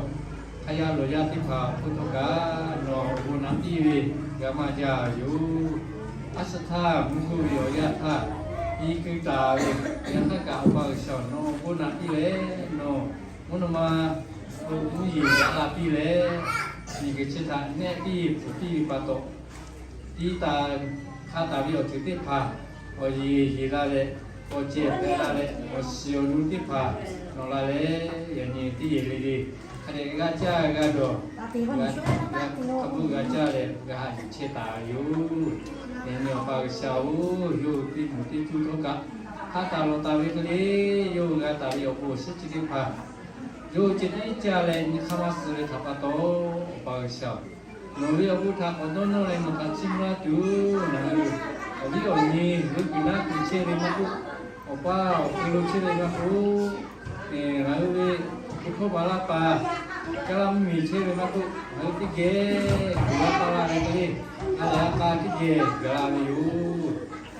hk'aˇ yaˇ lawˬ yaˇ teˇ hpaˍ awˬ hk'oˆ htawˇ kaꞈ nawˬ awˬ bon naꞈ piˇ ve g'a maˇ jaˇ ve yoˬ. Aˉ suhˉ htaˇ mvuhˇ hk'oˆ ve awˬ yanˇ htaˇ, i keu taˍ ve yaꞈ hk'aˇ kaꞈ Awˬ pa G'uiˬsha-oˬ, nawˬ awˬ bon naꞈ piˇ leh nawˬ mvuhˇ naw ma lo mvuhˇ yeˬ yaꞈ la piˇ leh, miˬguiˬ chi htaꞈ nehˆ piˇ hpfuhˍ piˇ ve pa taw, tiˉ taˍ hk'a taˍ ve awˬ ceuˬ teˇ hpaˍ, awˬ yeˬ yeˬ la leh, awˬ cehˬ hpehꞈ la leh, awˬ shiˍ awˬ nu teˇ hpaˍ nawˬ la leh, yaꞈ nyi teˇ yehˬ le le hk'a dehꞈ g'a caˇ g'a dawˬ, hk'a bvuhˆ g'a caˇ leh g'a haꞈ yuˬ chehˇ taˍ ve yoˬ. Yaꞈ nyi Awˬ pa G'uiˬsha-oˬ, yawˇ hui teˇ moˍ teˇ cuˇ htawˇ kaꞈ hk'aˆ taˍ lawˬ taˍ ve hk'e le, yawˇ hui g'a taˍ ve awˬ bon awˬ shinˉ chi teˇ hpaˍ yawˇ hui ceh tiˉ caˇ leh nyi hk'aˇ maˇ suh ve htaꞈ pa taw, Awˬ pa G'uiˬsha-oˬ, nawˬ ve awˬ bon htaꞈ k'awꞈ dawˇ nawˇ leh nawˬ htaꞈ chiˇ mvuh laˇ tuˬ, ngaˬ hui awˬ viˉ awˬ nyi g'uiˇ kuiˬ naˆ kuiˬ chehˇ ve maˇ k'oˆ, awˬ pa awˬ hk'eun lo chehˇ ve maˇ k'oˆ, ngaˬ hui ve hpu hkawˇ baˬ laˇ paˍ kaˇ laˇ mvuhˇmiˬ chehˇ ve maˇ k'oˆ, ngaˬ hui teˇ geh kuˬ laˇ taˇ laˇ ve hk'e le, a lehˬ a k'a teˇ geh gaˬ la ve yoˬ.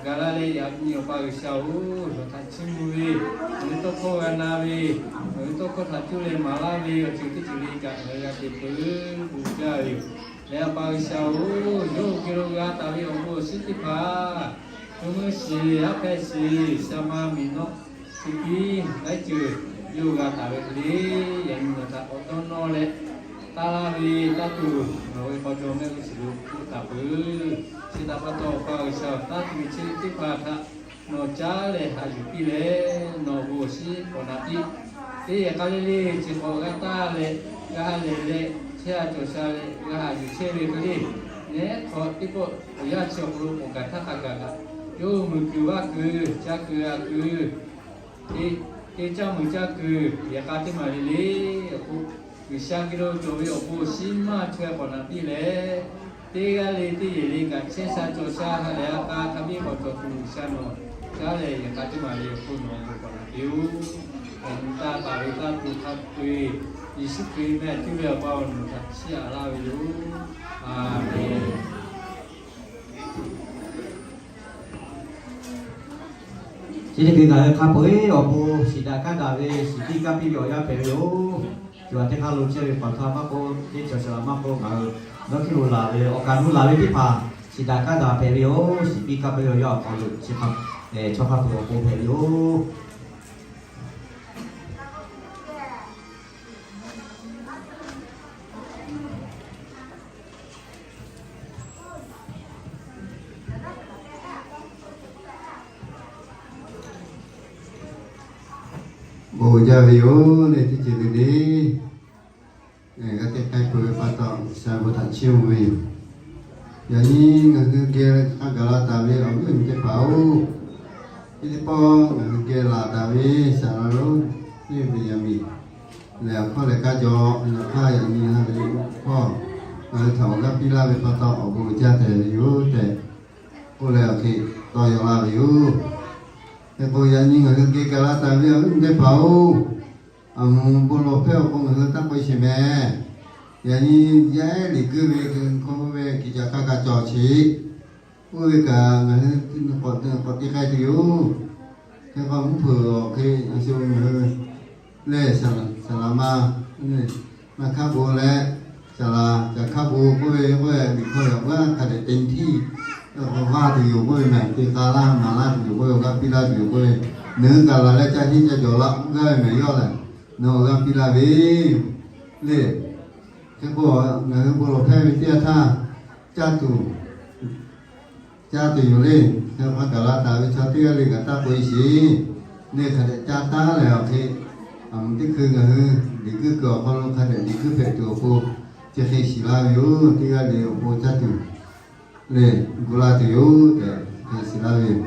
Gaˬ la leh yaꞈ nyi Awˬ pa G'uiˬsha-oˬ, nawˬ htaꞈ chiˇ mvuh ve, nawˬ ve tawˇ hkawˇ g'a na ve, nawˬ ve tawˇ hkawˇ htaꞈ cuˇ leh maˍ laˇ ve awˬ ceuˬ teˇ ceuˬ le kaꞈ ngaˬ hui g'a te peuˬ peuˬ jaˇ ve yoˬ. Leh Awˬ pa G'uiˬsha-oˬ, yawˇ hui geh lo g'a taˍ ve awˬ bon awˬ shinˉ teˇ hpaˍ, mvuhˇ mvuhˇ shiˍ haˉ hpehˇ shiˍ sha ma miˬ nawˆ hkui piˇ laiˉ ceuˬ yawˇ hui g'a taˍ ve hk'e le, yaꞈ nyi nawˬ htaꞈ k'awꞈ dawˇ nawˇ leh taˇ laˇ ve taˇ tuˬ, nawˬ ve k'aw jaw mehˆ g'uˇ suhˍ lo k'oˆ taˍ peuˬ. Chi htaꞈ pa taw Awˬ pa G'uiˬsha-oˬ, taˇ tuˬ ve chi teˇ hpaˍ htaꞈ nawˬ caˉ leh haꞈ yuˬ piˇ leh, nawˬ awˬ bon awˬ shinˉ k'awꞈ naꞈ piˇ. Teˇ yehˬ k'a le le chi hk'awꞈ g'a taˇ leh, g'a lehˬ leh, chehˇ a cawˬ sha leh g'a haꞈ yuˬ chehˇ ve hk'e le, nehˉ hk'aw teˇ pawˆ awˬ yanˇ chi awˬ hk'aw lo k'awꞈ gaˬ htaˇ hk'a gaˬ kaꞈ, yawˇ hui muiˬ kuiˬ vaˇ kuiˬ, ca kuiˬ g'a kuiˬ, te caˇ muiˬ caˇ kuiˬ yehˬ k'a teˇ maˬ le le awˬ hk'oˆ, G'uiˬsha geh lo cawˬ ve awˬ bon awˬ shinˉ maˇ chaweh k'awꞈ naꞈ piˇ leh, teˇ g'aˇ le teˇ yehˬ le kaꞈ chehˇ sha cawˬ sha ha lehˬ a k'a hk'a biˇ k'awꞈ cawˬ tuˬ G'uiˬsha nawˬ caˉ leh yehˬ k'a teˇ maˬ le awˬ hk'oˆ nawˬ awˬ bon k'awꞈ naꞈ piˇ-oˬ. Yaꞈ nyi taˇ taˍ ve taˇ tuˬ hk'a peu-eˬ Yeˍsuˆ Hkriꞈ meh cuˇ ve Awˬ pa-oˬ, nawˬ htaꞈ chiˇ aꞈ laˇ ve yoˬ. Aˬ menˍ. Chi teˇ hkui ngaˬ hui hk'a peu-eˬ awˬ bon shiˍ daꞈ kaˉ daꞈ ve shiˍ piˇ kaˇ piˇ ve awˬ yanˇ hpehꞈ ve yoˬ. Cawˬ a teˇ hk'aˇ lo chehˇ ve paˍ htaˇ maˇ k'oˆ, teˇ cawˬ shaˍ laꞈ maˇ k'oˆ, ngaˬ hui dawˇ hkiˇ lo laˬ ve awˬ kaˍ nu laˬ ve teˇ hpaˍ shiˍ daꞈ kaˉ daꞈ hpehꞈ ve yoˬ. Shiˍ piˇ kaˇ piˇ ve awˬ yanˇ awˬ hk'aw lo chi hk'a, chaw hk'a peu-eˬ awˬ bon hpehꞈ ve yoˬ. Bon jaˇ ve yoˬ le, teˇ ceuˬ le le. G'a te k'ai peuˬ ve pa taw, G'uiˬsha bon htaꞈ chiˇ mvuh ve yoˬ. Yaꞈ nyi ngaˬ hui geh hk'a gaˬ la taˍ ve awˬ viˉ awˬ nyi teˇ hpaˍ-oˬ, teˇ pawˆ ngaˬ hui geh laˬ taˍ ve saˍ laꞈ lonˉ teˇ ve yaˇ miˇ lehˬ, awˬ hkawˇ lehˬ kaˇ jaw, yaꞈ hk'aˇ yaꞈ nyi ha ve hpawˇ ngaˬ hui htaꞈ awˬ g'aˇ piˇ laˇ ve pa taw, awˬ bon jaˇ tehꞈ ve yoˬ tehꞈ k'oˆ leh awˬ hk'e tawˇ yaw laˇ ve yoˬ. Hk'e k'o, yaꞈ nyi ngaˬ hui geh gaˬ la taˍ ve awˬ viˉ awˬ nyi teˇ hpaˍ-oˬ, aˬ moˍ bon lawˬ hpehˇ awˬ k'o ngaˬ hui taˇ k'oˆ sheˍ mehˍ. Yaꞈ nyi yaˇ ehˉ liꞈ guiˇ ve hk'e k'oˆ ve kiˬ caˬ hk'a kaꞈ cawˬ sheˍ. Oˇ ve kaꞈ ngaˬ hui k'awꞈ te k'ai tuˬ yoˬ. Hk'e k'o, mvuhˇ hpeuꞈ awˬ hk'e a shu ngaˬ hui lehˬ, saˍ laꞈ ma, na hkaˇ bon leh, saˍ laꞈ caˬ hkaˇ bon k'oˆ ve k'oˆ ve, miˬ hkawˇ yaꞈ g'aˇ hk'a dehꞈ te htiˇ vaˇ tuˬ yoˬ k'oˆ ve, na te k'a laˇ maˍ laˇ tuˬ yoˬ k'oˆ ve, awˬ g'aˇ piˇ laˇ tuˬ yoˬ k'oˆ ve, naˬ hui gaˬ laˬ leh ca henˇ ca jawˬ laˇ g'aˇ ve mehˍ yawˇ lehˬ, nawˬ awˬ g'aˇ piˇ laˇ ve le. Hk'e k'o, ngaˬ hui bon lawˬ hpehˇ ve teˇ yanˇ htaˇ, caˇ tuˬ, caˇ tuˬ yoˬ le. Hk'e k'o, gaˬ la taˍ ve chaw teˇ g'aˇ le kaꞈ taˇ k'oˆ e sheˍ. Neˇ hk'a dehꞞ ca taˉ lehˬ awˬ hk'e, aˬ moˍ teˇ hkui ngaˬ hui liꞈ guiˇ kuiˬ awˬ hk'aw lo hk'a dehꞈ liꞈ guiˇ hpehꞈ tuˬ awˬ pon, chi hk'e shiˍ laˇ ve yoˬ. Teˇ g'aˇ le awˬ pon caˇ tuˬ lehˬ, gu laˇ tuˬ yoˬ tehꞈ hk'e shiˍ laˇ ve yoˬ.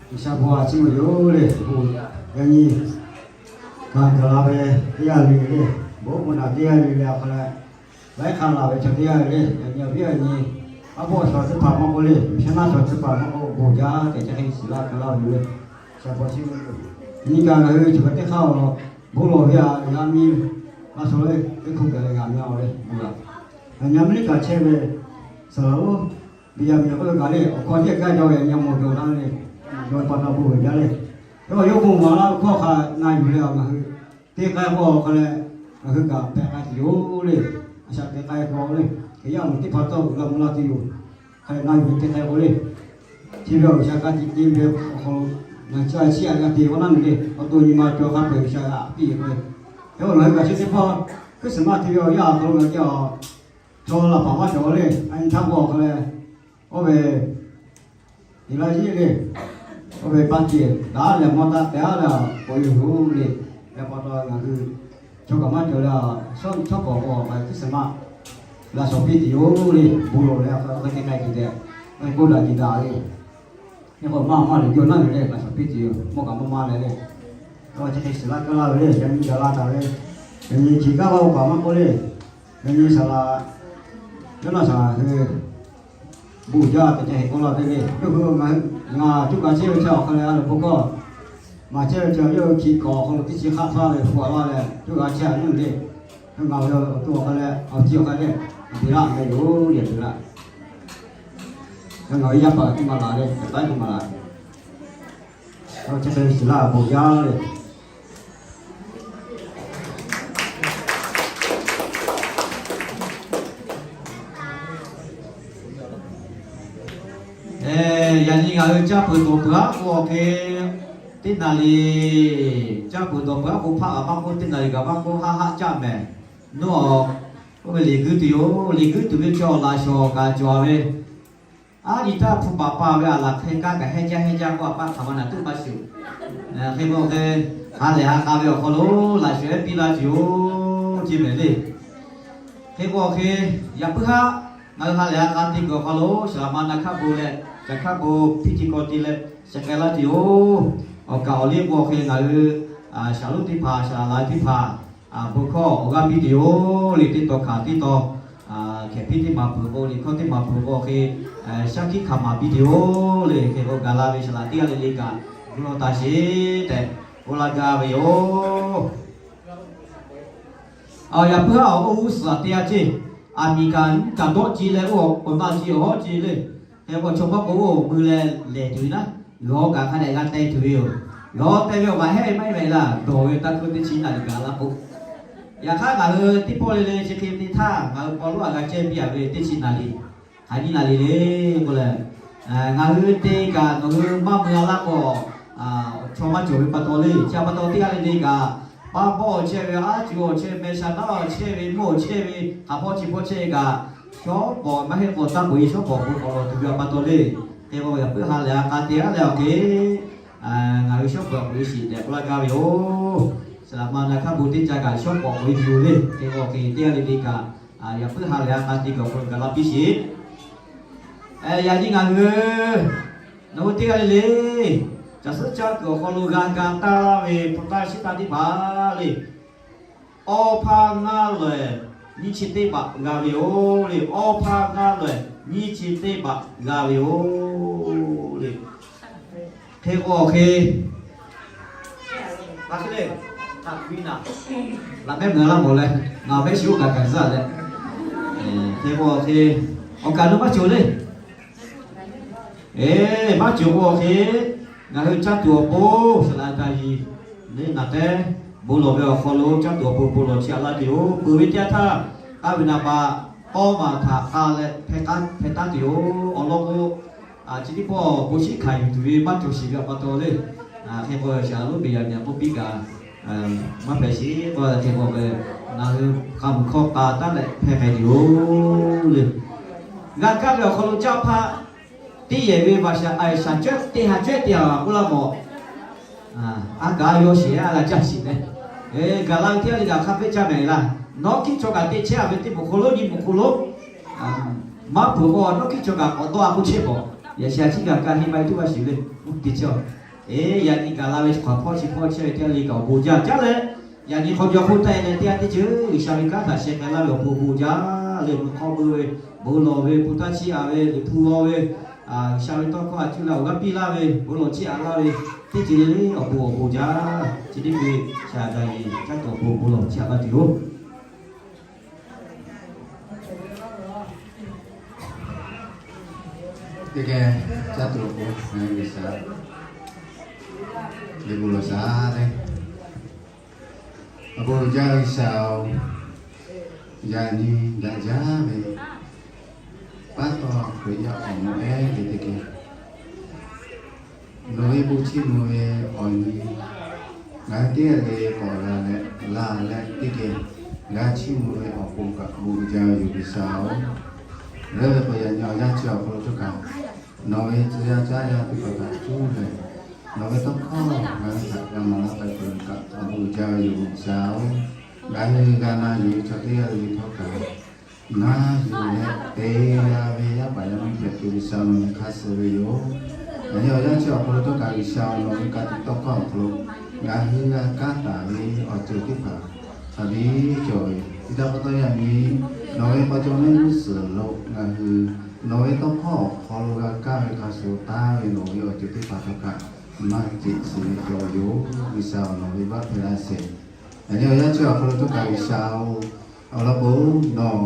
G'uiˬsha bon htaꞈ chiˇ mvuh yoˬ le. Yaꞈ nyi kaꞈ gaˬ la ve teˇ g'aˇ le le, bon bon naˬ teˇ g'aˇ le le awˬ hk'aw leh, laiˉ hk'a laˬ ve chaw teˇ g'aˇ le le, yaꞈ nyi awˬ viˉ awˬ nyi, aˉ pawˆ chaw teˇ hpaˍ maˇ k'oˆ le, sha naˆ chaw teˇ hpaˍ maˇ k'oˆ, bon jaˇ tehꞈ chi hk'e shiˍ laˇ gaˬ laˇ ve yoˬ le. G'uiˬsha bon chiˇ mvuh yoˬ. Yaꞈ nyi kaꞈ ngaˬ hui chi hk'e teˇ hk'aˇ awˬ bon lawˬ ve aꞈ g'a miˇ laˇ sha le, teˇ hkuˇ gaˬ leh g'a miˇ a le bon laˬ. Yaꞈ nyi America chehˇ ve saˍ laꞈ lonˉ Benjamin k'oˆ ve kaꞈ le, awˬ hkawˇ teˇ g'aˇ jaw ve yaꞈ nyi awˬ moˍ jawˬ laˇ le, jawˬ ve pa taw bon ve jaˇ le. Yawˇ yawˇ k'o maˍ laˇ ve hkawˇ hk'a na yuˬ leh ngaˬ hui te k'ai k'o hk'a leh, ngaˬ hui kaꞈ pehꞈ k'ai tuˬ yoˬ le. A shaꞈ teꞈ k'ai k'o le, hk'e yaˇ moˍ teˇ hpaˍ tawˇ uiˍ la mvuh laˇ tuˬ yoˬ. Hk'a leh na yuˬ ve te k'ai k'o le, chi ve awˬ G'uiˬsha ka tiꞈ te ve awˬ hk'aw lo, ngaˬ chi a chiˇ aꞈ g'a te k'o naˉ nyi le, awˬ to nyi ma cawˬ hk'a peu-eˬ G'uiˬsha g'a piˇ ve k'o le. Hk'e k'o ngaˬ hui kaꞈ chi teˇ pawˆ Christmas te ve awˬ yanˇ awˬ hk'aw lo ngaˬ hui a chaw laˬ paˍ maˇ cawˬ le, a nyi htaˇ k'o hk'a leh, oˇ ve Eˍlaˇyiˆ le, oˇ ve pa tiꞈ daꞈ leh mawˇ taˆ tehꞈ a leh k'oꞈ e yoˬ le. Yaꞈ pa taw ngaˬ hui chaw kaꞈ maˇ cawˬ leh, shawˉ nyi htawˇ k'awꞈ k'o Christmas laꞈ shawˍ piˇ tuˬ yoˬ le. Bon lawˬ leh a hk'a hk'e te k'ai tuˬ tehꞈ, k'oˆ daꞈ jiˬ daꞈ le. Nyi k'o maˇ maˇ lehˬ, yawˇ naˉ ve le, laꞈ shawˍ piˇ tuˬ yoˬ, mawˇ kaꞈ maˇ maˇ leh le. K'o chi hk'e shiˍ laˇ kaˇ laˇ ve le, yaꞈ nyi gaˬ la taˍ ve, yaꞈ nyi chi kaˇ laˇ k'o kaꞈ maˇ k'oˆ le, yaꞈ nyi saˍ laꞈ, yawˇ naˆ saˍ laꞈ hui bon jaˇ tehꞈ ca heˍ k'oˆ laˇ ve le. Yawˇ hui ngaˬ cuˇ kaꞈ chehˇ ve chaw awˬ hk'a leh a lehˬ bon hkawˇ maˍ chehˇ ve chaw yawˇ hui hkiꞈ k'awꞈ awˬ hk'aw lo teˇ chi hk'aˆ hpaˇ ve hpu a laˇ leh, yawˇ g'a chehˇ a nyiˇ le. Ngaˬ hui awˬ to awˬ hk'a leh awˬ ti awˬ hk'a leh, a te laˇ ve yoˬ le, a te laˇ. Yaꞈ ngaˬ hui yaˇ paˍ teˇ maˬ laˬ le, yaꞈ paˍ teˇ maˬ laˬ. Chi hk'e shiˍ laˇ bon jaˇ le. Yaꞈ nyi ngaˬ hui caˇ peuˬ tawˍ peuˬ aˉ k'o hk'e, teˇ naˍ liˍ caˇ peuˬ tawˍ peuˬ aˉ k'o, hpaˆ kaꞈ maˇ k'oˆ, teˇ naˍ liˍ kaꞈ maˇ k'oˆ, haˆ haˆ caˇ mehˍ. Nawˬ oˇ ve liꞈ guiˇ tuˬ yoˬ. Liꞈ guiˇ tuˬ ve chaw laꞈ shawˍ kaꞈ cawˬ ve, a nyi htaˇ hpu paˍ pa ve a laˬ hk'e kaˇ kaꞈ hehnˇ jaˇ hehnˇ jaˇ k'oˆ a pa hk'aˬ ma naˬ tuˉ maˇ shiˍ. Hk'e k'o hk'e, ha lehˬ ha k'a ve awˬ hk'aw lo laꞈ shawˍ ehˉ piˇ laˇ tuˬ yoˬ, chi mehˍ le. Hk'e k'o hk'e, yaꞈ puiˉ haˉ ngaˬ hui ha lehˬ ha k'a te kuiˬ awˬ hk'aw lo saˍ laꞈ ma naˆ hkaˆ bon leh caˬ hkaˆ bon hpiˇ ti kaw ti leh sheh k'ai laˇ tuˬ yoˬ. Awˬ kaˍ awˬ liˇ k'o hk'e ngaˬ hui shaˍ lonˉ teˇ hpaˍ, shaˍ laꞈ teˇ hpaˍ, bon hkawˇ awˬ g'aˇ piˇ tuˬ yoˬ le. Teˇ taw hkanˍ teˇ taw, hkehˍ piˇ teˇ maˍ peuˬ k'o, liꞈ hkawˇ teˇ maˍ peuˬ k'o hk'e, shaˉ hkiˆ hkanˍ maˍ piˇ tuˬ yoˬ le. Hk'e k'o gaˬ la ve saˍ laꞈ teˇ g'aˇ le le kaꞈ gu law taˍ sheˍ tehꞈ k'oˆ laˇ gaˇ ve yoˬ. Yaꞈ puiˉ haˉ awˬ oˇ g'uˇ suhˍ teˇ g'aˇ ceˇ, aˬ miˍ kaꞈ nyiˇ kaꞈ dawˆ ce leh oˇ awˬ naˆ ce awˬ hawˉ ce le. Hk'e k'o chaw maˇ k'o oˇ mui leh lehˬ tuˬ ve naˉ, lawˬ kaꞈ hk'a dehꞈ g'a teh tuˬ ve yoˬ. Lawˬ teh ve awˬ kaꞈ heˆ maˇ heˆ ve laˇ, dawˬ ve taˇ hkuˇ teˇ chi naˍ liˍ gaˬ la k'o, yaꞈ hk'aˇ ngaˬ hui teˇ pawˆ le le chi hk'e te htaˇ ngaˬ hui paw lonˉ a g'a ceh piˇ a ve teˇ chi naˍ liˍ, hk'aˬ nyiˇ naˍ liˍ le k'o lehˬ, ngaˬ hui te kaꞈ nawˬ hui maˇ mui a laˇ k'o, chaw maˇ cawˬ ve pa taw le. Chi pa taw teˇ g'aˇ le le kaꞈ Paˇ bawˆ awˬ chehˇ ve, aˉ cuˬ awˬ chehˇ, meh sha naˉ awˬ chehˇ ve, mvuhˇ awˬ chehˇ ve, hk'aˬ hpawˇ chi hpawˇ chehˇ kaꞈ, shawˉ pawˍ maˇ heˆ k'o taˇ k'oꞈ e, shawˉ pawˍ k'o k'awꞈ lawˬ tuˬ ve a pa taw le. Hk'e k'o yaꞈ puiˉ ha lehˬ a k'a te aˉ leh awˬ hk'e, ngaˬ hui shawˉ pawˍ k'oꞈ e shiˍ tehꞈ k'oˆ laˇ gaˇ ve yoˬ. Saˍ laꞈ ma na hk'aˇ bon teˇ ca kaꞈ shawˉ pawˍ k'oꞈ e tuˬ yoˬ le. Hk'e k'o hk'e teˇ g'aˇ le le kaꞈ, yaꞈ puiˉ ha lehˬ a k'a te kaꞈ awˬ hk'aw lo gaˬ la piˇ sheˍ. Yaꞈ nyi ngaˬ hui, nawˬ hui teˇ g'aˇ le le, caˬ suhˉ caˇ kuiˬ awˬ hk'aw lo g'a ga taˇ laˇ ve hpu taˇ shiˉ taˇ teˇ hpaˍ le, awˇ hpaˇ ngaˇ lawehˬ nyiˇ chi teˇ baꞈ g'a ve yoˬ le. Awˇ hpaˇ ngaˇ lawehˬ nyiˇ chi teˇ baꞈ g'a ve yoˬ le. Hk'e k'o awˬ hk'e, a hk'e le, a hkui naˬ, laꞈ mehˉ meuˬ laˇ mawˬ leh, ngaˬ mehˆ shiˍ oˇ kaꞈ kaꞈ zaˇ leh, hk'e k'o awˬ hk'e, awˬ kaˬ lo maˇ cawˬ le. Eˬ, maˇ cawˬ k'o awˬ hk'e, ngaˬ hui caˇ tuˬ awˬ pon saˍ laꞈ daꞈ yiˍ le naˬ tehˉ, bon lawˬ ve awˬ hk'aw lo caˇ tuˬ awˬ pon bon lawˬ chi aꞈ laˇ tuˬ yoˬ. Peuˬ ve teˇ yanˇ htaˇ, k'aˇ ve naˍ baꞈ tawˇ maˬ htaꞈ k'a leh hpehˇ taˉ tuˬ yoˬ. Awˬ lawn k'o, chi teˇ pawˆ bon shiˉ hkanˍ yuˬ tuˬ ve maˇ cawˬ sheˍ ve a pa taw le. Hk'e k'o shaˍ lonˉ beˬ yaꞈ nyi k'oˆ piˇ kaꞈ, maˇ hpehꞈ sheˍ k'o, hk'e k'o ngaˬ hui hk'a mvuhˬ hkawˇ k'a taˉ leh hpehˇ hpehꞈ tuˬ yoˬ le. G'a kaˇ ve awˬ hk'aw lo caˇ hpaˇ teˇ yehˬ ve vaꞈ shaˍ, a shaˍ cawehˇ teˇ ha cawehˇ teˇ ha k'oˆ laˇ mawˬ. A kaꞈ yawˇ sheˍ a g'a caˇ sheˍ leh, gaˬ la ve teˇ g'aˇ le kaꞈ hk'a pehˇ caˇ mehˍ laˇ. Nawˉ hkiˆ chaw kaꞈ te chehˇ a ve teˇ moˍ hk'aw lo nyi moˍ hk'aw lo maˇ peuˬ k'o, nawˉ hkiˆ chaw kaꞈ k'awꞈ dawˇ a k'oˆ chehˇ pawˬ. Yaꞈ shaˍ chi kaꞈ kaꞈ heˆ maˇ heˆ tuˬ g'a shiˍ le, uˉ te chehˇ. Eˬ, yaꞈ nyi gaˬ la ve hk'aˬ hpawˇ chi hpawˇ chehˇ ve teˇ g'aˇ le kaꞈ awˬ bon jaˇ caˉ leh, yaꞈ nyi hk'aw jaw hk'oˆ taˆ e leh teˇ g'aˇ teˇ ceuˬ G'uiˬsha ve kanˉ htaꞈ sheh k'ai laˇ ve awˬ pon bon jaˇ le. Mvuhˇ hk'awˇ beu ve, bon lawˬ ve, hpu taˇ chiˇ aꞈ ve, liꞈ hpu g'aw ve, G'uiˬsha ve tawˇ hkawˇ a cuˇ leh awˬ g'aˇ piˇ laˇ ve, bon lawˬ chiˇ aꞈ laˇ ve, teˇ ceuˬ le le awˬ pon awˬ bon jaˇ. Chi teˇ hkui shaˍ daꞈ yiˍ caˇ tuˬ awˬ pon bon lawˬ chiˇ aꞈ laˇ tuˬ yoˬ. Teˇ geh caˇ tuˬ awˬ pon G'uiˬsha ve bon lawˬ shaˍ le. Awˬ bon jaˇ G'uiˬsha-oˬ, yaꞈ nyi daꞈ jaˇ ve pa taw Hkriꞈ yaˇ awˬ moˍ ehˉ ve teˇ geh nawˬ ve bon chiˇ mvuh ve awˬ nyi ngaˬ hui teˇ g'aˇ le k'awꞈ g'a leh, laˬ leh teˇ geh g'a chiˇ mvuh ve awˬ pon kaꞈ bon jaˇ ve yoˬ G'uiˬsha-oˬ. Leuˉ ve k'o yaꞈ nyi awˬ yanˇ chi awˬ hk'aw lo htawˇ kaꞈ nawˬ ve tcuh yaˇ caˇ yaˇ teˇ hpaˍ htaꞈ cuˇ leh, nawˬ ve tawˇ hkawˇ ngaˬ hui htaꞈ g'a maˍ laˇ k'ai peuˬ kaꞈ awˬ bon jaˇ ve yoˬ G'uiˬsha-oˬ. Ngaˬ hui g'a na yuˬ ve chaw teˇ g'aˇ le le htawˇ kaꞈ na yuˬ leh te g'a ve yaˇ paˍ yaˇ miˇ hpehꞈ tuˬ G'uiˬsha nawˬ ve hk'a suh ve yoˬ. Yaꞈ nyi awˬ yanˇ chi awˬ hk'aw lo htawˇ kaꞈ G'uiˬsha nawˬ ve ka tiꞈ tawˇ hkawˇ awˬ hk'aw lo ngaˬ hui g'a kaˇ taˍ ve awˬ ceuˬ teˇ hpaˍ hk'a biˇ cawˬ ve yoˬ. Chi htaꞈ pa taw yaꞈ nyi nawˬ ve k'aw caw mehˆ g'uˇ suhˍ lo ngaˬ hui nawˬ ve tawˇ hkawˇ awˬ hk'aw lo g'a kaˇ ve hk'a shuˍ taˍ ve nawˬ ve awˬ ceuˬ teˇ hpaˍ htawˇ kaꞈ maˇ ceꞈ shiˍ ve cawˬ ve yoˬ. G'uiˬsha nawˬ ve baˆ hpehꞈ laˇ sheˍ. Yaꞈ nyi awˬ yanˇ chi awˬ hk'aw lo htawˇ kaꞈ G'uiˬsha-oˬ, awˬ lawn k'o nawˬ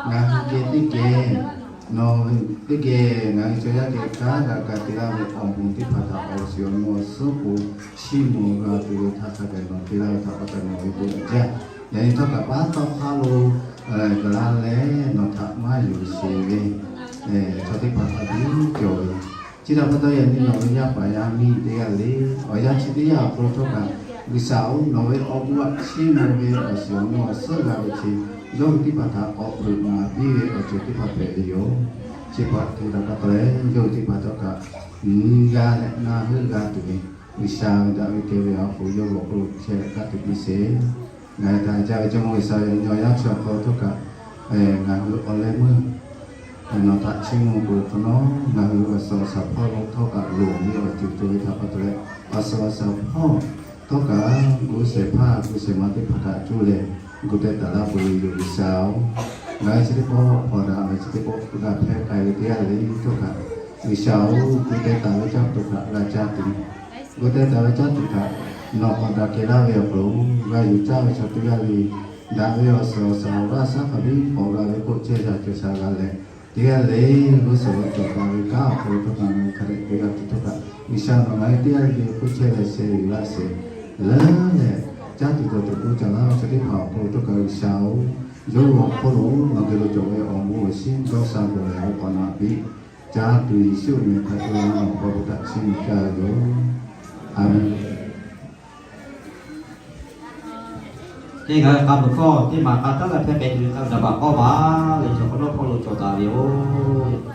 ngaˬ hui geh teˇ geh, nawˬ teˇ geh ngaˬ hui chaw yaˇ geh kanˉ g'a ga te laˇ ve awˬ bon teˇ hpaˍ htaꞈ awˬ shiˍ awˬ nu awˬ suhˉ k'o chiˇ mvuh g'a tuˬ ve htaꞈ hk'a gaˬ nawˬ te laˇ ve htaꞈ pa taw nawˬ ve bon jaˇ. Yaꞈ nyi htawˇ kaꞈ pa taw hk'a lo gaˬ la leh nawˬ htaꞈ maˇ yuˬ sheˍ ve chaw teˇ hpaˍ hk'a biˇ cawˬ ve yoˬ. Chi htaꞈ pa taw yaꞈ nyi nawˬ ve yaˇ paˍ yaˇ miˇ teˇ g'aˇ le, awˬ yanˇ chi teˇ yanˇ awˬ hk'aw lo htawˇ kaꞈ G'uiˬsha-oˬ, nawˬ ve awˬ bon aꞈ chiˇ mvuh ve awˬ shiˍ awˬ nu awˬ suhˉ g'a ve chi yawˇ hui teˇ hpaˍ htaꞈ k'awꞈ hpeuꞈ maˍ piˇ ve awˬ ceuˬ teˇ hpaˍ hpehꞈ ve yoˬ. Chi hpaˍ htaꞈ pa taw leh yawˇ hui teˇ hpaˍ htawˇ kaꞈ nyi g'a leh na heuˆ g'a tuˬ ve G'uiˬsha ve daꞈ ve kehˬ ve awˬ hk'aw lo yawˇ hui awˬ hk'aw lo chehˇ leh kaˇ tuˬ piˇ sheˍ. Ngaˬ hui htaꞈ ca ve Jawˇmawˇ G'uiˬsha ve awˬ nyi awˬ yanˇ chi awˬ hk'aw lo htawˇ kaꞈ ngaˬ hui awˬ leh meuˇ nawˬ htaꞈ chiˇ mvuh peuˬ hk'awꞈ nawˉ, ngaˬ hui awˬ suhˍ awˬ shaˍ hpawˇ lo htawˇ kaꞈ loˍ ve awˬ ceuˬ cawˬ ve htaꞈ pa taw leh, awˬ suhˍ awˬ shaˍ hpawˇ htawˇ kaꞈ gu shehˍ hpaˇ gu shehˍ ma teˇ hpaˍ htaꞈ cuˇ leh gu teh taˍ laˇ peuˬ ve yoˬ G'uiˬsha-oˬ. Ngaˬ hui chi teˇ pawˆ hpawnˬ daꞈ ve chi teˇ pawˆ g'a hpehˇ k'ai ve teˇ g'aˇ le htawˇ kaꞈ G'uiˬsha-oˬ, gu teh taˍ ve caˇ tuˬ htaꞈ g'a caˇ tuˬ, gu teh taˍ ve caˇ tuˬ htaꞈ nawˬ k'awꞈ daꞈ kehˬ laˇ ve awˬ hk'aw lo g'a yuˬ caˇ ve chaw teˇ g'aˇ le daꞈ ve awˬ suhˍ awˬ shaˍ awˬ g'aˇ shaˉ hk'a biˇ k'awꞈ g'a ve k'oˆ chehˇ sha cawˬ sha g'a leh, teˇ g'aˇ le g'uˇ suhˍ lo cawˬ taˍ ve kanˉ awˬ hk'aw lo htawˇ kaꞈ ngaˬ hui hk'a dehꞈ teˇ g'aˇ tuˬ htawˇ kaꞈ G'uiˬsha nawˬ ngaˬ hui teˇ g'aˇ le k'oˆ chehˇ leh sheh yuˬ laˇ sheˍ. Leuˉ leh caˇ tuˬ dawˬ tuˬ k'oˆ caˇ laˇ ve chaw teˇ hpaˍ awˬ hk'aw lo htawˇ kaꞈ G'uiˬsha-oˬ, yawˇ hui awˬ hk'oˆ lo nawˬ geh lo cawˬ ve awˬ bon awˬ shinˉ dawˇ sha bawˬ leh awˬ hk'awꞈ naꞈ piˇ caˇ tuˬ Yeˍsuˆ meh htaꞈ ca la nawˬ hk'aw lo htaꞈ chiˇ mvuh caˇ ve yoˬ. Aˍmenˍ. Teˇ g'aˇ k'a meuˬ hkawˇ teˇ maˬ k'a taˉ la hpehˇ k'ai tuˬ ve k'a gaˬ baˬ k'awˇ baˬ leh chaw hk'aw nawˉ hpawˇ lo cawˬ taˍ ve yoˬ.